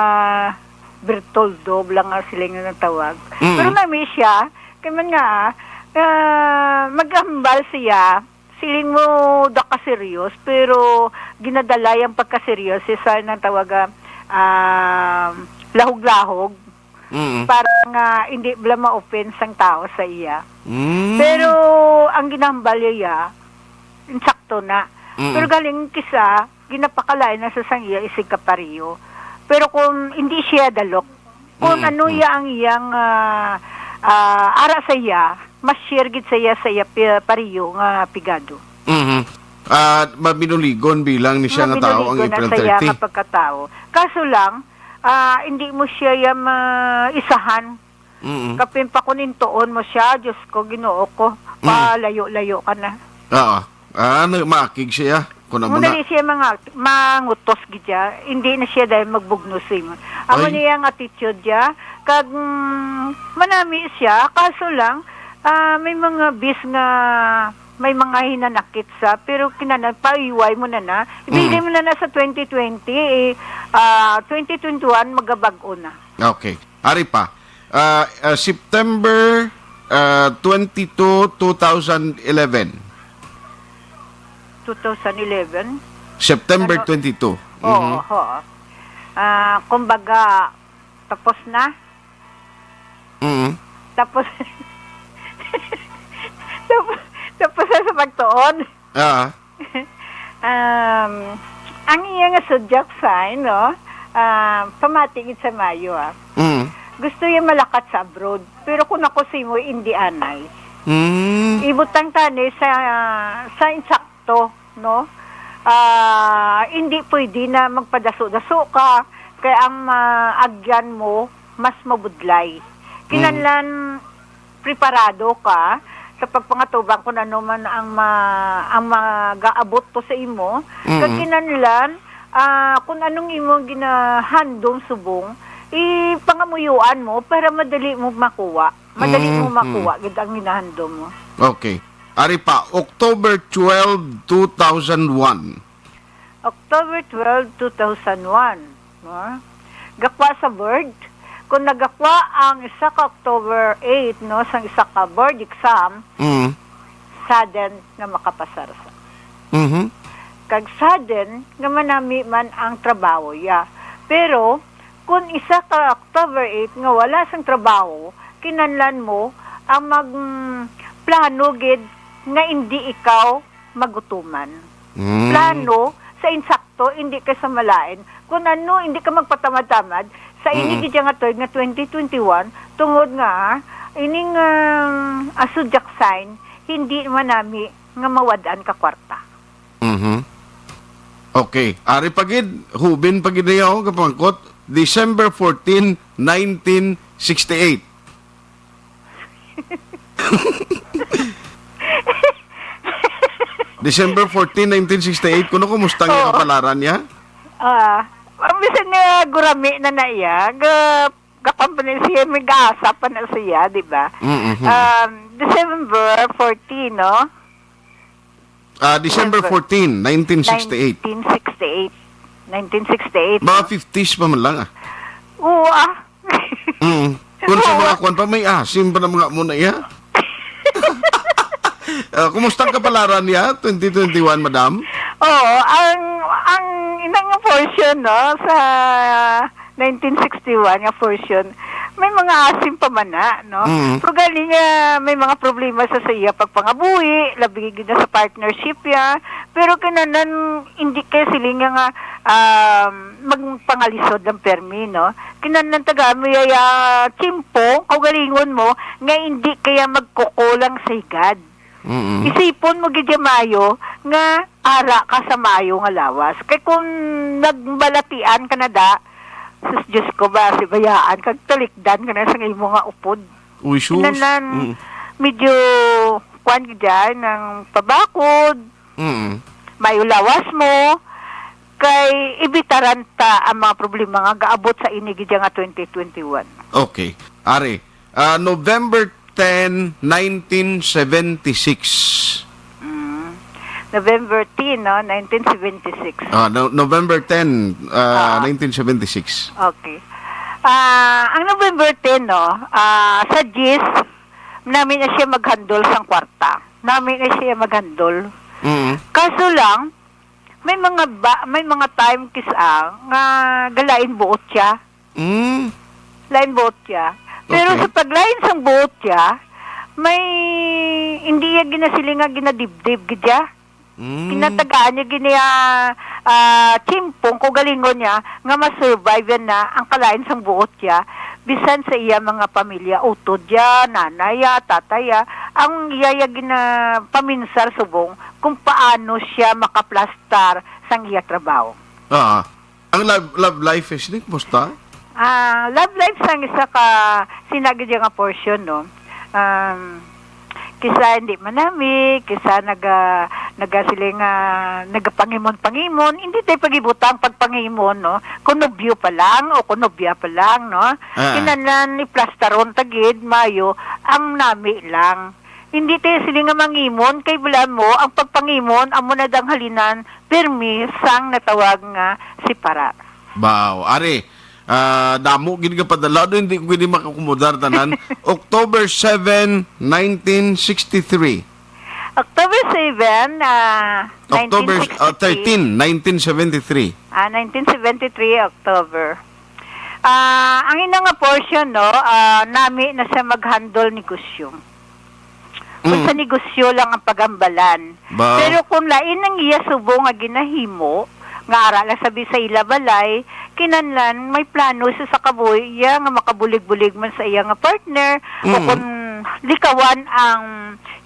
Bertoldo, bala nga siling nga natawag. Mm. Pero nami siya, kay man nga, ah, maghambal siya, siling mo da ka serious, pero ginadala yang pagka-serious sa nang tawag, ah, ah, lahog-lahog. Mm. Para nga hindi bala ma-offend sang tao sa iya. Mm. Pero ang ginahambal niya, insakto na. Mm. Pero galing kisa, ginapakalain na sa sang iya isig ka pariyo. Pero kung hindi siya dalok, kung Mm, ano mm. iya ang iyang, ah, ah, ara sa iya, mas share gid sa iya sa iya pi-, pariyo nga pigado. Mhm. At mabinuligon bilang ni siya nga tao ang Mabinuligon na April sa iya thirty. nga pagkatao. Kaso lang, ah, hindi mo siya ya maisahan. Mm. Kapin pa kung intuon mo siya, Diyos ko, Ginoo ko, Mm. palayo-layo ka na. Oo. Ah, ano, maakig siya. Kung amo Muna na. Di siya mga mangutos gid siya. Hindi na siya dahil magbugnos mo. Amo Ay. niya ang attitude niya. Kag, mm, manami siya, kaso lang, ah, may mga bis nga, may mga hinanakit sa, pero kinahanglan, paiway mo na na. Ibigay Mm. mo na na sa twenty twenty, eh, ah, twenty twenty-one, magabag-o na. Okay. Ari pa. Ah, ah, September, ah, twenty-two, two thousand eleven. Two thousand eleven? September Ano? twenty-two. Oo, Mhm. oo. Ah, kumbaga, tapos na. Mhm. Tapos, tapos, tapos na sa pagtuon. Ah. Um, ang iya nga zodiac sign, no? Ah, pamati gid sa maayo, ah. Mm. Gusto niya malakat sa abroad, pero kung ako sa imo, hindi anay. Mm. Ibutang tani sa, sa insakto, no? Ah, hindi pwede na magpadaso-daso ka, kay ang, ah, agyan mo mas mabudlay. Mm. Kinahanglan preparado ka sa pagpangatubang kung ano man ang ma-, ang magaabot to sa imo. Kag Mm. kinahanglan, ah, kung anong imo ginahandom subong, ipangamuyuan mo para madali mo makuha. Madali mo Mm, makuha mm. gid ang ginahandom mo. Okay. Ari pa, October twelve, two thousand one. October twelve, two thousand one, no? Gakwa sa board. Kung nagakwa ang isa ka October eight, no, sang isa ka board exam, Mm. sudden nga makapasar sa. Mhm. Kag sudden nga manami man ang trabaho ya. Pero kung isa ka October eight nga wala sang trabaho, kinahanglan mo ang mag, mm, plano gid nga hindi ikaw magutuman. Mm. Plano sa insakto, hindi ka sa malain. Kung ano, hindi ka magpatamad-tamad sa ini Mm. gid nga tuig nga twenty twenty-one, tungod nga ining, ah, ah, zodiac sign, hindi manami nga mawad-an ka kwarta. Mhm. Okay. Ari pa gid, hubin pa gid niya, oh, kapangkot. December fourteen, nineteen sixty-eight. December fourteen, nineteen sixty-eight. Kuno, kumusta ang Oo. kapalaran niya? Ah, ang bisan nga gurami na na iya, ga-, gapan pa na siya, may gaasa pa na siya, di ba? Mm-hmm. Um, December fourteen, no? Ah, December December. fourteen, nineteen sixty-eight. Nineteen sixty-eight. Nineteen sixty-eight, Mga no? fifties pa man lang, ah. Oo, ah. Mm. Kung sa Oo. mga kwan pa, may asim pa na mga muna, iya. Ah, kumusta ang kapalaran niya, twenty twenty-one, madam? Oo, ang, ang inang portion, no, sa nineteen sixty-one nga portion, may mga asim pa man na, no? Mm. Pero gani nga may mga problema sa, sa iya pagpangabuhi, labi gid na sa partnership ya. Pero kinanan, hindi kay siling nga, um, magpangalisod lang permi, no? Kinanan taga mo ya, ya tiyempo, kaugalingon mo, nga hindi kaya magkukulang sa higad. Mm-mm. Isipon mo gid ya maayo nga ara ka sa maayo nga lawas. Kay kung nagbalatian ka na da, sus, Diyos ko ba, si bayaan, kag talikdan ka na sa imo nga upod. Uy, sus. Kinanan, Mm. medyo, kwan gid ya, nang pabakod, Mm. maayo lawas mo, kay ibitaran ta ang mga problema nga gaabot sa ini gid nga twenty twenty-one. Okay. Ari, ah, November ten, nineteen seventy-six. Mm. November ten, no? Nineteen seventy-six. Ah, no-, November ten, ah, Ah. nineteen seventy-six. Okay. Ah, ang November ten, no, ah, sa diyes, nami na siya maghandol sang kwarta. Nami na siya maghandol. Mm. Kaso lang, may mga ba, may mga time kis-a nga galain buot siya. Mm. Lain buot siya. Pero Okay. sa paglain sang buot siya, may hindi iya ginasiling nga ginadibdib gid siya. Mm. Ginatagaan niya gini, ah, ah, chimpong, kaugalingon niya nga ma-survive yan na ang kalain sang buot siya. Bisan sa iya mga pamilya, utod ya, nanay ya, tatay ya, ang iya ya ginapaminsar subong kung paano siya makaplastar sang iya trabaho. Ah, ang love, love life is ni, kumusta? Ah, love life sang isa ka sinagid nga portion, no? Um, kisa hindi manami, kisa naga, naga sila nga nagapangimon-pangimon, hindi tayo pagibutang pagpangimon, no? Kung nobyo pa lang o kung nobya pa lang, no? Ah. Kinahanglan iplastaron tagid, mayo, ang nami lang. Hindi tayo sila nga mangimon, kay wala mo, ang pagpangimon, amo na danghalinan, pirmi sang natawag nga si Para. Baw, ari, ah, damo gid nga padala, do hindi ko gid makakumodar tanan. October seven, nineteen sixty-three. October seven, ah, October, ah, nineteen sixty-three. Thirteen, nineteen seventy-three. Ah, nineteen seventy-three, October. Ah, ang ina nga portion, no, ah, nami na siya maghandol negosyo. Kung Mm. sa negosyo lang ang pagambalan. Ba? Pero kung lain ang iya subong nga ginahimo, nga ara lang sabi sa ila balay, kinahanglan may plano sa, sa kabuhi iya nga makabulig-bulig man sa iya nga partner, o Mm. kung likawan ang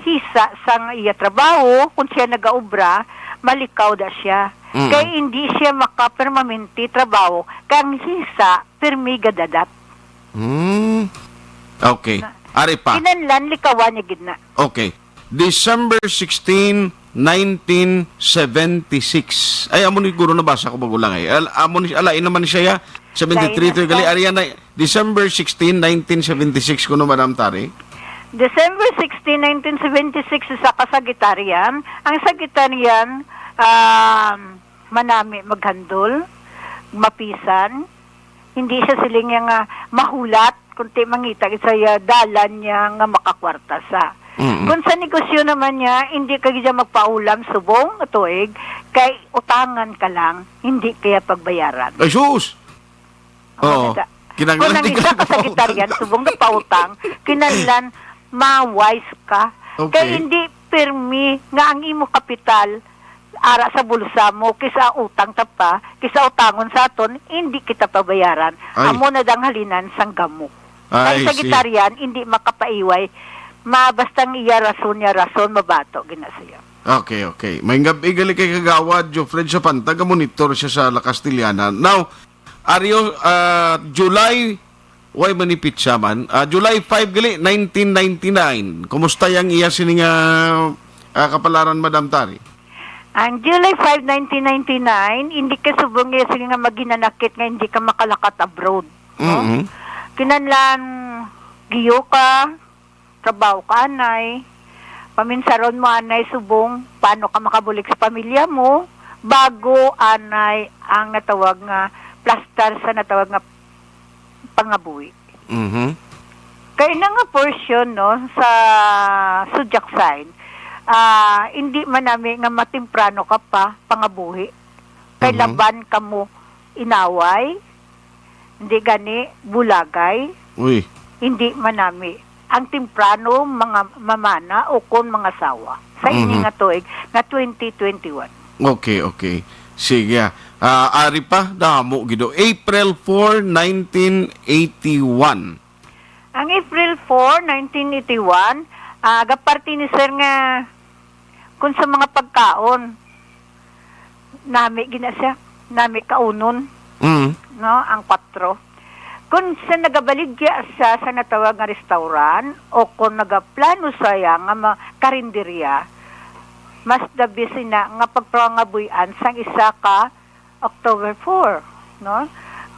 hisa sang iya trabaho, kung siya nagaobra, malikaw da siya. Mm. Kay hindi siya makapermanente trabaho, kay ang hisa, pirmi gadadat. Hmm. Okay. Na, Ari pa. Kinahanglan likawan niya gid na. Okay. December sixteen, nineteen seventy-six. Ay, amo ni guro nabasa ko bago lang eh. Al-, amo ni, alain naman siya, ya. Seventy-three Lain to, na gali, siya. Ari na, December sixteen, nineteen seventy-six kuno, Madam Tari. December sixteen, nineteen seventy-six, sa ka Sagitarian. Ang Sagitarian, um, manami maghandol, mapisan, hindi siya siling niya nga mahulat, kundi mangita gid sa iya dalan niya nga makakwarta sa. Mm-mm. Kung sa negosyo naman niya, hindi ka gid magpaulam subong nga tuig, kay utangan ka lang, hindi kaya pagbayaran. Ay, sus! Oo. Ano sa, kinahanglan kung ang di ka isa ka nagpautang. Sagitarian, subong nagpautang, kinahanglan ma-wise ka. Okay. Kay hindi pirmi nga ang imo kapital ara sa bulsa mo, kisa utang ta pa, kisa utangon sa aton, hindi kita pabayaran. Ay. Amo na danghalinan sang gamo. Ay, Kay I see. Sagitarian, hindi makapaiway. Ma, basta ang iya rason niya, rason, mabato, ginasiya. Okay, okay. May gabi gali kay Kagawad Jofred sa Pantag, monitor siya sa La Castellana. Now, Ario, ah, July, way man ni pitsa man. Ah, July five gali, nineteen ninety-nine. Kumusta yang iya sini nga, ah, kapalaran, Madam Tari? Ang July five, nineteen ninety-nine, hindi ka subong iya sini nga maginanakit nga hindi ka makalakat abroad, no? Mm-hmm. Kinahanglan giyo ka, trabaho ka anay, paminsaron mo anay subong, paano ka makabulig sa pamilya mo, bago anay ang natawag nga plastar sa natawag nga pangabuhi. Mhm. Kay na nga portion, no, sa zodiac sign, ah, hindi man nami nga matemprano ka pa pangabuhi. Kay Mhm. laban ka mo inaway, hindi gani bulagay, Uy. hindi manami ang temprano mga mamana o kon mga sawa sa ini Mhm. nga tuig nga twenty twenty-one. Okay, okay. Sige. Ah, ari pa, damo gido. April four, nineteen eighty-one. Ang April four, nineteen eighty-one, ah, gaparte ni sir nga kung sa mga pagkaon, nami gina siya, nami kaunon, Mm. no, ang kwatro. Kung sa nagabaligya siya sa natawag nga restaurant o kung nagaplano siya nga ma-, karinderya, mas the best ina nga pagpangabuy-an sang isa ka October four, no?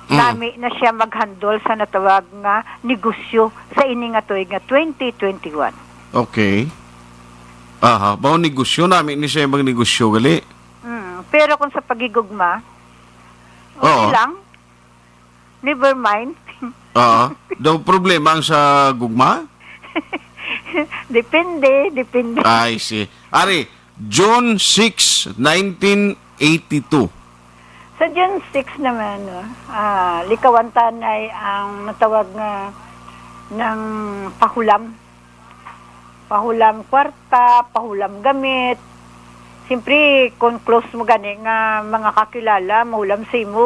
Mm. Nami na siya maghandol sa natawag nga negosyo sa ini nga tuig nga twenty twenty-one. Okay. Aha, mao negosyo, nami ni siya magnegosyo gali. Mm, pero kung sa paghigugma, okay Oo. lang. Never mind. Oo. Daw problema ang sa gugma? Depende, depende. I see. Ari, June six, nineteen eighty-two. Sa June six naman, no, ah, likawan tanay ang natawag nga ng pahulam. Pahulam kwarta, pahulam gamit. Siyempre, kung close mo gani nga mga kakilala, mahulam sa imo,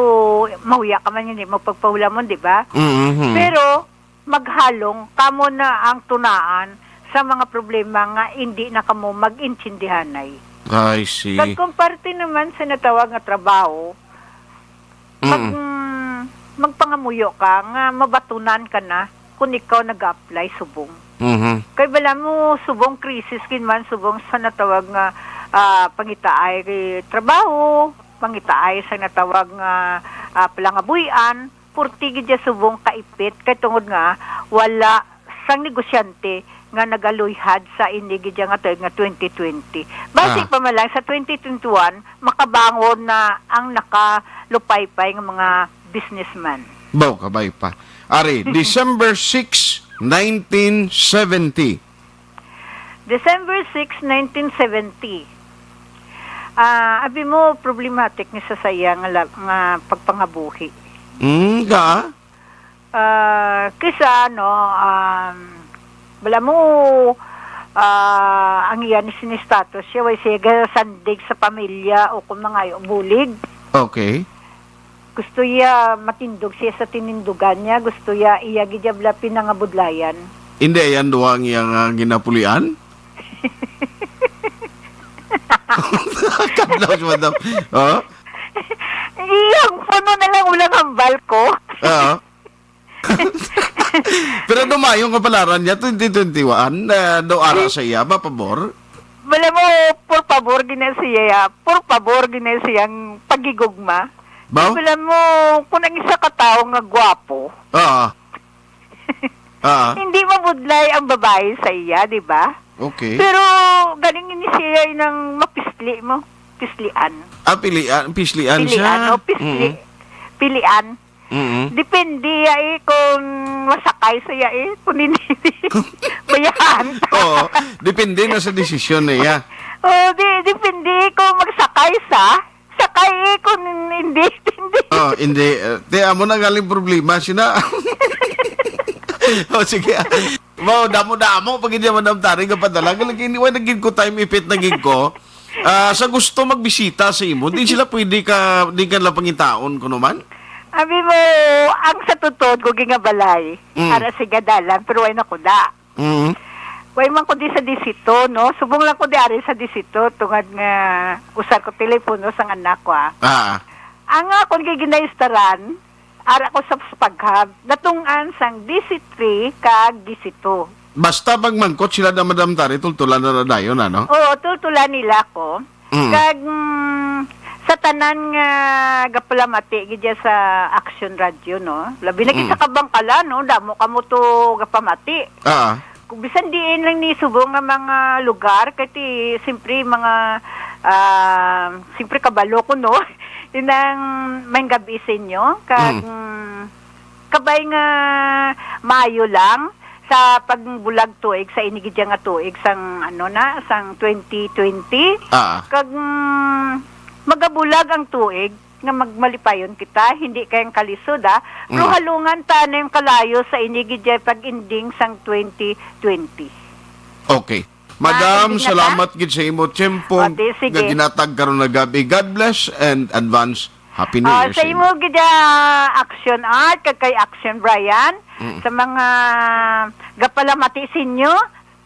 mahuya ka man hindi mo pagpahulamon, di ba? Mhm. Pero, maghalong kamo na ang tunaan sa mga problema nga hindi na kamo mag-intindihanay. I see. Kag kung parte naman sa natawag nga trabaho, mag, Mm. mm, magpangamuyo ka nga mabatunan ka na kung ikaw nag-apply subong. Mhm. Kay bala mo, subong crisis gid man, subong sa natawag nga, ah, pangitaay kay trabaho, pangitaay sa natawag nga, ah, palangabuy-an, purti gid siya subong kaipit, kay tungod nga wala sang negosyante nga nagaluyhad sa ini gid nga tuig nga twenty twenty. Basi Ah. pa man lang sa twenty twenty-one, makabangon na ang nakalupaypay nga mga businessman. Baw, kabay pa. Ari, December six, nineteen seventy. December six, nineteen seventy. Ah, abi mo, problematic ni sa saya nga la-, nga pagpangabuhi. Mm, ga? Ah, kisa, ano, um, wala mo, ah, ang iya ni sini status siya, way siya gasandig sa pamilya o kung mga bulig. Okay. Gusto iya matindog siya sa tinindugan niya, gusto iya, iya gid iya bala pinangabudlayan. Hindi, yan duha ang iya nga ginapulian? Kadlaw si madam. Oh? Iyang puno na lang ulang hambal ko. Oo. Pero dumayo nga palaran niya, twenty twenty-one, eh, do ara sa iya, ba, pabor? Wala mo, por pabor, gina siya, por pabor, gina siyang pagigugma. Baw? Wala mo, kung ang isa ka tao nga gwapo, Ah. Ah. hindi mabudlay ang babae sa iya, di ba? Okay. Pero galing ini siya nang mapisli mo, pislian. Ah, pilian, pislian Pilian, siya. o pisli. Mm. Pilian. Mm. Depende ya, eh, kung masakay siya, eh, kung hindi, bayaan. Oo, depende na sa desisyon niya. Oh, di, depende kung magsakay sa, sakay, eh, kung hindi, hindi. Oh, hindi. Eh, te, amo na galing problema, sina. Oh, sige. Wow, damo-damo pag hindi, Madam Tari, nga padala. Galing, hindi, wala gid ko time ipit na gid ko. Ah, sa gusto magbisita sa imo, di sila pwede ka, di ka nila pangitaon, kuno man? Abi mo, ang sa tutod ko gingabalay, Mm. ara sa gadalan, pero way na kuda. Mm. Way man ko di sa disito, no? Subong lang ko di ari sa disito, tungod nga usar ko telepono sang anak ko, ah. Ah. Ang akon kay ginaistaran, ara ko sa paghab, natung-an sang disi three kag disi two. Basta pag mangkot sila na, Madam Tari, tultulan na na dayon, ano? Oo, tultulan nila ko. Mm. Kag, mm, sa tanan nga gapalamati gid dya sa Action Radio, no? Labi na gid Mm. sa Kabangkalan, no? Damo kamo to gapamati. Ah. Kung bisan diin lang ni subong nga mga lugar, kay ti, siyempre, mga, ah, siyempre, kabalo ko, no? Inang may gabi sa inyo, kag, Mm. mm, kabay nga maayo lang sa pagbulag tuig sa ini gid nga tuig sang, ano na, sang twenty twenty. Ah. Kag, mm, magabulag ang tuig nga magmalipayon kita, hindi kay ang kalisod, ah. Pero Mm. halungan ta na yung kalayo sa ini gid pag-ending sang twenty twenty. Okay. Madam, Maayong gid na ta? salamat gid sa imo tiyempo O, di, sige. nga ginatag karon nga gabi. God bless and advance Happy New Ah, Year sa sa inyo. imo gid, ah, Action Art, kag kay Action Brian, Mm. sa mga gapalamati sa inyo,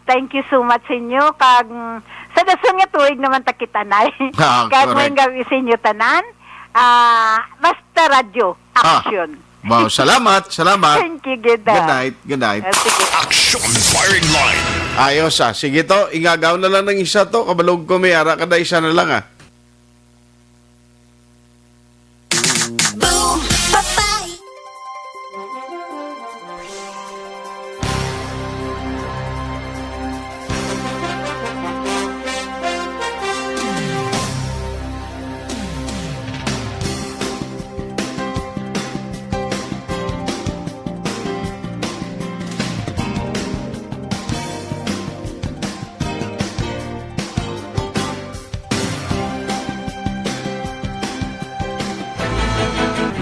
thank you so much sa inyo, kag, mm, sa dason nga tuig naman ta kita, Nay. Ah, Kag correct. Maayong gabi sa inyo tanan. Ah, basta radyo, Ah. Action. Wow, salamat, salamat. Thank you, gid, ah. Good night, good night. Ah, sige. Action Firing Line. Ayos, ah. Sige to, ingagaw na lang ng isa to. Kabalog ko may ara kada isa na lang, ah.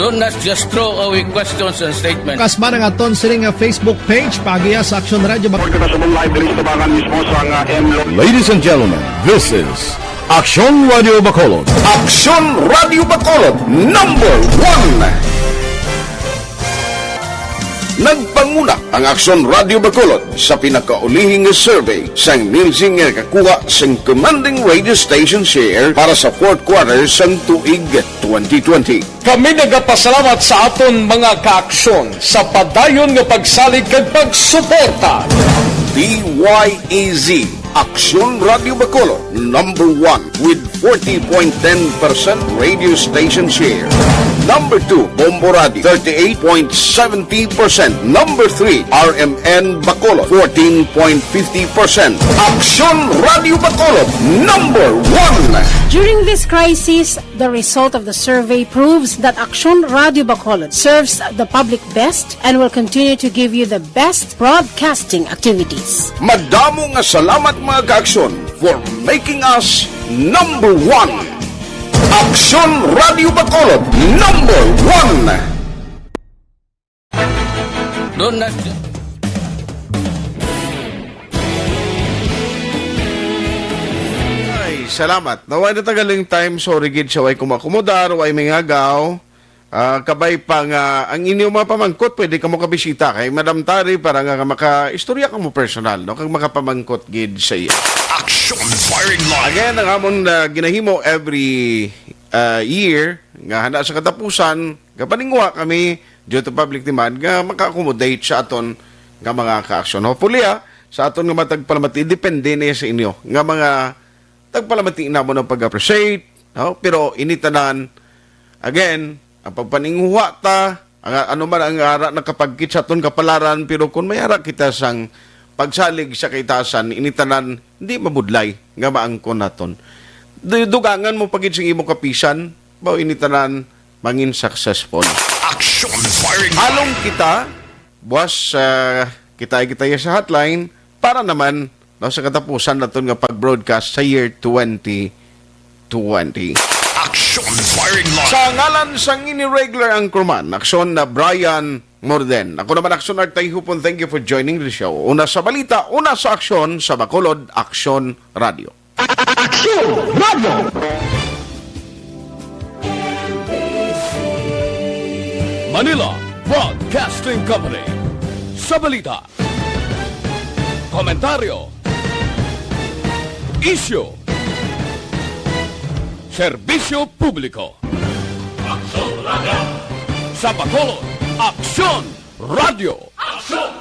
Do not just throw away questions and statements. Kasma ang aton sini nga Facebook page, paagiha sa Aksyon Radio Bacolod. Kita sa mong live diri sa tabangan mismo sa nga M Lo- Ladies and gentlemen, this is Aksyon Radio Bacolod. Aksyon Radio Bacolod, number one. Nagpanguna ang Aksyon Radio Bacolod sa pinakaulihi nga survey sang Nielsen nga nakakuha sang commanding radio station share para sa fourth quarter sang tuig twenty twenty. Kami nagapasalamat sa aton mga kaaksyon sa padayon nga pagsalig kag pagsuporta. D Y E Z, Aksyon Radio Bacolod, number one with forty point ten percent radio station share. Number two, Bombo Radio, thirty-eight point seventy percent. Number three, R M N Bacolod, fourteen point fifty percent. Aksyon Radio Bacolod, number one. During this crisis, the result of the survey proves that Aksyon Radio Bacolod serves the public best and will continue to give you the best broadcasting activities. Madamo nga salamat, mga kaaksyon, for making us number one. Aksyon Radio Bacolod, number one. Do not Ay, salamat. Naway na tagaling time. Sorry gid sa way kumakomodar, way mingagaw. Ah, kabay pa nga ang inyo mga pamangkot, pwede kamo kabisita kay Madam Tari para nga makaistorya kamo personal, no? Kag makapamangkot gid sa iya. Action Firing Line. Again, ang amon na ginahimo every ah, year nga handa sa katapusan, gapaninguha kami due to public demand nga maka-accommodate sa aton nga mga kaaksyon. Hopefully, ah, sa aton nga mga tagpalamati, depende na sa inyo nga mga tagpalamati namon ang pag-appreciate, no? Pero ini tanan, again, ang pagpaninguha ta, ang, ano man ang ara nakapagkit sa aton kapalaran, pero kung may ara kita sang pagsalig sa kaitasan, ini tanan di mabudlay nga maangkon naton. Du- Dugangan mo pagid sing imo kapisan, ba ini tanan mangin successful. Action Firing Line. Along kita, buwas, ah, kita kita sa hotline para naman, no, sa katapusan naton nga pag-broadcast sa year twenty twenty. Action Firing Line. Sa ngalan sang ini regular anchorman, Aksyon na Brian Morden. Ako naman, Aksyon Art Tayhupon. Thank you for joining the show. Una sa balita, una sa aksyon, sa Bacolod Aksyon Radio. Aksyon Radio. Manila Broadcasting Company. Sa balita, komentaryo, isyu, serbisyo publiko. Aksyon Radio. Sa Bacolod, Aksyon Radio. Aksyon